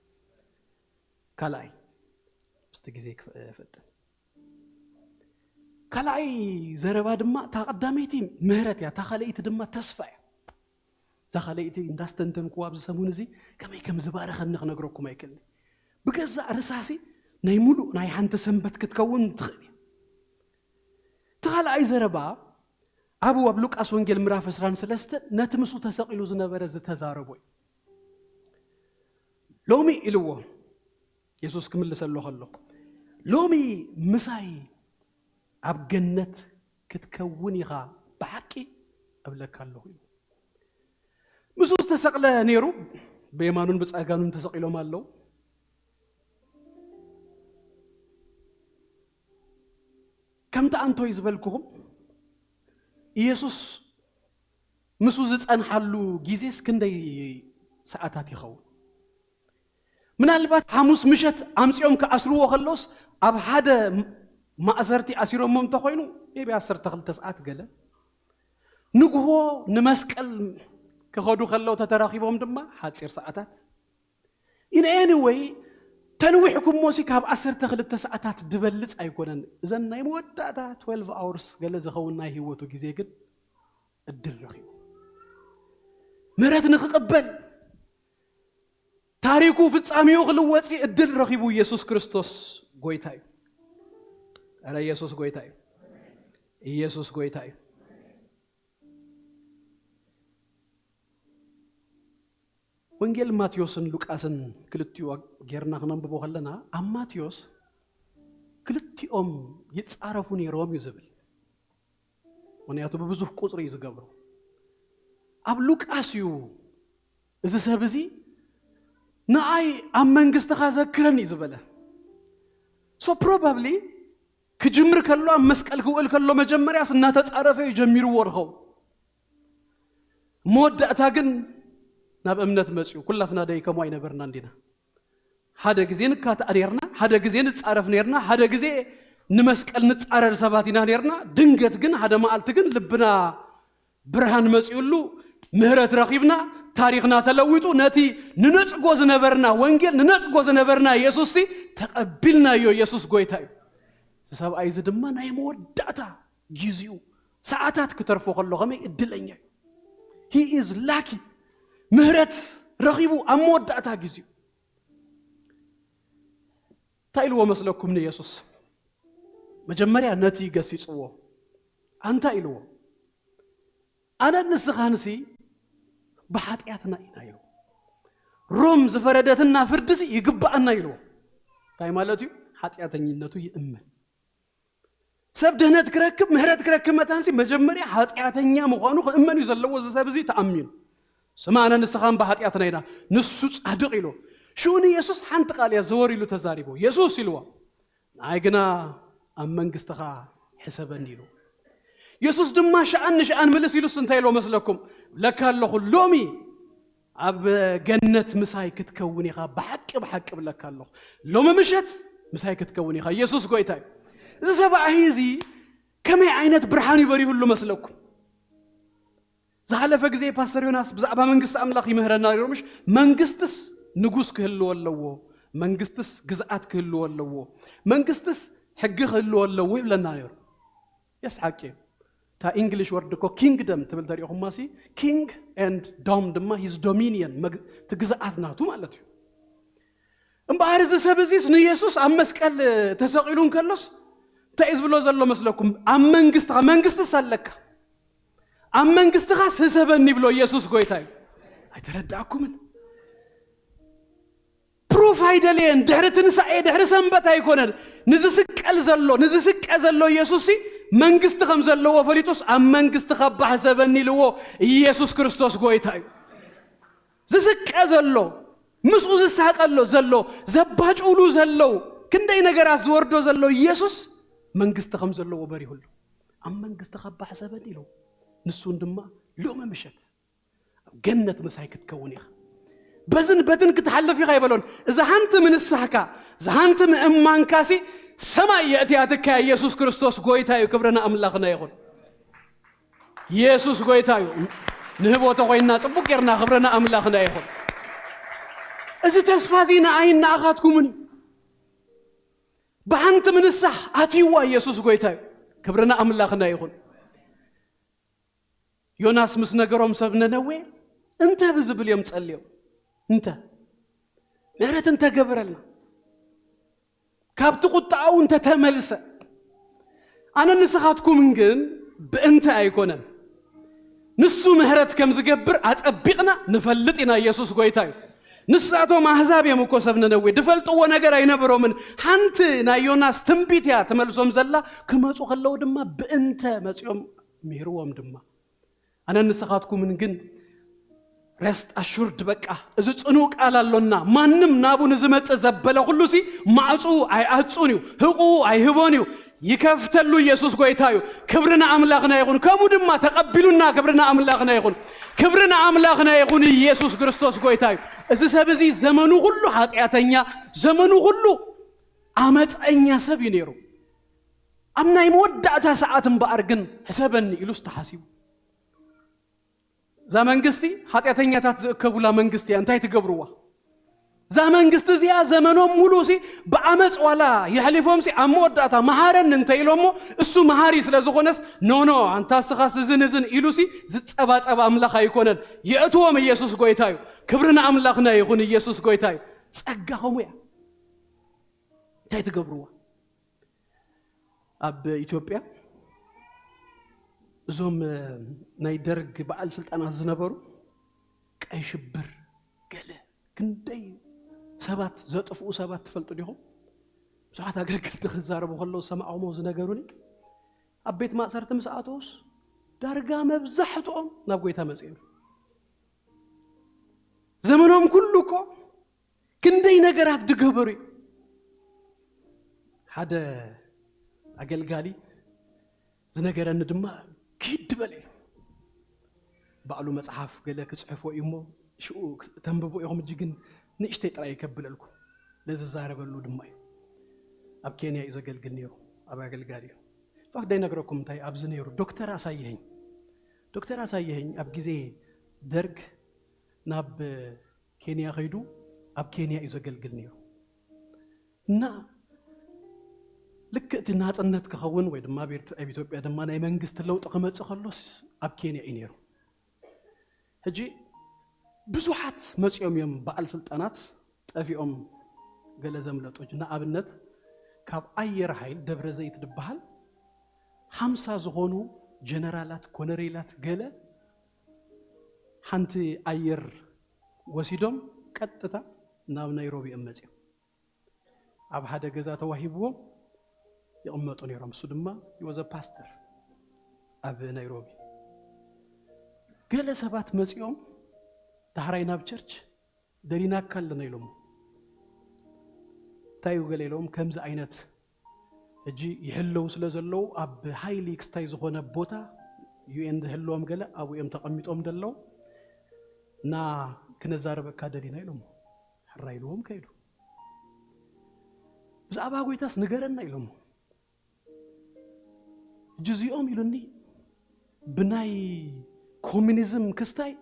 ካልኣይ፣ ምስቲ ግዜ ክፈጥን። ካልኣይ ዘረባ ድማ እታ ቀዳመይቲ ምህረት እያ፣ እታ ካልኣይቲ ድማ ተስፋ እያ። እዛ ካልኣይቲ እንዳስተንተንኩዋ ኣብዚ ሰሙን እዚ ከመይ ከም ዝባረኸኒ ክነግረኩም ኣይክእልን። ብገዛእ ርእሳሲ ናይ ሙሉእ ናይ ሓንቲ ሰንበት ክትከውን ትኽእል እያ። እቲ ካልኣይ ዘረባ ኣብኡ ኣብ ሉቃስ ወንጌል ምዕራፍ ዕስራን ሰለስተን ነቲ ምስኡ ተሰቒሉ ዝነበረ ዝተዛረቦ እዩ። ሎሚ ኢልዎ የሱስ ክምልሰሉ ከሎ፣ "ሎሚ ምሳይ ኣብ ገነት ክትከውን ኢኻ ብሓቂ እብለካ ኣለኹ" ኢሉ። ምስኡ ዝተሰቕለ ነይሩ፣ ብየማኑን ብጸጋኑን ተሰቒሎም ኣለዉ። ከምቲ ኣንቶይ ዝበልኩኹም፣ ኢየሱስ ምስኡ ዝጸንሓሉ ግዜስ ክንደይ ሰዓታት ይኸውን? ምናልባት ሓሙስ ምሸት ኣምጺኦም ክኣስርዎ ከለውስ፣ ኣብ ሓደ ማእሰርቲ ኣሲሮሞ እንተኾይኑ፣ maybe ዓሰርተ ክልተ ሰዓት ገለ። ንግሆ ንመስቀል ክኸዱ ከለዉ ተተራኺቦም ድማ ሓጺር ሰዓታት። In any way፣ ተንዊሕኩሞሲ ካብ ዓሰርተ ክልተ ሰዓታት ድበልጽ ኣይኮነን። እዘን ናይ መወዳእታ ትዌልቭ ኣወርስ ገለ ዝኸውን ናይ ህይወቱ ግዜ ግን እድል ረኺቡ። ምህረት ንኽቕበል፣ ታሪኩ ፍጻሜኡ ክልወጽ እድል ረኺቡ። ኢየሱስ ክርስቶስ ጎይታ እዩ። ኧረ ኢየሱስ ጎይታ እዩ። ኢየሱስ ጎይታ እዩ። ወንጌል ማቴዎስን ሉቃስን ክልቲኡ ጌርና ክነንብቦ ከለና፣ ኣብ ማቴዎስ ክልቲኦም ይጻረፉ ነይሮም እዩ ዝብል። ምኽንያቱ ብብዙሕ ቁጽሪ እዩ ዝገብሮ። ኣብ ሉቃስ እዩ እዚ ሰብ እዚ ንኣይ ኣብ መንግስትኻ ዘክረን እዩ ዝበለ። So probably ክጅምር ከሎ፣ ኣብ መስቀል ክውዕል ከሎ፣ መጀመርያስ እናተጻረፈ እዩ ጀሚርዎ ዝኸውን። መወዳእታ ግን ናብ እምነት መጽኡ። ኩላትና ደይ ከምኡ ኣይነበርና እንዲና። ሓደ ግዜ ንካታዕ ነርና፣ ሓደ ግዜ ንጻረፍ ነርና፣ ሓደ ግዜ ንመስቀል ንጻረር ሰባት ኢና ነርና። ድንገት ግን ሓደ መዓልቲ ግን ልብና ብርሃን መጺኡሉ፣ ምህረት ረኺብና፣ ታሪኽና ተለዊጡ፣ ነቲ ንነጽጎ ዝነበርና ወንጌል፣ ንነጽጎ ዝነበርና ኢየሱስ ሲ ተቐቢልናዮ። ኢየሱስ ጎይታ እዩ። እዚ ሰብኣይ እዚ ድማ ናይ መወዳእታ ጊዜኡ ሰዓታት ክተርፎ ከሎ ከመይ እድለኛ እዩ። He is lucky። ምህረት ረኺቡ ኣብ መወዳእታ ጊዜኡ። እንታይ ኢልዎ መስለኩም ንኢየሱስ? መጀመርያ ነቲ ገሲጽዎ። ኣንታ ኢልዎ፣ ኣነ ንስኻንሲ ብሓጢኣትና ኢና ኢልዎ። ሮም ዝፈረደትና ፍርድሲ ይግብኣና ኢልዎ። እንታይ ማለት እዩ? ሓጢኣተኝነቱ ይእመን። ሰብ ድህነት ክረክብ፣ ምህረት ክረክብ መታንሲ መጀመርያ ሓጢኣተኛ ምዃኑ ክእመን እዩ ዘለዎ። እዚ ሰብ እዚ ተኣሚኑ፣ ስማ ኣነ ንስኻን ብሓጢኣትና ኢና፣ ንሱ ጻድቕ ኢሉ። ሽኡ ንየሱስ ሓንቲ ቃል እያ ዘወር ኢሉ ተዛሪቦ። የሱስ ኢልዎ፣ ንኣይ ግና ኣብ መንግስትኻ ሕሰበኒ ኢሉ። የሱስ ድማ ሸኣን ንሸኣን ምልስ ኢሉስ እንታይ ኢልዎ መስለኩም? ለካ ኣለኹ፣ ሎሚ ኣብ ገነት ምሳይ ክትከውን ኢኻ። ብሓቂ ብሓቂ ብለካ ኣለኹ፣ ሎሚ ምሸት ምሳይ ክትከውን ኢኻ። ኢየሱስ ጎይታ እዩ። እዚ ሰብኣይ እዚ ከመይ ዓይነት ብርሃን እዩ በሪሁሉ መስለኩም? ዝሓለፈ ግዜ ፓስተር ዮናስ ብዛዕባ መንግስቲ ኣምላኽ ይምህረና ነይሩ፣ ምሽ? መንግስትስ ንጉስ ክህልዎ ኣለዎ፣ መንግስትስ ግዝኣት ክህልዎ ኣለዎ፣ መንግስትስ ሕጊ ክህልዎ ኣለዎ ይብለና ነይሩ። የስ ሓቂ እዩ። እታ ኢንግሊሽ ወርድ እኮ ኪንግደም ትብል ተሪእኹማ ሲ፣ ኪንግ ኤንድ ዶም ድማ ሂዝ ዶሚኒየን፣ መግ-፣ እቲ ግዝኣት ናቱ ማለት እዩ። እምበኣር እዚ ሰብ እዚስ ንየሱስ ኣብ መስቀል ተሰቒሉ እንከሎስ እንታይ እዩ ዝብሎ ዘሎ መስለኩም? ኣብ መንግስትኻ፣ መንግስትስ ኣለካ፣ ኣብ መንግስትኻስ ህሰበኒ ይብሎ። ኢየሱስ ጎይታ እዩ። ኣይተረዳእኩምን? ፕሩፍ ኣይደለየን። ድሕሪ ትንሳኤ፣ ድሕሪ ሰንበት ኣይኮነን። ንዝስቀል ዘሎ፣ ንዝስቀ ዘሎ ኢየሱስ ሲ መንግስቲ ከም ዘለዎ ፈሊጡስ ኣብ መንግስትኻ እባ ሕሰበኒ ኢልዎ። ኢየሱስ ክርስቶስ ጎይታ እዩ። ዝስቀ ዘሎ፣ ምስኡ ዝሳቀሎ ዘሎ፣ ዘባጭውሉ ዘለዉ፣ ክንደይ ነገራት ዝወርዶ ዘሎ ኢየሱስ መንግስቲ ከም ዘለዎ በሪሁሉ። ኣብ መንግስትኻ እባ ሕሰበኒ ኢሉ። ንሱን ድማ ሎሚ ምሸት ኣብ ገነት ምሳይ ክትከውን ኢኻ። በዝን በትን ክትሓልፍ ኢኻ ይበሎን። እዛ ሓንቲ ምንሳሕካ፣ እዛ ሓንቲ ምእማንካሲ ሰማይ የእትያትካ። ኢየሱስ ክርስቶስ ጎይታ እዩ። ክብርና ኣምላኽና ይኹን። ኢየሱስ ጎይታ እዩ። ንህቦ ተኾይንና ጽቡቅ ጌርና ክብርና ኣምላኽና ይኹን። እዚ ተስፋ እዚ ንኣይን ንኣኻትኩምን እዩ። ብሓንቲ ምንሳሕ ኣትይዋ ኢየሱስ ጎይታ እዩ። ክብርና ኣምላኽና ይኹን። ዮናስ ምስ ነገሮም ሰብ ነነዌ እንተ ብዝብል እዮም ጸልዮም። እንተ ምህረት እንተ ገበረልና፣ ካብቲ ቁጣኡ እንተ ተመልሰ፣ ኣነ ንስኻትኩምን ግን ብእንተ ኣይኮነን። ንሱ ምህረት ከም ዝገብር ኣጸቢቕና ንፈልጥ ኢና። ኢየሱስ ጎይታ እዩ። ንሳቶም ኣህዛብ እዮም እኮ ሰብ ነነዌ፣ ዝፈልጥዎ ነገር ኣይነበሮምን። ሓንቲ ናይ ዮናስ ትንቢት እያ ትመልሶም ዘላ። ክመጹ ከለዉ ድማ ብእንተ መጺኦም ምሂርዎም ድማ። ኣነ ንስኻትኩምን ግን ረስት ኣሹርድ፣ በቃ እዚ ጽኑዕ ቃል ኣሎና። ማንም ናቡ ንዝመጽእ ዘበለ ኩሉ ሲ ማዕጹ ኣይኣጹን እዩ፣ ህቑ ኣይህቦን እዩ፣ ይከፍተሉ። ኢየሱስ ጎይታ እዩ። ክብሪ ንኣምላኽና ይኹን። ከምኡ ድማ ተቐቢሉና። ክብሪ ንኣምላኽና ይኹን። ክብሪ ንኣምላኽና ይኹን። ኢየሱስ ክርስቶስ ጎይታ እዩ። እዚ ሰብ እዚ ዘመኑ ኩሉ ሓጢኣተኛ፣ ዘመኑ ኩሉ ዓመፀኛ ሰብ እዩ ነይሩ። ኣብ ናይ መወዳእታ ሰዓት እምበኣር ግን ሕሰበኒ ኢሉስ ተሓሲቡ። እዛ መንግስቲ ሓጢኣተኛታት ዝእከቡላ መንግስቲ እያ። እንታይ ትገብርዋ? እዛ መንግስቲ እዚኣ ዘመኖም ሙሉ ሲ ብዓመፅ ዋላ የሕሊፎም ሲ ኣብ መወዳእታ መሃረኒ እንተ ኢሎሞ፣ እሱ መሃሪ ስለ ዝኾነስ፣ ኖ ኖ፣ ኣንታ ስኻስ እዝን እዝን ኢሉ ሲ ዝፀባፀብ ኣምላኽ ኣይኮነን። የእትዎም፣ ኢየሱስ ጎይታ እዩ። ክብሪ ንኣምላኽና ይኹን። ኢየሱስ ጎይታ እዩ። ጸጋ ኸሙ እያ። እንታይ ትገብርዋ? ኣብ ኢትዮጵያ እዞም ናይ ደርግ በዓል ስልጣናት ዝነበሩ ቀይ ሽብር ገለ ክንደይ ሰባት ዘጥፍኡ ሰባት ትፈልጡ ዲኹም? ብዙሓት ኣገልገልቲ ክዛረቡ ከለዉ ዝሰማዕኹሞ ዝነገሩኒ፣ ኣብ ቤት ማእሰርቲ ምስ ኣተዉስ ዳርጋ መብዛሕትኦም ናብ ጎይታ መጺኦም። ዘመኖም ኩሉ እኮ ክንደይ ነገራት ድገበሩ እዩ። ሓደ ኣገልጋሊ ዝነገረኒ ድማ፣ ኪድ በል እዩ። ባዕሉ መጽሓፍ ገለ ክጽሕፎ እዩ እሞ፣ ሽኡ ተንብቡ ኢኹም፣ እጂ ግን ንእሽተይ ጥራይ ከብለልኩም። ለዝዛረበሉ ድማ እዩ። ኣብ ኬንያ እዩ ዘገልግል ነይሩ፣ ኣብ ኣገልጋሊ እዩ። ፋክት ዳይነግረኩም እንታይ ኣብዚ ነይሩ፣ ዶክተር ኣሳየኸኝ። ዶክተር ኣሳየኸኝ ኣብ ግዜ ደርግ ናብ ኬንያ ከይዱ ኣብ ኬንያ እዩ ዘገልግል ነይሩ። እና ልክ እቲ ናጽነት ክኸውን ወይ ድማ ኣብ ኤርት-፣ ኣብ ኢትዮጵያ ድማ ናይ መንግስቲ ለውጢ ክመጽእ ከሎስ ኣብ ኬንያ እዩ ነይሩ። ሕጂ ብዙሓት መጺኦም እዮም በዓል ስልጣናት ጠፊኦም ገለ ዘምለጡ። ንኣብነት ካብ ኣየር ሓይል ደብረ ዘይት ዝበሃል ሓምሳ ዝኾኑ ጀነራላት፣ ኮነሬላት ገለ ሓንቲ ኣየር ወሲዶም ቀጥታ ናብ ናይሮቢ እዮም መጺኦም። ኣብ ሓደ ገዛ ተዋሂብዎም ይቕመጡ ነይሮም። እሱ ድማ he was a pastor ኣብ ናይሮቢ። ገለ ሰባት መጺኦም ዳሕራይ ናብ ቸርች ደሊናካ ኣለና ኢሎሞ። እንታይ እዩ ገለ ኢሎም ከምዚ ዓይነት ሕጂ ይሕለዉ ስለ ዘለዉ ኣብ ሃይሊ ክስታይ ዝኾነ ቦታ ዩ ኤን ዝሕለዎም ገለ ኣብኡ እዮም ተቐሚጦም ዘለዉ እና ክነዛረበካ ደሊና ኢሎሞ። ሕራይ ኢልዎም ከይዱ። ብዛዕባ ጎይታስ ንገረና ኢሎሞ። ሕጂ እዚኦም ኢሉኒ ብናይ ኮሚኒዝም ክስታይ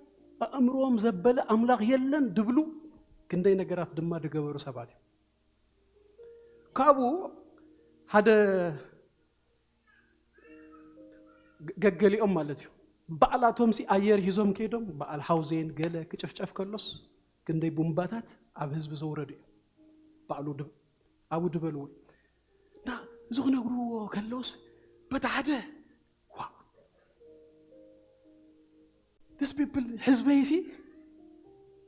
ኣእምሮም ዘበለ ኣምላኽ የለን ድብሉ ክንደይ ነገራት ድማ ድገበሩ ሰባት እዮም። ካብኡ ሓደ ገ-፣ ገገሊኦም ማለት እዩ። ባዕላቶም ሲ ኣየር ሂዞም ከይዶም በዓል ሓውዜን ገለ ክጭፍጨፍ ከሎስ ክንደይ ቡምባታት ኣብ ህዝቢ ዘውረዱ እዮም። ባዕሉ ድ-፣ ኣብኡ ድበልዎ። እና እዚ ክነግርዎ ከለውስ በቲ ሓደ ዋ፣ this people ህዝበይ ሲ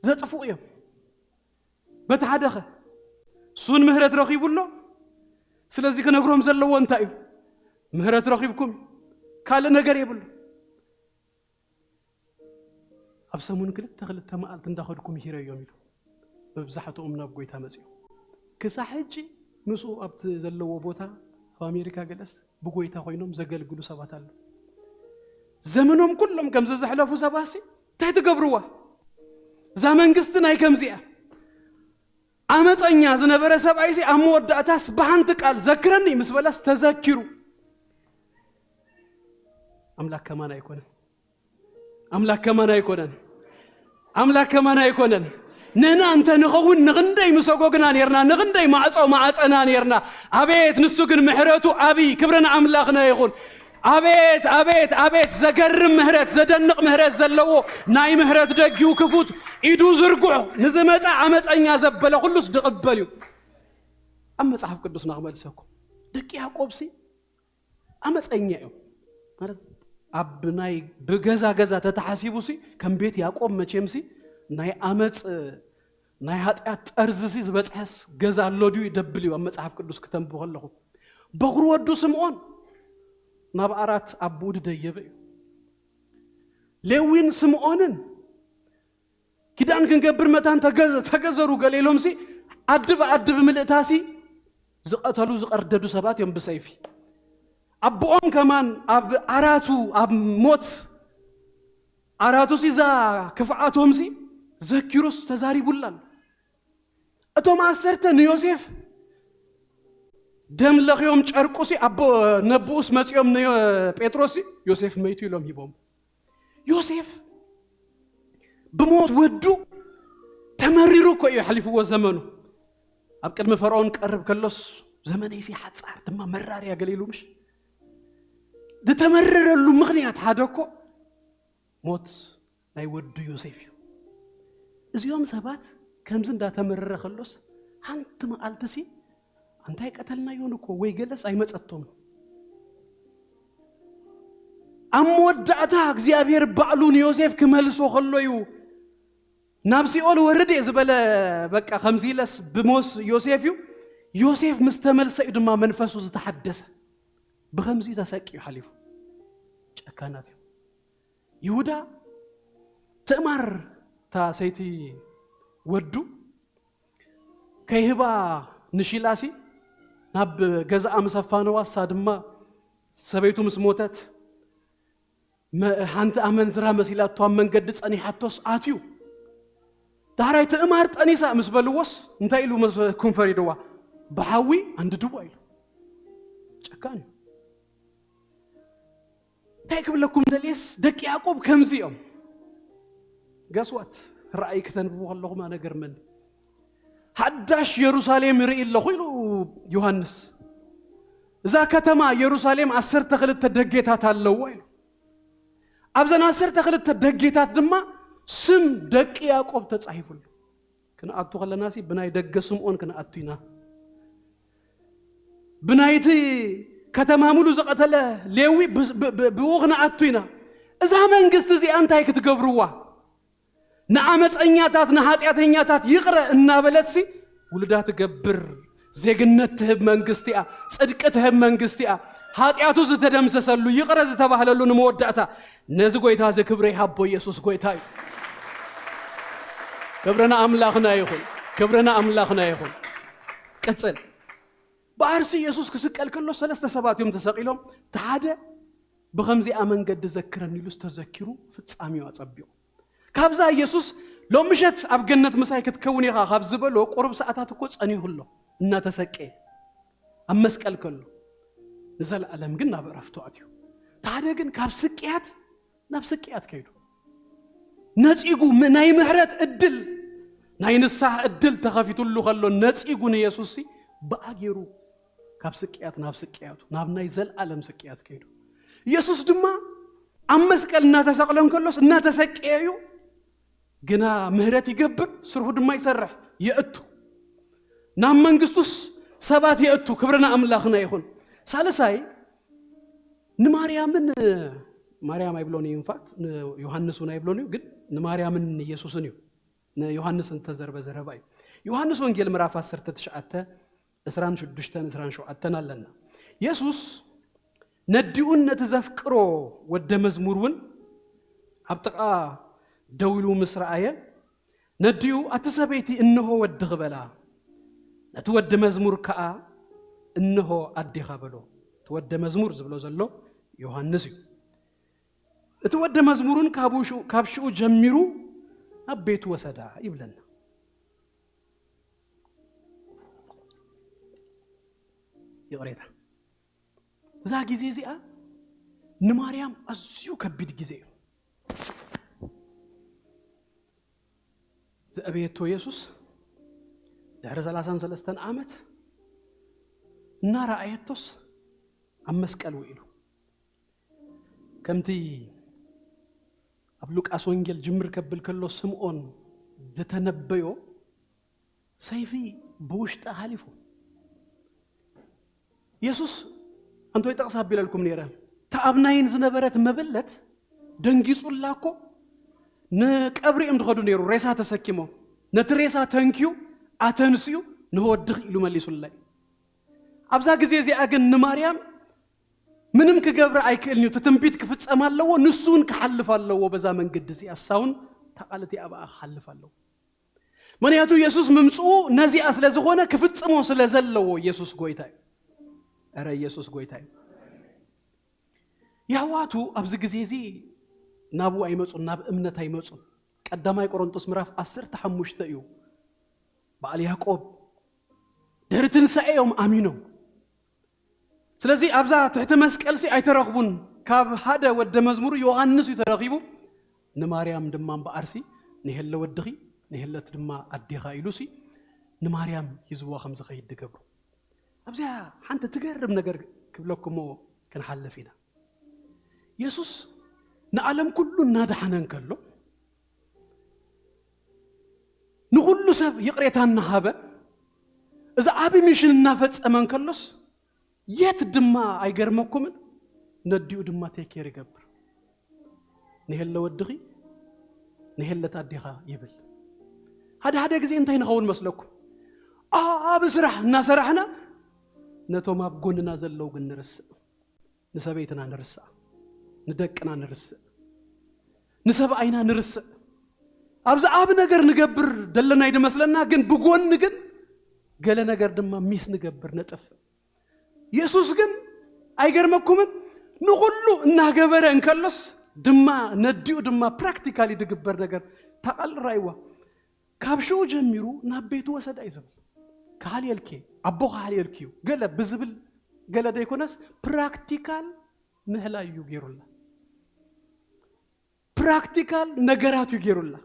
ዘጥፍኡ እዮም። በቲ ሓደኸ እሱን ምህረት ረኺቡ ኣሎ። ስለዚ ክነግሮም ዘለዎ እንታይ እዩ? ምህረት ረኺብኩም ካልእ ነገር የብሉ። ኣብ ሰሙን ክልተ ክልተ መዓልቲ እንዳኸድኩ ምሂረዮም ኢሉ መብዛሕትኦም ናብ ጎይታ መጺኦም። ክሳዕ ሕጂ ምስኡ ኣብቲ ዘለዎ ቦታ ኣብ ኣሜሪካ ገለስ ብጎይታ ኮይኖም ዘገልግሉ ሰባት ኣለዉ። ዘመኖም ኩሎም ከምዚ ዘሕለፉ ሰባትሲ እንታይ ትገብርዋ? እዛ መንግስቲ ናይ ከምዚ እያ። ዓመፀኛ ዝነበረ ሰብኣይሲ ኣብ መወዳእታስ ብሓንቲ ቃል ዘክረኒ ምስ በላስ ተዘኪሩ። ኣምላክ ከማን ኣይኮነን። ኣምላክ ከማን ኣይኮነን። ኣምላክ ከማን ኣይኮነን። ንሕና እንተ ንኸውን ንኽንደይ ምሰጎግና ኔርና፣ ንኽንደይ ማዕጾ ማዕጸና ኔርና። ኣቤት ንሱ ግን ምሕረቱ ዓብዪ፣ ክብሪ ንኣምላኽና ይኹን። ኣቤት ኣቤት ኣቤት፣ ዘገርም ምህረት፣ ዘደንቕ ምህረት ዘለዎ፣ ናይ ምህረት ደጊኡ ክፉት፣ ኢዱ ዝርጉሑ፣ ንዝመጻ ዓመጸኛ ዘበለ ኩሉስ ድቕበል እዩ። ኣብ መጽሓፍ ቅዱስና ክመልሰኩም፣ ደቂ ያዕቆብሲ ዓመፀኛ እዮም ማለት ኣብ ናይ ብገዛ ገዛ ተተሓሲቡ ሲ ከም ቤት ያዕቆብ መቸም ሲ ናይ ዓመፅ ናይ ኃጢአት ጠርዚ ሲ ዝበፅሐስ ገዛ ኣሎ ድዩ ደብል እዩ። ኣብ መጽሓፍ ቅዱስ ክተንብቡ ከለኹ በኹሪ ወዱ ስምዖን ናብ ኣራት ኣቦኡ ድደየበ እዩ። ሌዊን ስምዖንን ኪዳን ክንገብር መታን ተገዘ-፣ ተገዘሩ ገለ ኢሎም ሲ ዓዲ ብዓዲ ብምልእታ ሲ ዝቐተሉ ዝቐርደዱ ሰባት እዮም ብሰይፊ። ኣቦኦም ከማን ኣብ ዓራቱ ኣብ ሞት ዓራቱ ሲ እዛ ክፍዓቶም ሲ ዘኪሩስ ተዛሪቡላ ኣሎ። እቶም ዓሰርተ ንዮሴፍ ደም ለኽዮም ጨርቁ ሲ ኣቦ ነብኡስ መጺኦም ንዮ-፣ ጴጥሮስ ሲ ዮሴፍ መይቱ ኢሎም ሂቦም። ዮሴፍ ብሞት ወዱ ተመሪሩ እኮ እዩ ሓሊፍዎ ዘመኑ። ኣብ ቅድሚ ፈርዖን ክቐርብ ከሎስ፣ "ዘመነይሲ ሓጻር ድማ መራር እያ" ገለ ኢሉ ምሽ? ዝተመረረሉ ምኽንያት ሓደ እኮ ሞት ናይ ወዱ ዮሴፍ እዩ። እዚኦም ሰባት ከምዚ እንዳተመረረ ከሎስ፣ ሓንቲ መዓልትሲ "ኣንታይ ቀተልናዮን" እኮ ወይ ገለስ ኣይመጸቶም። ኣብ መወዳእታ እግዚኣብሔር ባዕሉ ንዮሴፍ ክመልሶ ከሎ እዩ፣ "ናብ ሲኦል ወርድ እየ" ዝበለ። በቃ ከምዚ ኢለስ ብሞስ ዮሴፍ እዩ። ዮሴፍ ምስ ተመልሰ እዩ ድማ መንፈሱ ዝተሓደሰ። ብኸምዚ ተሰቅዩ ሓሊፉ። ጨካናት እዮም። ይሁዳ ትእማር፣ እታ ሰይቲ ወዱ ከይህባ ንሺላሲ ናብ ገዛኣ ምስ ኣፋነዋ፣ እሳ ድማ ሰበይቱ ምስ ሞተት፣ መ-፣ ሓንቲ ኣመንዝራ መሲላቶ ኣብ መንገዲ ጸኒሓቶስ ኣትዩ። ዳሕራይ ትእማር ጠኒሳ ምስ በልዎስ፣ እንታይ ኢሉ መስለኩም ፈሪድዋ? "ብሓዊ ኣንድድዋ" ኢሉ። ጨካን እዩ። እንታይ ክብለኩም ደልየስ፣ ደቂ ያዕቆብ ከምዚ እዮም። ገስዋት ራእይ ክተንብቡ ከለኹም ኣነ ገርመኒ። "ሓዳሽ የሩሳሌም ይርኢ ኣለኹ" ኢሉ ዮሃንስ። "እዛ ከተማ የሩሳሌም ዓሰርተ ክልተ ደጌታት ኣለዎ" ኢሉ። ኣብዘን ዓሰርተ ክልተ ደጌታት ድማ ስም ደቂ ያዕቆብ ተጻሒፉሉ። ክንኣቱ ከለናሲ ብናይ ደገ ስምዖን ክንኣቱ ኢና። ብናይቲ ከተማ ሙሉ ዝቐተለ ሌዊ ብ-፣ ብ-፣ ብ-፣ ብኡ ክንኣቱ ኢና። እዛ መንግስቲ እዚኣ እንታይ ክትገብርዋ? ንዓመፀኛታት፣ ንኃጢኣተኛታት ይቕረ እናበለትሲ ውሉዳ ትገብር። ዜግነት ትህብ መንግስቲ እያ፣ ጽድቂ ትህብ መንግስቲ እያ። ኃጢኣቱ ዝተደምሰሰሉ፣ ይቕረ ዝተባህለሉ ንመወዳእታ። ነዚ ጎይታ እዚ ክብሪ ይሃቦ፣ ኢየሱስ ጎይታ እዩ። ክብሪ ንኣምላኽና ይኹን፣ ክብሪ ንኣምላኽና ይኹን። ቅጽል። ብዓርሲ ኢየሱስ ክስቀል ከሎ ሰለስተ ሰባት እዮም ተሰቒሎም። እቲ ሓደ ብኸምዚኣ መንገዲ ዘክረኒ ኢሉስ ተዘኪሩ ፍጻሜኡ ኣጸቢቑ። ካብዛ ኢየሱስ ሎም ምሸት ኣብ ገነት ምሳይ ክትከውን ኢኻ ካብ ዝበሎ ቁሩብ ሰዓታት እኮ ጸኒሁ ኣሎ። እናተሰቀየ ኣብ መስቀል ከሎ፣ ንዘለኣለም ግን ናብ ዕረፍቱ ኣትዩ። እቲ ሓደ ግን ካብ ስቅያት ናብ ስቅያት ከይዱ። ነጺጉ ም-፣ ናይ ምሕረት ዕድል፣ ናይ ንስሓ ዕድል ተኸፊቱሉ ከሎ ነጺጉ ንየሱስሲ ብኣ ገይሩ ካብ ስቅያት ናብ ስቅያቱ፣ ናብ ናይ ዘልኣለም ስቅያት ከይዱ። ኢየሱስ ድማ ኣብ መስቀል እናተሰቕለ እንከሎስ እናተሰቀየ እዩ፣ ግና ምህረት ይገብር፣ ስርሑ ድማ ይሰርሕ፣ የእቱ። ናብ መንግስቱስ ሰባት የእቱ። ክብርና ኣምላኽና ይኹን። ሳልሳይ፣ ንማርያምን፣ ማርያም ኣይብሎን እዩ፣ ኢንፋክት ንዮሃንስ እውን ኣይብሎን እዩ፣ ግን ንማርያምን ንኢየሱስን እዩ። ንዮሃንስ እንተዘርበ ዘረባ እዩ። ዮሃንስ ወንጌል ምዕራፍ ዓሰርተ ትሽዓተ፣ ዕስራን ሽዱሽተን፣ ዕስራን ሸውዓተን ኣለና። የሱስ ነዲኡን ነቲ ዘፍቅሮ ወደ መዝሙር እውን ኣብ ጥቓ ደው ኢሉ ምስ ረኣየ፣ ነዲኡ፣ "ኣቲ ሰበይቲ፣ እንሆ ወድኺ" በላ። ነቲ ወዲ መዝሙር ከኣ፣ "እንሆ ኣዴኻ" በሎ። እቲ ወደ መዝሙር ዝብሎ ዘሎ ዮሃንስ እዩ። እቲ ወደ መዝሙርን ካብኡ ሽኡ-፣ ካብ ሽኡ ጀሚሩ ናብ ቤቱ ወሰዳ ይብለና። ይቕሬታ። እዛ ግዜ እዚኣ ንማርያም ኣዝዩ ከቢድ ግዜ እዩ። ዘእበየቶ የሱስ ድሕሪ ሰላሳን ሰለስተን ዓመት እናረኣየቶስ ኣብ መስቀል ውዒሉ። ከምቲ ኣብ ሉቃስ ወንጌል ጅምር ከብል ከሎ ስምዖን ዝተነበዮ፣ ሰይፊ ብውሽጢ ሓሊፉ። የሱስ፣ ኣንቶይ ጠቕስ ኣቢለልኩም ነይረ፣ እታ ኣብ ናይን ዝነበረት መበለት ደንጊጹላ እኮ ንቀብሪ እዮም ዝኸዱ ነይሩ፣ ሬሳ ተሰኪሞም። ነቲ ሬሳ ተንክዩ፣ ኣተንስዩ፣ ንወድኺ ኢሉ መሊሱላ እዩ። ኣብዛ ግዜ እዚኣ ግን ንማርያም ምንም ክገብር ኣይክእልን እዩ። እቲ ትንቢት ክፍጸም ኣለዎ፣ ንሱ እውን ክሓልፍ ኣለዎ። በዛ መንገዲ እዚኣ እሳ እውን እታ ቃል እቲኣ ብኣ ክሓልፍ ኣለዎ። ምኽንያቱ የሱስ ምምጽኡ ነዚኣ ስለ ዝኾነ፣ ክፍጽሞ ስለ ዘለዎ፣ የሱስ ጎይታ እዩ። ኧረ የሱስ ጎይታ እዩ። የሕዋቱ ኣብዚ ግዜ እዚ ናብኡ ኣይመጹን፣ ናብ እምነት ኣይመጹን። ቀዳማይ ቆሮንቶስ ምዕራፍ ዓሰርተ ሓሙሽተ እዩ። በዓል ያዕቆብ ድሕሪ ትንሳኤ እዮም ኣሚኖም። ስለዚ ኣብዛ ትሕቲ መስቀልሲ ኣይተረኽቡን። ካብ ሓደ ወደ መዝሙር ዮሃንስ እዩ ተረኺቡ። ንማርያም ድማ እምበኣርሲ፣ "ንሄለ ወድኺ ንሄለት ድማ ኣዴኻ ኢሉሲ ንማርያም ሂዝዋ ከም ዝኸይድ ዝገብሩ። ኣብዚኣ ሓንቲ ትገርም ነገር ክብለኩሞ ክንሓልፍ ኢና። የሱስ ንዓለም ኩሉ እናደሓነ እንከሎ፣ ንኹሉ ሰብ ይቕሬታ እናሃበ፣ እዚ ዓቢ ሚሽን እናፈጸመ እንከሎስ፣ የት ድማ ኣይገርመኩምን፣ ነዲኡ ድማ ቴኬር ይገብር። ንሄለ ወድኺ፣ ንሄለት ኣዴኻ ይብል። ሓደ ሓደ ግዜ እንታይ ንኸውን መስለኩም? ኣብ ስራሕ እናሰራሕና ነቶም ኣብ ጎንና ዘለዉ ግን ንርስእ። ንሰበይትና ንርስኣ፣ ንደቅና ንርስእ፣ ንሰብኣይና ንርስእ። ኣብዚ ዓቢ ነገር ንገብር ደለና ይድመስለና፣ ግን ብጎኒ ግን ገለ ነገር ድማ ሚስ ንገብር፣ ነጥፍእ። የሱስ ግን ኣይገርመኩምን? ንኹሉ እናገበረ እንከሎስ ድማ ነዲኡ ድማ ፕራክቲካሊ ድግበር ነገር ታቃል ራይዋ። ካብ ሽኡ ጀሚሩ ናብ ቤቱ ወሰዳ እዩ ዝብል። ክሃልየልኪ፣ ኣቦ ክሃልየልኪ እዩ ገለ ብዝብል ገለ ደይኮነስ ፕራክቲካል ምህላይ እዩ ገይሩላ። ፕራክቲካል ነገራት እዩ ገይሩላ።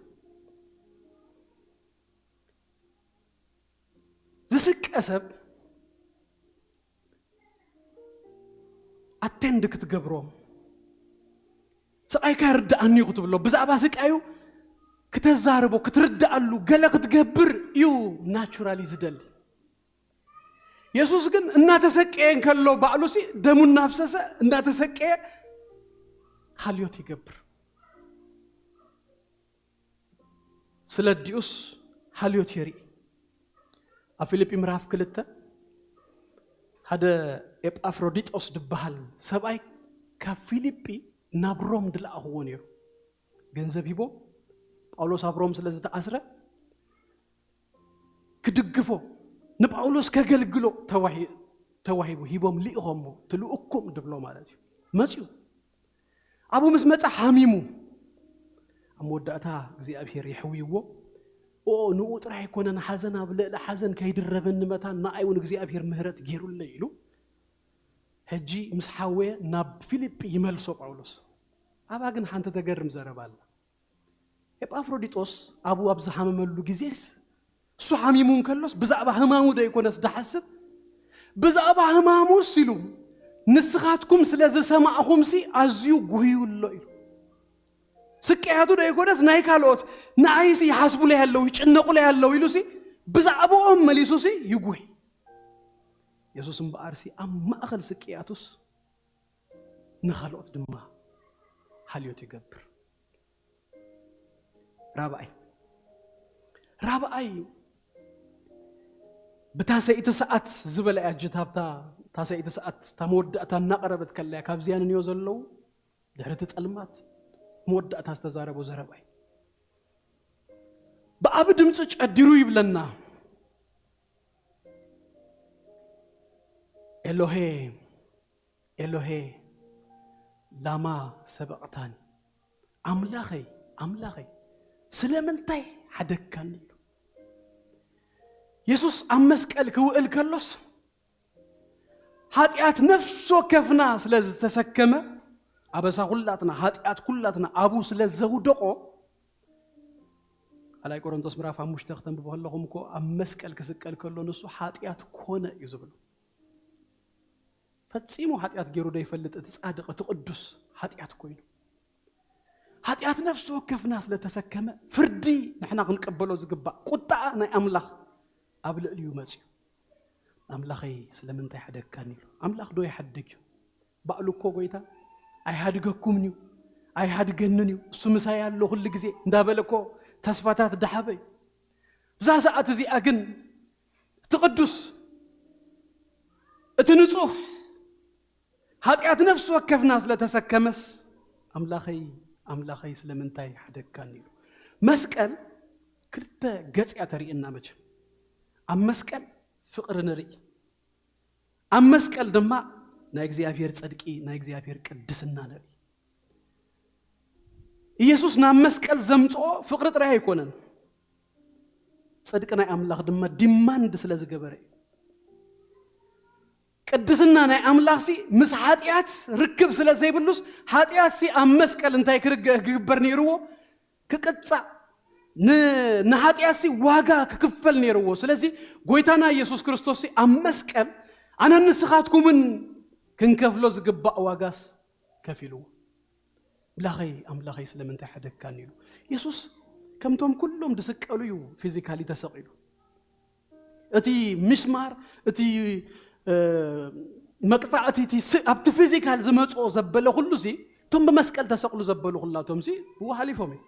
ዝስቀ ሰብ ኣቴንድ ክትገብሮ፣ ስቃይካ ይርድኣኒ እዩ ክትብሎ፣ ብዛዕባ ስቃዩ ክተዛርቦ፣ ክትርድኣሉ፣ ገለ ክትገብር እዩ ናቹራሊ ዝደሊ። የሱስ ግን እናተሰቀየ እንከሎ ባዕሉሲ ደሙ እናፍሰሰ እናተሰቀየ ሃልዮት ይገብር። ስለ ኣዲኡስ ሃልዮት የርኢ። ኣብ ፊልጲ ምዕራፍ ክልተ ሓደ ኤጳፍሮዲጦስ ዝበሃል ሰብኣይ ካብ ፊልጲ ናብ ሮም ድለኣኽዎ ነይሩ። ገንዘብ ሂቦም ጳውሎስ ኣብ ሮም ስለ ዝተኣስረ ክድግፎ፣ ንጳውሎስ ከገልግሎ ተዋሂ-፣ ተዋሂቡ፣ ሂቦም ልኢኾሞ፣ ትልኡኩም ድብሎ ማለት እዩ። መጽዩ። ኣብኡ ምስ መጸ ሓሚሙ። ኣብ መወዳእታ እግዚኣብሔር የሕውይዎ። ኦ፣ ንኡ ጥራይ ኣይኮነን፣ ሓዘን ኣብ ልዕሊ ሓዘን ከይድረበኒ መታን ንኣይ እውን እግዚኣብሔር ምህረት ገይሩለይ ኢሉ። ሕጂ ምስ ሓወየ ናብ ፊልጲ ይመልሶ ጳውሎስ። ኣብኣ ግን ሓንቲ ተገርም ዘረባ ኣላ። ኤጳፍሮዲጦስ ኣብኡ ኣብ ዝሓመመሉ ግዜስ፣ እሱ ሓሚሙ እንከሎስ ብዛዕባ ህማሙ ዶ ይኮነስ ድሓስብ? ብዛዕባ ህማሙስ ኢሉ፣ ንስኻትኩም ስለ ዝሰማዕኹምሲ ኣዝዩ ጉህዩ ኣሎ ኢሉ። ስቅያቱ ዶ ይኮነስ ናይ ካልኦት፣ ንኣይሲ ይሓስቡለይ ኣለዉ፣ ይጭነቁለይ ኣለዉ ኢሉሲ ብዛዕባኦም መሊሱሲ ይጉሂ። የሱስ እምበኣርሲ ኣብ ማእኸል ስቅያቱስ ንኻልኦት ድማ ሓልዮት ይገብር። ራብኣይ፣ ራብኣይ፣ ብታሰይቲ ሰዓት ዝበለ እያ ጅታብታ፣ ታሰይቲ ሰዓት፣ እታ መወዳእታ እናቐረበት ከለያ፣ ካብዚኣ ንንዮ ዘለዉ፣ ድሕሪ እቲ ጸልማት፣ መወዳእታ ዝተዛረቦ ዘረባይ። ብዓቢ ድምፂ ጨዲሩ ይብለና፣ "ኤሎሄ፣ ኤሎሄ፣ ላማ ሰበቕታኒ?" ኣምላኸይ፣ ኣምላኸይ፣ ስለምንታይ ሓደግካኒ ኢሉ። የሱስ ኣብ መስቀል ክውእል ከሎስ፣ ሓጢኣት ነፍሲ ወከፍና ስለ ዝተሰከመ፣ ኣበሳ ኩላትና፣ ሓጢኣት ኩላትና ኣብኡ ስለ ዘውደቆ፣ ካልኣይ ቆሮንቶስ ምዕራፍ ሓሙሽተ ክተንብቡ ከለኹም እኮ፣ ኣብ መስቀል ክስቀል ከሎ ንሱ ሓጢኣት ኮነ እዩ ዝብሎ። ፈጺሙ ሓጢኣት ገይሩ ዶ ይፈልጥ? እቲ ጻድቕ፣ እቲ ቅዱስ ሓጢኣት ኮይኑ። ሓጢኣት ነፍሲ ወከፍና ስለ ተሰከመ፣ ፍርዲ ንሕና ክንቀበሎ ዝግባእ ቁጥዓ ናይ ኣምላኽ ኣብ ልዕሊኡ መጽዩ። "ኣምላኸይ ስለምንታይ ሓደግካኒ?" ኢሉ። ኣምላኽ ዶ ይሓድግ እዩ? ባዕሉ እኮ ጎይታ፣ "ኣይሃድገኩምን እዩ፣ ኣይሃድገንን እዩ፣ እሱ ምሳይ ኣሎ ኩሉ ግዜ" እንዳበለ እኮ ተስፋታት ደሃበ እዩ። ብዛ ሰዓት እዚኣ ግን እቲ ቅዱስ፣ እቲ ንጹህ፣ ሓጢኣት ነፍሲ ወከፍና ስለ ተሰከመስ፣ "ኣምላኸይ፣ ኣምላኸይ ስለምንታይ ሓደግካኒ?" ኢሉ። መስቀል ክልተ ገጽ እያ ተርእየና መቸም። ኣብ መስቀል ፍቕሪ ንርኢ፣ ኣብ መስቀል ድማ ናይ እግዚኣብሔር ጽድቂ፣ ናይ እግዚኣብሔር ቅድስና ንርኢ። ኢየሱስ ናብ መስቀል ዘምጽኦ ፍቕሪ ጥራይ ኣይኮነን፣ ጽድቂ ናይ ኣምላኽ ድማ ዲማንድ ስለ ዝገበረ እዩ። ቅድስና ናይ ኣምላኽሲ ምስ ሓጢኣት ርክብ ስለ ዘይብሉስ፣ ሓጢኣትሲ ኣብ መስቀል እንታይ ክርገ-፣ ክግበር ነይርዎ? ክቅጻዕ፣ ን- ንሓጢኣትሲ ዋጋ ክክፈል ነይርዎ። ስለዚ ጎይታና ኢየሱስ ክርስቶስሲ ኣብ መስቀል ኣነን ንስኻትኩምን ክንከፍሎ ዝግባእ ዋጋስ ከፊልዎ። ኣምላኸይ ኣምላኸይ ስለምንታይ ሓደግካኒ ኢሉ። ኢየሱስ ከምቶም ኩሎም ዝስቀሉ እዩ ፊዚካሊ ተሰቒሉ። እቲ ሚስማር፣ እቲ መቅፃዕቲ፣ ኣብቲ ፊዚካል ዝመፅኦ ዘበለ ኩሉ ሲ፣ እቶም ብመስቀል ተሰቕሉ ዘበሉ ኩላቶም ሲ ብኡ ሓሊፎም እዩ።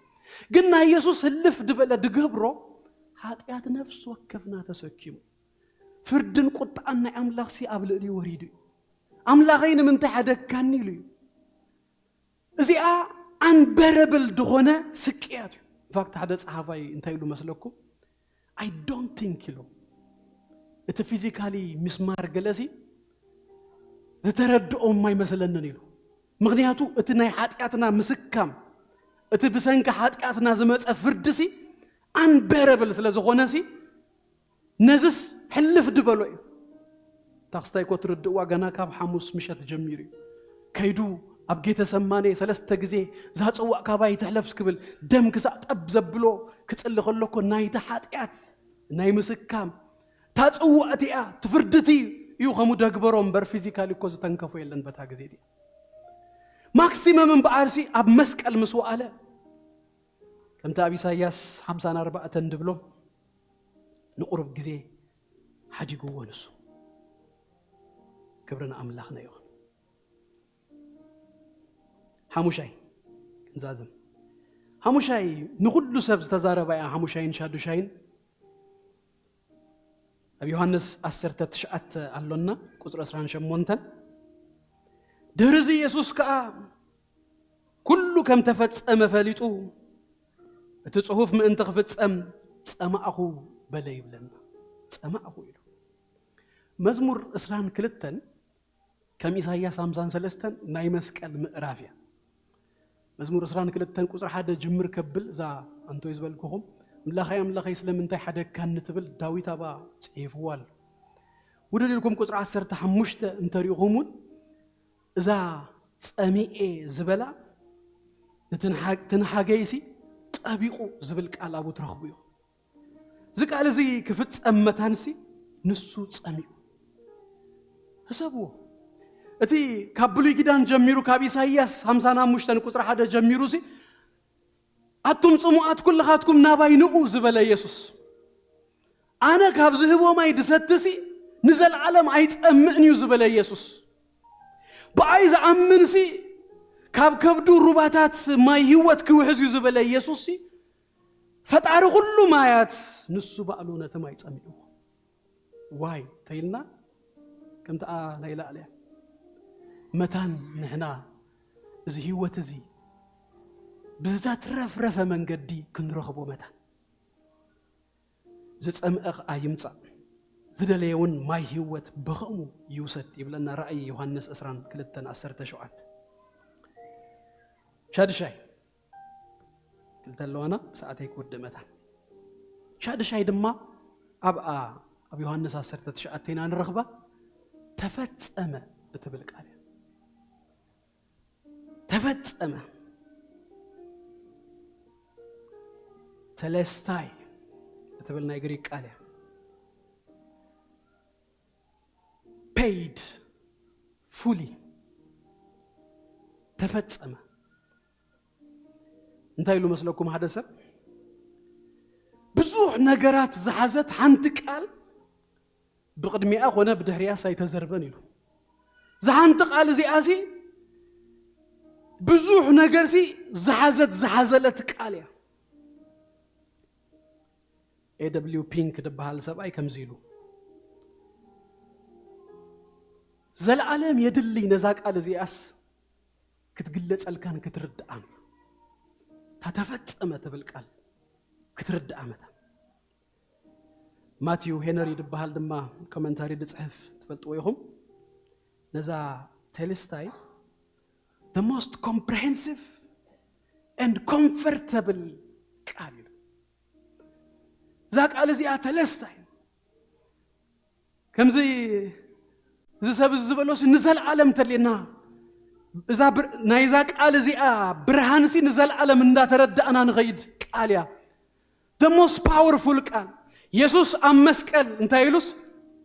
ግን ናይ የሱስ ህልፍ ዝበለ ድገብሮ ሓጢኣት ነፍሲ ወከፍና ተሰኪሙ፣ ፍርድን ቁጣን ናይ ኣምላኽ ሲ ኣብ ልዕሊኡ ወሪዱ እዩ። ኣምላኸይ ንምንታይ ሓደግካኒ ኢሉ እዩ። እዚኣ ኣንበረብል ዝኾነ ስቅያት እዩ። ኢንፋክት ሓደ ጸሓፋይ እንታይ ኢሉ መስለኩም? I don't think ኢሉ፣ እቲ ፊዚካሊ ምስማር ገለሲ ዝተረድኦም ኣይመስለንን ኢሉ። ምክንያቱ እቲ ናይ ሓጢኣትና ምስካም፣ እቲ ብሰንኪ ሓጢኣትና ዝመፀ ፍርድሲ ኣንበረብል ስለ ዝኾነሲ ነዝስ ሕልፍ ድበሎ እዩ። ታክስታይ እኮ ትርድእዋ ገና ካብ ሓሙስ ምሸት ጀሚሩ እዩ። ከይዱ ኣብ ጌተሰማኔ ሰለስተ ግዜ እዛ ጽዋእ ካባይ ትሕለፍ ክብል ደም ክሳዕ ጠብ ዘብሎ ክጽሊ ከሎ እኮ ናይቲ ሓጢኣት ናይ ምስካም እታ ጽዋእ እቲኣ ትፍርድቲ እዩ ከምኡ ደግበሮ እምበር ፊዚካሊ እኮ ዝተንከፎ የለን በታ ግዜ እቲኣ። ማክሲመም እምበኣርሲ ኣብ መስቀል ምስ ወኣለ ከምቲ ኣብ ኢሳይያስ ሓምሳን ኣርባዕተን ድብሎ ንቁሩብ ግዜ ሓዲግዎ ንሱ። ክብሪ ንኣምላኽና ይኹን። ሓሙሻይ ክንዛዝም። ሓሙሻይ ንኹሉ ሰብ ዝተዛረባ እያ። ሓሙሻይን ሻዱሻይን ኣብ ዮሃንስ ዓሰርተ ትሽዓተ ኣሎና፣ ቁጽሪ ዕስራን ሸሞንተን። ድሕርዚ የሱስ ከኣ ኩሉ ከም ተፈጸመ ፈሊጡ፣ እቲ ጽሑፍ ምእንቲ ክፍጸም ጸማእኹ በለ ይብለና። ጸማእኹ ኢሉ። መዝሙር ዕስራን ክልተን ከም ኢሳይያስ ሃምሳን ሰለስተን ናይ መስቀል ምዕራፍ እያ። መዝሙር ዕስራን ክልተን ቁጽሪ ሓደ ጅምር ከብል እዛ ኣንቶይ ዝበልኩኹም፣ "ኣምላኸይ፣ ኣምላኸይ፣ ስለምንታይ ሓደግካኒ?" ትብል ዳዊት ኣባ ጽሒፍዋ ኣሎ። ውድድ ኢልኩም ቁጽሪ ዓሰርተ ሓሙሽተ እንተሪእኹም እውን እዛ ጸሚኤ ዝበላ ንትንሓ-፣ ትንሓገይሲ ጠቢቑ ዝብል ቃል ኣብኡ ትረኽቡ ኢኹም። እዚ ቃል እዚ ክፍጸም መታንሲ ንሱ ጸሚኡ። ሕሰብዎ። እቲ ካብ ብሉይ ኪዳን ጀሚሩ፣ ካብ ኢሳይያስ ሓምሳን ሓሙሽተን ቁጽሪ ሓደ ጀሚሩ ሲ፣ "ኣቱም ጽሙኣት ኩልኻትኩም ናባይ ንኡ" ዝበለ የሱስ፣ "ኣነ ካብ ዝህቦ ማይ ድሰትሲ ንዘለዓለም ኣይጸምእን እዩ" ዝበለ የሱስ፣ "ብኣይ ዝኣምንሲ ካብ ከብዱ ሩባታት ማይ ህይወት ክውሕዝ እዩ" ዝበለ የሱስሲ፣ ፈጣሪ ኩሉ ማያት ንሱ ባዕሉ ነቲ ማይ ጸሚእዎ። ዋይ ተይልና ከምቲ ኣ ናይ ላዕሊ እያ። መታን ንሕና እዚ ህይወት እዚ ብዝተትረፍረፈ መንገዲ ክንረኽቦ መታን። "ዝጸምአ ኸኣ ይምጻእ፣ ዝደለየ እውን ማይ ህይወት ብኸምኡ ይውሰድ" ይብለና ራእይ ዮሃንስ ዕስራን ክልተን ዓሰርተ ሸውዓተ። ሻድሻይ ክልተ ኣለዋና፣ ብሰዓተይ ክወድእ መታን። ሻድሻይ ድማ ኣብኣ ኣብ ዮሃንስ ዓሰርተ ትሽዓተ ኢና ንረኽባ፣ "ተፈጸመ" እትብል ቃል እያ። "ተፈጸመ" ተለስታይ እትብል ናይ ግሪክ ቃል እያ። ፔይድ ፉሊ፣ ተፈጸመ። እንታይ ኢሉ መስለኩም ሓደ ሰብ? ብዙሕ ነገራት ዝሓዘት ሓንቲ ቃል ብቕድሚኣ ኮነ ብድሕሪኣስ ኣይተዘርበን ኢሉ። እዛ ሓንቲ ቃል እዚኣሲ ብዙሕ ነገርሲ ዝሓዘት ዝሓዘለት ቃል እያ። ኤ ደብሊው ፒንክ ዝበሃል ሰብኣይ ከምዚ ኢሉ፣ "ዘለዓለም የድልይ ነዛ ቃል እዚኣስ ክትግለጸልካን ክትርድኣን፣ እታ ተፈጸመ ትብል ቃል ክትርድኣ መታን።" ማቲው ሄነሪ ዝበሃል ድማ ኮመንታሪ ዝጽሕፍ ትፈልጥዎ ኢኹም። ነዛ ቴልስታይ "the most comprehensive and comfortable" ቃል ኢሉ። እዛ ቃል እዚኣ ተለስታይ ከምዚ እዚ ሰብ እዚ ዝበሎሲ ንዘለዓለም ተልየና፣ እዛ ብር-፣ ናይዛ ቃል እዚኣ ብርሃንሲ ንዘለዓለም እንዳተረዳእና ንኸይድ ቃል እያ። the most powerful ቃል። የሱስ ኣብ መስቀል እንታይ ኢሉስ?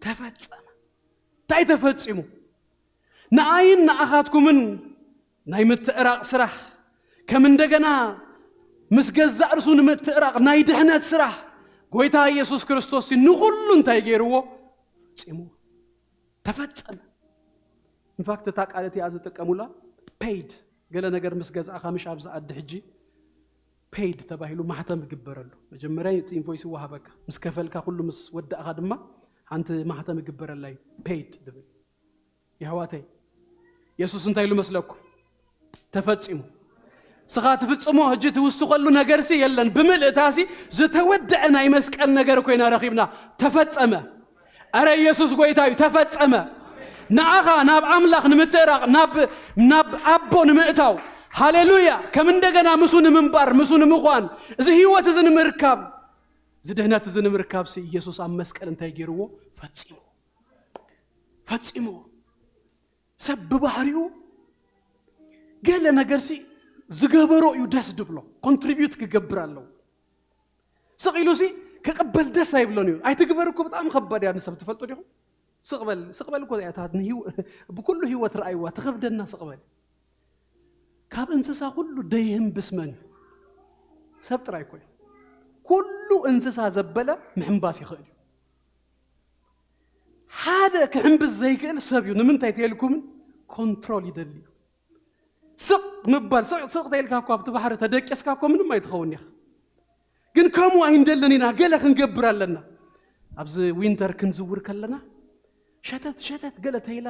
ተፈጸመ። እንታይ ተፈጺሙ? ንኣይን ንኣኻትኩምን ናይ ምትእራቕ ስራሕ፣ ከም እንደገና ምስ ገዛእ ርእሱ ንምትእራቕ ናይ ድሕነት ስራሕ፣ ጎይታ የሱስ ክርስቶስ ንኹሉ እንታይ ገይርዎ? ፈጺምዎ። ተፈጸመ። ኢንፋክት እታ ቃል እቲኣ ዝጥቀሙላ፣ ፔይድ፣ ገለ ነገር ምስ ገዛእካ ምሽ ኣብዚ ዓዲ ሕጂ ፔይድ ተባሂሉ ማሕተም ይግበረሉ። መጀመርያ እቲ ኢንቮይስ ይወሃበካ፣ ምስ ከፈልካ ኩሉ ምስ ወዳእካ ድማ ሓንቲ ማሕተም ይግበረላ እዩ፣ ፔይድ ድብል። የሕዋተይ፣ የሱስ እንታይ ኢሉ መስለኩም? ተፈጺሙ። ስኻ ትፍጽሞ ሕጂ ትውስኸሉ ነገርሲ የለን። ብምልእታሲ ዝተወደአ ናይ መስቀል ነገር ኮይና ረኺብና። ተፈጸመ። ኣረ የሱስ ጎይታ እዩ። ተፈጸመ። ንኣኻ ናብ ኣምላኽ ንምትእራቕ፣ ናብ ናብ ኣቦ ንምእታው፣ ሃሌሉያ፣ ከም እንደገና ምሱ ንምንባር፣ ምሱ ንምዃን፣ እዚ ህይወት እዚ ንምርካብ፣ እዚ ድህነት እዚ ንምርካብ ሲ ኢየሱስ ኣብ መስቀል እንታይ ገይርዎ? ፈጺሙ። ፈጺሙ። ሰብ ብባህሪኡ ገለ ነገር ሲ ዝገበሮ እዩ ደስ ድብሎ፣ ኮንትሪቢዩት ክገብር ኣለዎ። ስቕ ኢሉ ሲ ክቕበል ደስ ኣይብሎን እዩ። ኣይትግበር እኮ ብጣዕሚ ከባድ እያ ንሰብ፣ ትፈልጡ ዲኹም? ስቕ በል፣ ስቕ በል እኮ እያ እታ ንህይወ-፣ ብኩሉ ህይወት ረኣይዋ ትኸብደና። ስቕ በል። ካብ እንስሳ ኩሉ ደይህምብስ መን እዩ? ሰብ ጥራይ እኮ እዩ። ኩሉ እንስሳ ዘበለ ምሕምባስ ይኽእል እዩ። ሓደ ክሕምብስ ዘይክእል ሰብ እዩ። ንምንታይ ተልኩምን? ኮንትሮል ይደሊ እዩ። ስቕ ምባል፣ ስቕ ስቕ ተይልካ እኮ ኣብቲ ባሕሪ ተደቂስካ እኮ ምንም ኣይትኸውን ኢኻ። ግን ከምኡ ኣይንደልን ኢና፣ ገለ ክንገብር ኣለና። ኣብዚ ዊንተር ክንዝውር ከለና ሸተት ሸተት ገለ ተይላ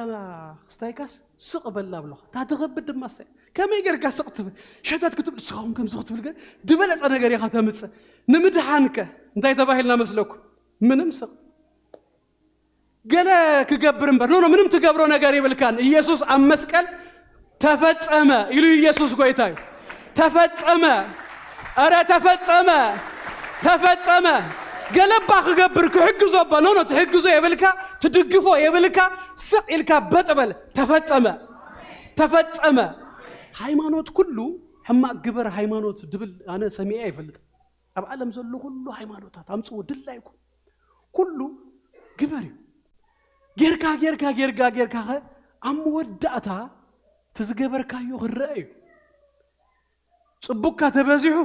ክስታይካስ ስቕ በላ ኣብሎኻ። እታ ትኸብድ ድማ እሰይ። ከመይ ጌርካ ስቕ ትብል? ሸተት ክትብል፣ ንስኻውን ከምዚ ክትብል ገ-፣ ዝበለጸ ነገር ኢኻ ተምጽእ። ንምድሓንከ እንታይ ተባሂልና መስለኩም? ምንም ስቕ። ገለ ክገብር እምበር። ኖ፣ ኖ፣ ምንም ትገብሮ ነገር የብልካን። ኢየሱስ ኣብ መስቀል ተፈጸመ ኢሉ ኢየሱስ ጎይታ እዩ። ተፈጸመ። ኧረ ተፈጸመ። ተፈጸመ። ገለባ ክገብር ክሕግዞ እባ። ኖ፣ ኖ፣ ትሕግዞ የብልካ፣ ትድግፎ የብልካ፣ ስቕ ኢልካ በጥ በል። ተፈጸመ። ተፈጸመ። ሃይማኖት ኩሉ ሕማቕ ግበር ሃይማኖት ድብል ኣነ ሰሚዐ ኣይፈልጥ። ኣብ ዓለም ዘሎ ኩሉ ሃይማኖታት ኣምጽዎ ድላይኩም። ኩሉ ግበር እዩ። ጌርካ፣ ጌርካ፣ ጌርካ፣ ጌርካ ኸ ኣብ መወዳእታ እቲ ዝገበርካዮ ክረአ እዩ። ጽቡቕካ ተበዚሑ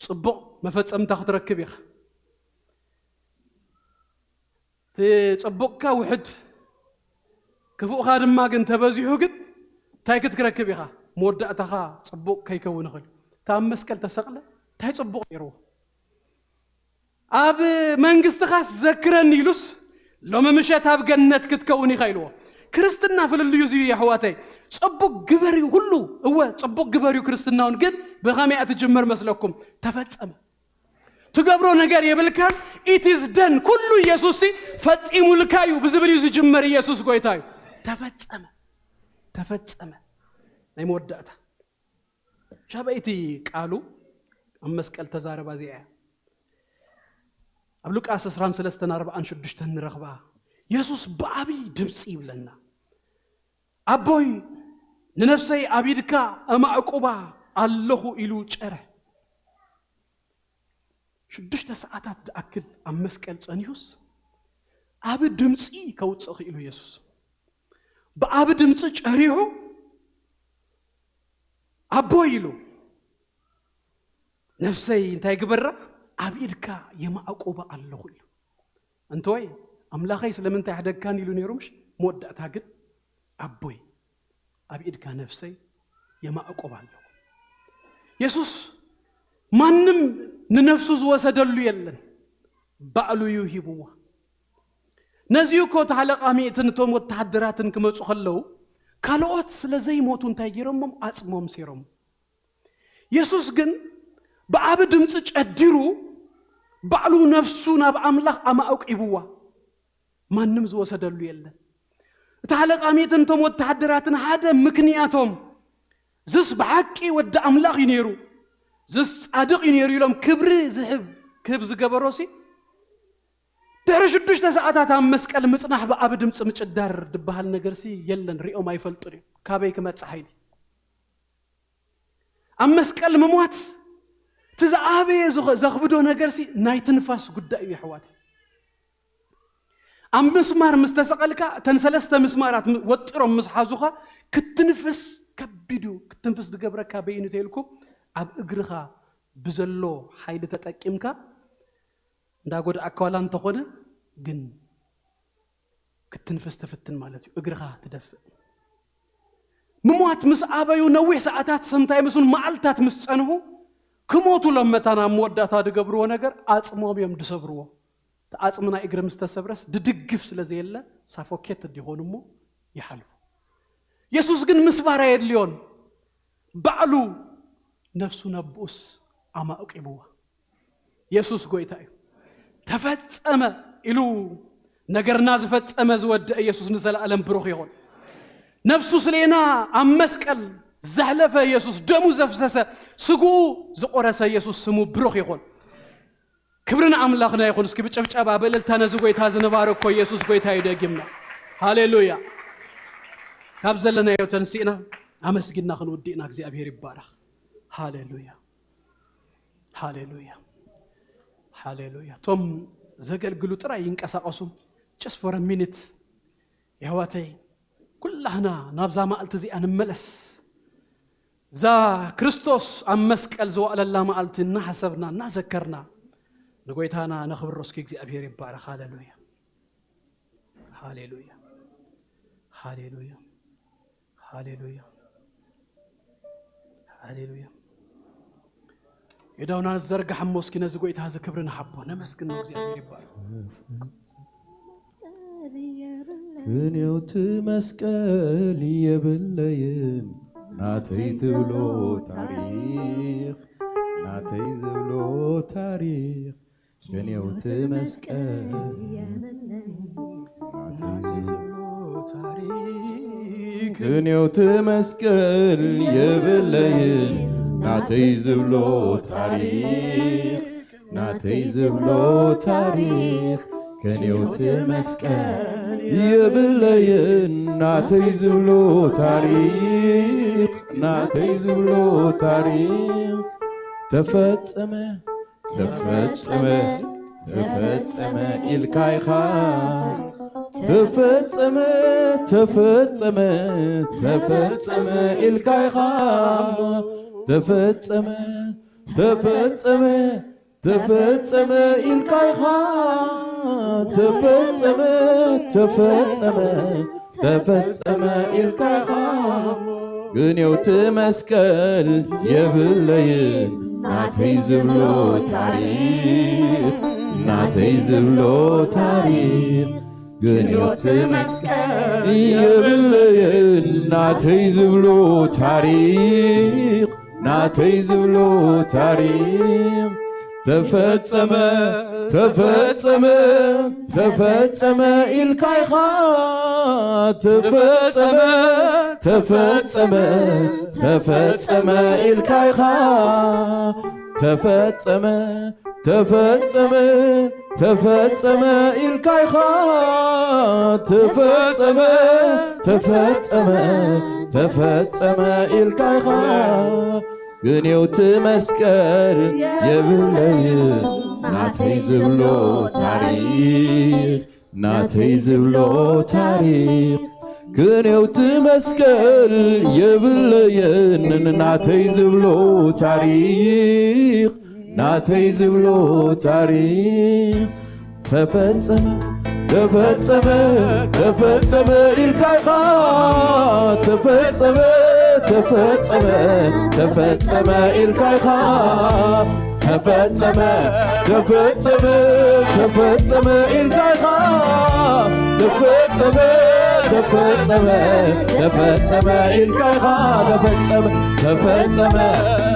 ጽቡቕ መፈጸምታ ክትረክብ ኢኻ። እቲ ጽቡቕካ ውሕድ፣ ክፉእካ ድማ ግን ተበዚሑ ግን እንታይ ክትክረክብ ኢኻ? መወዳእታኻ ጽቡቕ ከይከውን ይኽእል እዩ። እታ ኣብ መስቀል ተሰቕለ እንታይ ጽቡቕ ነይርዎ? ኣብ መንግስትኻስ ዘክረኒ ኢሉስ ሎሚ ምሸት ኣብ ገነት ክትከውን ኢኻ ኢልዎ። ክርስትና ፍልልዩ እዚ እዩ የሕዋተይ። ጽቡቕ ግበር እዩ ኩሉ፣ እወ ጽቡቕ ግበር እዩ ክርስትናውን፣ ግን ብኸመይ እያ ትጅምር መስለኩም? ተፈጸመ። ትገብሮ ነገር የብልካን። It is done። ኩሉ ኢየሱስ ሲ ፈጺሙልካ እዩ ብዝብል እዩ ዝጅመር። ኢየሱስ ጎይታ እዩ። ተፈጸመ። ተፈጸመ። ናይ መወዳእታ ሻበይቲ ቃሉ ኣብ መስቀል ተዛረባ እዚኣ እያ። ኣብ ሉቃስ ዕስራን ሰለስተን ኣርባዓን ሽዱሽተን ንረኽባ። የሱስ ብዓብዪ ድምፂ ይብለና፣ ኣቦይ ንነፍሰይ ኣብ ኢድካ ኣማዕቁባ ኣለኹ ኢሉ ጨረ። ሽዱሽተ ሰዓታት ዝኣክል ኣብ መስቀል ጸኒሁስ ኣብ ድምፂ ከውፅእ ክኢሉ ኢየሱስ። ብኣብ ድምፂ ጨሪሑ ኣቦይ ኢሉ፣ ነፍሰይ እንታይ ግበራ? ኣብ ኢድካ የማዕቆባ ኣለኹ ኢሉ። እንተወይ ኣምላኸይ ስለምንታይ ኣሕደግካን ኢሉ ነይሩ ምሽ? መወዳእታ ግን ኣቦይ ኣብ ኢድካ ነፍሰይ የማዕቆባ ኣለኹ። የሱስ ማንም ንነፍሱ ዝወሰደሉ የለን፣ ባዕሉ እዩ ሂብዋ። ነዚ እኮ እቲ ሓለቓ ሚእትን እቶም ወተሃደራትን ክመፁ ከለዉ ካልኦት ስለ ዘይሞቱ እንታይ ገይሮሞም? ኣፅሞም ሴሮም። የሱስ ግን ብዓቢ ድምፂ ጨዲሩ ባዕሉ ነፍሱ ናብ ኣምላኽ ኣማእቂብዋ። ማንም ዝወሰደሉ የለን። እቲ ሓለቓ ሚእትን እቶም ወተሃደራትን ሓደ ምክንያቶም ዝስ ብሓቂ ወዲ ኣምላኽ እዩ ነይሩ፣ ዝስ ጻድቕ እዩ ነይሩ ኢሎም ክብሪ ዝህብ ክህብ ዝገበሮሲ ድሕሪ ሽዱሽተ ሰዓታት ኣብ መስቀል ምጽናሕ ብዓቢ ድምፂ ምጭዳር ዝበሃል ነገርሲ የለን። ሪኦም ኣይፈልጡን እዮም። ካበይ ክመጽእ ሓይሊ ኣብ መስቀል ምሟት እቲ ዝዓበየ ዘኽብዶ ነገርሲ ናይ ትንፋስ ጉዳይ እዩ ኣሕዋት። ኣብ ምስማር ምስ ተሰቐልካ እተን ሰለስተ ምስማራት ወጢሮም ምስ ሓዙኻ ክትንፍስ ከቢድ እዩ። ክትንፍስ ዝገብረካ በይኑ ተይልኩም ኣብ እግርኻ ብዘሎ ሓይሊ ተጠቂምካ እንዳጎድኣካ ዋላ እንተኾነ ግን ክትንፍስ ትፍትን ማለት እዩ። እግርኻ ትደፍእ። ምሟት ምስ ኣበዩ ነዊሕ ሰዓታት ሰምታይ ምስን መዓልታት ምስ ጸንሑ ክሞቱ ሎም መታን ኣብ መወዳእታ ዝገብርዎ ነገር ኣጽሞም እዮም ዝሰብርዎ። እቲ ኣጽሚ ናይ እግሪ ምስ ተሰብረስ ድድግፍ ስለ ዘየለ ሳፎኬት እንዲኾኑ እሞ ይሓልፉ። የሱስ ግን ምስባር ኣየድልዮን። ባዕሉ ነፍሱ ነብኡስ ኣማእቂብዋ። የሱስ ጎይታ እዩ። ተፈጸመ ኢሉ ነገርና ዝፈጸመ ዝወደአ ኢየሱስ ንዘለኣለም ብሩኽ ይኹን። ነፍሱ ስሌና ኣብ መስቀል ዘሕለፈ ኢየሱስ፣ ደሙ ዘፍሰሰ፣ ስግኡ ዝቆረሰ ኢየሱስ ስሙ ብሩኽ ይኹን። ክብሪ ንኣምላኽና ይኹን። እስኪ ብጭብጨባ ብእልልታ ነዚ ጎይታ ዝንባረኮ ኢየሱስ ጎይታ እዩ። ደጊምና ሃሌሉያ። ካብ ዘለናዮ ተንሲእና ኣመስጊና ክንውድእና እግዚኣብሔር ይባረኽ። ሃሌሉያ። ሃሌሉያ። ሃሌሉያ። እቶም ዘገልግሉ ጥራይ ይንቀሳቐሱ። Just for a minute። የሕዋተይ፣ ኩላህና ናብዛ መዓልቲ እዚኣ ንመለስ። እዛ ክርስቶስ ኣብ መስቀል ዝዋዕለላ መዓልቲ እናሓሰብና እናዘከርና ንጎይታና ነኽብሮ። እስኪ እግዚኣብሔር ይባረኽ። ሃሌሉያ። ሃሌሉያ። ሃሌሉያ። ሃሌሉያ። ሃሌሉያ። የዳውና ዘርጋሕ እሞ እስኪ ነዚ ጎይታ እዚ ክብሪ ንሓቦ። ነመስግኖ። እግዚኣብሔር ይባረኽ። ክንዮቲ መስቀል የብለይን ናተይ ዝብሎ ታሪኽ፣ ናተይ ዝብሎ ታሪኽ። ክንዮቲ መስቀል ክንዮቲ መስቀል የብለይን ናተይ ዝብሎ ታሪኽ፣ ናተይ ዝብሎ ታሪኽ። ክንዮቲ መስቀል የብለይን ናተይ ዝብሎ ታሪኽ፣ ናተይ ዝብሎ ታሪኽ። ተፈጸመ ተፈጸመ ተፈጸመ ኢልካ ኢኻ። ተፈጸመ ተፈጸመ ተፈጸመ ኢልካ ኢኻ። ተፈጸመ ተፈጸመ ተፈጸመ ኢልካ ኢኻ። ተፈጸመ ተፈጸመ ተፈጸመ ኢልካ ኢኻ። ክንዮቲ መስቀል የብለይን ናተይ ዝብሎ ታሪኽ፣ ናተይ ዝብሎ ታሪኽ። ክንዮቲ መስቀል የብለይን ናተይ ዝብሎ ታሪኽ፣ ናተይ ዝብሎ ታሪኽ። ተፈጸመ ተፈጸመ ተፈጸመ ኢልካ ኢኻ። ተፈጸመ ተፈጸመ ተፈጸመ ኢልካ ኢኻ። ተፈጸመ ተፈጸመ ተፈጸመ ኢልካ ኢኻ። ተፈጸመ ተፈጸመ ተፈጸመ ኢልካ ኢኻ። ክንዮቲ መስቀል የብለይን ናተይ ዝብሎ ታሪኽ፣ ናተይ ዝብሎ ታሪኽ። ክንዮቲ መስቀል የብለይን ናተይ ዝብሎ ታሪኽ፣ ናተይ ዝብሎ ታሪኽ። ተፈጸመ ተፈጸመ ተፈጸመ ኢልካ ኢኻ። ተፈጸመ ተፈጸመ ተፈጸመ ኢልካ ኢኻ። ተፈጸመ ተፈጸመ ተፈጸመ ኢልካ ኢኻ። ተፈጸመ ተፈጸመ ተፈጸመ ኢልካ ኢኻ። ተፈጸመ ተፈጸመ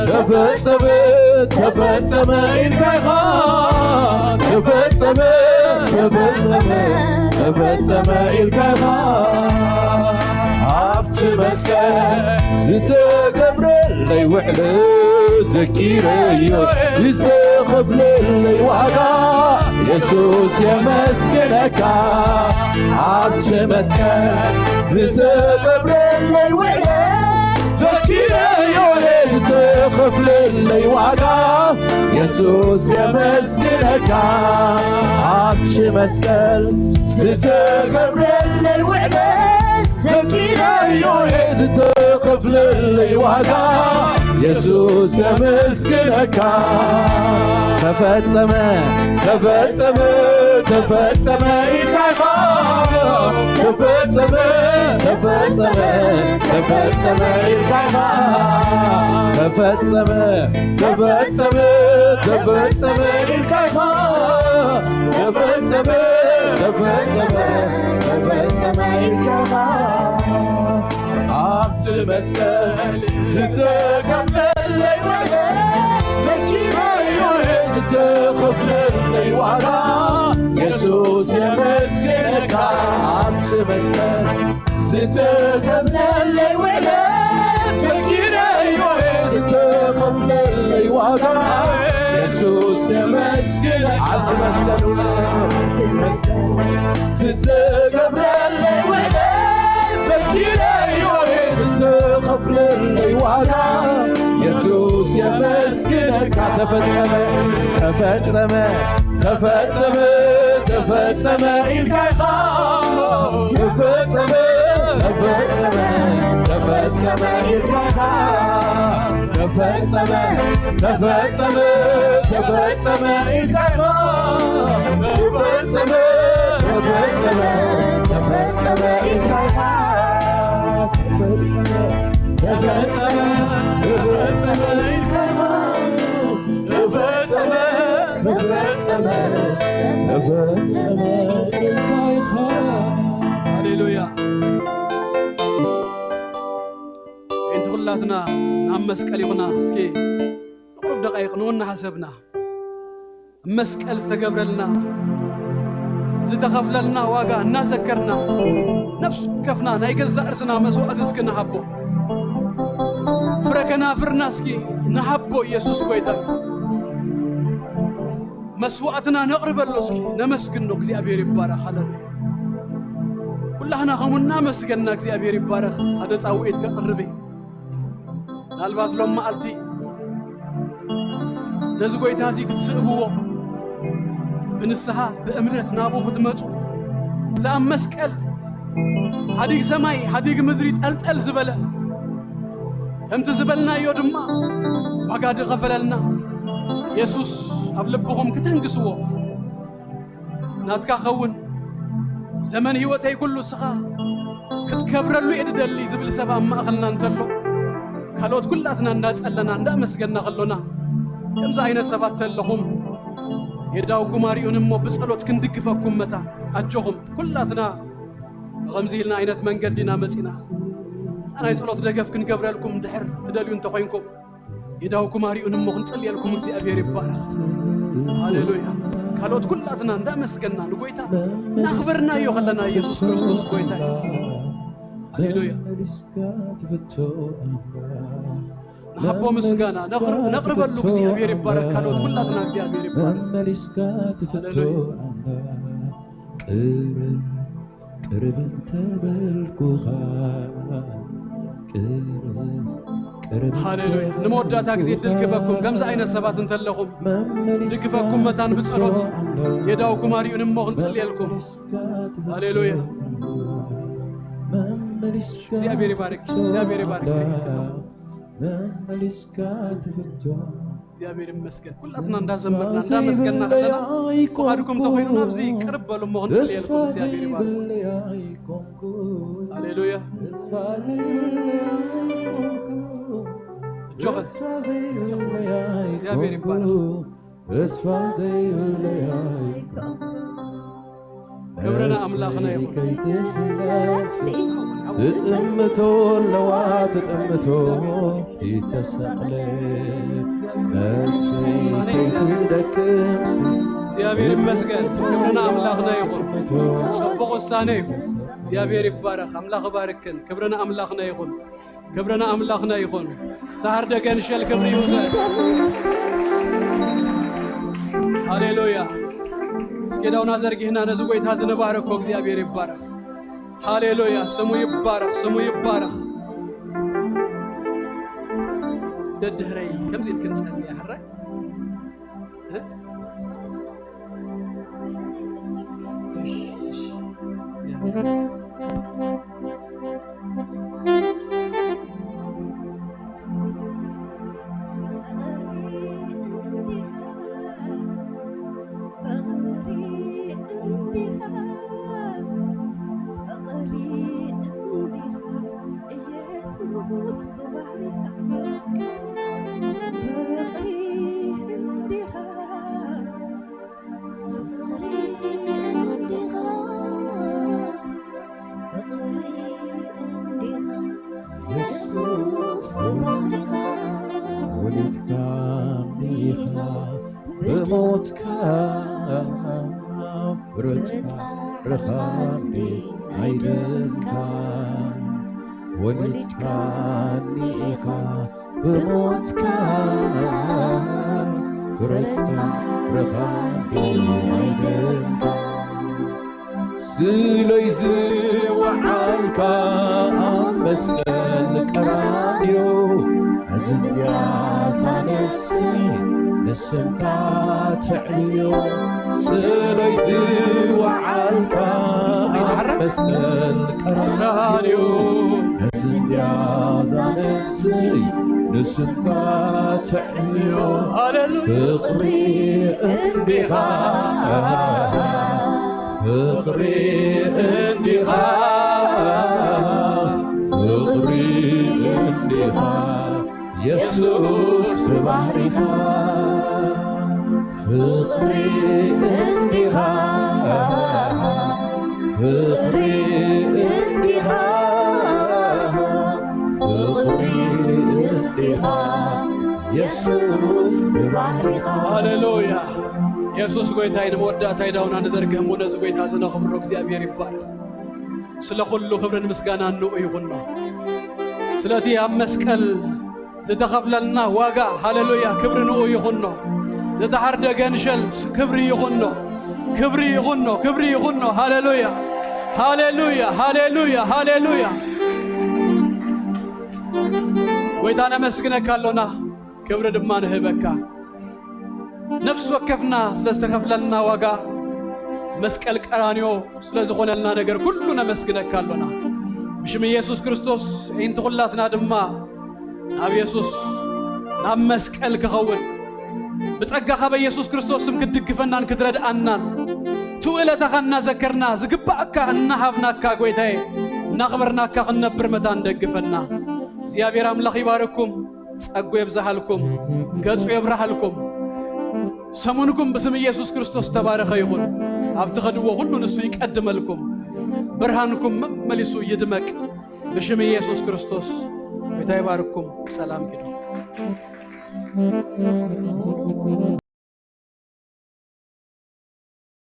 ተፈጸመ ተፈጸመ ኢልካ ኢኻ። ተፈጸመ ተፈጸመ ተፈጸመ ኢልካ ኢኻ። ኣብቲ መስቀል ዝተገብረለይ ውዕል ዘኪረዮ፣ ዝተኸፍለለይ ዋጋ የሱስ የመስገነካ። ኣብቲ መስቀል ዝተገብረለይ ውዕል ዘኪረዮ፣ ዝተኸፍለለይ ዋጋ የሱስ የመስግነካ ኣብቲ መስቀል ዝተገብረለይ ውዕለት ዘኪረዮ እየ ዝተኸፍለለይ ዋጋ የሱስ የመስግነካ ተፈጸመ ተፈጸመ ተፈጸመ ኢልካ ኢኻ ተፈጸመ ተፈጸመ ተፈጸመ ኢልካ ኢኻ ተፈጸመ ተፈጸመ ተፈጸመ ኢልካ ኢኻ ተፈጸመ ተፈጸመ ተፈጸመ ኢልካ ኢኻ ኣብቲ መስቀል ዝተኸፍለለይ ዋጋ ዘኪረዮ ዝተኸፍለለይ ዋጋ የሱስ የመስግነካ ኣብቲ መስቀል ዝተኸፍለለይ ውዕለት ዘኪረዮ ዝተኸፍለለይ ዋጋ የሱስ የመስግነ ኣብቲ መስቀል ዝተገብረለይ ውዕለት ዘኪረዮ ዝተኸፍለለይ ዋጋ የሱስ የመስግነካ ተፈጸመ ተፈጸመ ተፈጸመ ተፈጸመ ኢልካ ኢኻ ተፈጸመ ተፈጸመ ተፈጸመ ኢልካ ኢኻ ተፈጸመ ተፈጸመ ተፈጸመ ኢልካ ኢኻ ተፈጸመ ተፈጸመ ተፈጸመ ኢልካ ኢኻ ተፈጸመ ተፈጸመ ተፈጸመ ኢልካ ኢኻ ተፈጸመ ተፈጸመ ተፈጸመ ኢልካ ኢኻ ሃሌሉያ እንቲ ኩላትና ናብ መስቀል ይኹና እስኪ ንቁሩብ ደቃይቕ ንወና ሓሰብና መስቀል ዝተገብረልና ዝተኸፍለልና ዋጋ እናዘከርና ነፍስ ከፍና ናይ ገዛእ ርስና መስዋእቲ እስኪ ንሃቦ ፍረ ከናፍርና እስኪ ንሃቦ ኢየሱስ ጎይታ መስዋእትና ነቕርበሉ እስኪ ነመስግኖ እግዚኣብሔር ይባረኽ ሃለሉያ ኩላህና ከምኡ እናመስገንና እግዚኣብሔር ይባረኽ ሓደ ፃውዒት ከቕርብ ምናልባት ሎም መዓልቲ ነዚ ጎይታ እዚ ክትስእብዎ ብንስሓ ብእምነት ናብኡ ክትመፁ እዚ ኣብ መስቀል ሓዲግ ሰማይ ሓዲግ ምድሪ ጠልጠል ዝበለ ከምቲ ዝበልናዮ ድማ ዋጋ ዝኸፈለልና የሱስ ኣብ ልብኹም ክትህንግስዎ ናትካ ኸውን ዘመን ህይወተይ ኩሉ እስኻ ክትከብረሉ እየ ድደሊ ዝብል ሰብ ኣብ ማእኸልና እንተሎ ካልኦት ኩላትና እንዳጸለና እንዳመስገና ከሎና ከምዚ ዓይነት ሰባት ተለኹም የዳውኩም ኣሪኡን እሞ ብጸሎት ክንድግፈኩም መታ ኣጆኹም ኩላትና ብኸምዚ ኢልና ዓይነት መንገዲ ኢና መጺና ናይ ጸሎት ደገፍ ክንገብረልኩም ድሕር ትደልዩ እንተኾይንኩም የዳውኩም ኣሪኡን እሞ ክንጽልየልኩም እግዚኣብሔር ይባረኽ ሃሌሉያ ካልኦት ኩላትና እንዳመስገና ንጎይታ እናኽበርናዮ ከለና ኢየሱስ ክርስቶስ ጎይታ ሃሌሉያ ንሃቦ ምስጋና ነቕርበሉ እግዚኣብሔር ይባረኽ ካልኦት ኩላትና እግዚኣብሔር ይባረኽ ሃሌሉያ ቅርብ እንተበልኩኻ ቅርብ ቅርብ ሃሌሉያ ንመወዳእታ ግዜ ድል ክበኩም ከምዚ ዓይነት ሰባት እንተለኹም ድግፈኩም መታን ብጸሎት የዳውኩም ኣሪኡን እሞ ክንጽልየልኩም ሃሌሉያ እግዚኣብሔር ይባርክ እግዚኣብሔር ይባርክ መመሊስካ ትፍቶ እግዚኣብሔር ይመስገን ኩላትና እንዳዘመርና እንዳመስገና ከለና ፍቓድኩም ተኾይኑ ናብዚ ቅርብ በሉ እሞ ክንጽልየልኩም እግዚኣብሔር ይባርክ ሃሌሉያ እጆኸን እግዚኣብሔር ይባረክ ተስፋ ዘይብለያ ክብርና ኣምላኽና ይኹን ትጥምቶ ኣለዋ ትጥምቶ ይተሳቕለ ነፍሰይ ከይትደክምሲ እግዚኣብሔር ይመስገን ክብርና ኣምላኽና ይኹን ጽቡቕ ውሳነ እዩ እግዚኣብሔር ይባረኽ ኣምላኽ ባርክን ክብርና ኣምላኽና ይኹን ክብርና ኣምላኽና ይኹን ዝተሃርደ ገንሸል ክብሪ ይውሰድ ሃሌሉያ እስኪ ዳውና ዘርጊህና ነዚ ጎይታ ዝንባረኮ እግዚኣብሔር ይባረኽ ሃሌሉያ ስሙ ይባረኽ ስሙ ይባረኽ ደድህረይ ከምዚ ኢልክን ጸልያ ሕራይ የሱስ ብባህሪኻ ወሊድካ እንዲኻ ብሞትካ ብርጻርኻ እንዲ ኣይደምካ ወሊድካ እንዲኻ ብሞትካ ብርጻርኻ እንዲ ኣይደምካ ስለይ ዝወዓልካ ኣብ መስቀል ቀራንዮ እዝንያታ ነፍሰይ ንስምካ ተዕልዮ ስለይ ዝወዓልካ ኣብ መስቀል ቀራንዮ እዝንያታ ነፍሰይ ንስምካ ተዕልዮ ሃሌሉያ ፍቕሪ እንዲኻ ፍቕሪ እንዲኻ ፍቕሪ እንዲኻ የሱስ ብባህሪኻ ፍቕሪ እንዲኻ ፍቕሪ እንዲኻ ፍቕሪ እንዲኻ የሱስ ብባህሪኻ ሃሌሉያ የሱስ ጎይታይ ንመወዳእታይ ዳውና ንዘርግህ እሞ ነዚ ጎይታ እዚ ነኽብሮ እግዚኣብሔር ይባረኽ ስለ ኩሉ ክብርን ምስጋናን ንኡ ይኹኖ ስለቲ ኣብ መስቀል ዝተኸፍለልና ዋጋ ሃሌሉያ ክብሪ ንኡ ይኹኖ ዝተሓርደ ገንሸል ክብሪ ይኹኖ ክብሪ ይኹኖ ክብሪ ይኹኖ ሃሌሉያ ሃሌሉያ ሃሌሉያ ሃሌሉያ ጎይታ ነመስግነካ ኣሎና ክብሪ ድማ ንህበካ ነፍሲ ወከፍና ስለ ዝተኸፍለልና ዋጋ መስቀል ቀራንዮ ስለ ዝኾነልና ነገር ኩሉ ነመስግነካ ኣሎና ብሽም ኢየሱስ ክርስቶስ እንቲ ኩላትና ድማ ናብ የሱስ ናብ መስቀል ክኸውን ብጸጋኻ በኢየሱስ ክርስቶስ ስም ክትድግፈናን ክትረድኣናን ትውእለታኻ እናዘከርና ዝግባእካ እናሃብናካ ጎይታዬ እናኽበርናካ ክንነብር መታን ደግፈና እግዚኣብሔር ኣምላኽ ይባርኩም ጸጉ የብዝሃልኩም ገጹ የብርሃልኩም ሰሙንኩም ብስም ኢየሱስ ክርስቶስ ተባረኸ ይኹን ኣብ ትኸድዎ ሁሉ ንሱ ይቀድመልኩም ብርሃንኩም መመሊሱ ይድመቅ ብሽም ኢየሱስ ክርስቶስ ጌታ ይባርኩም ሰላም ኪዱ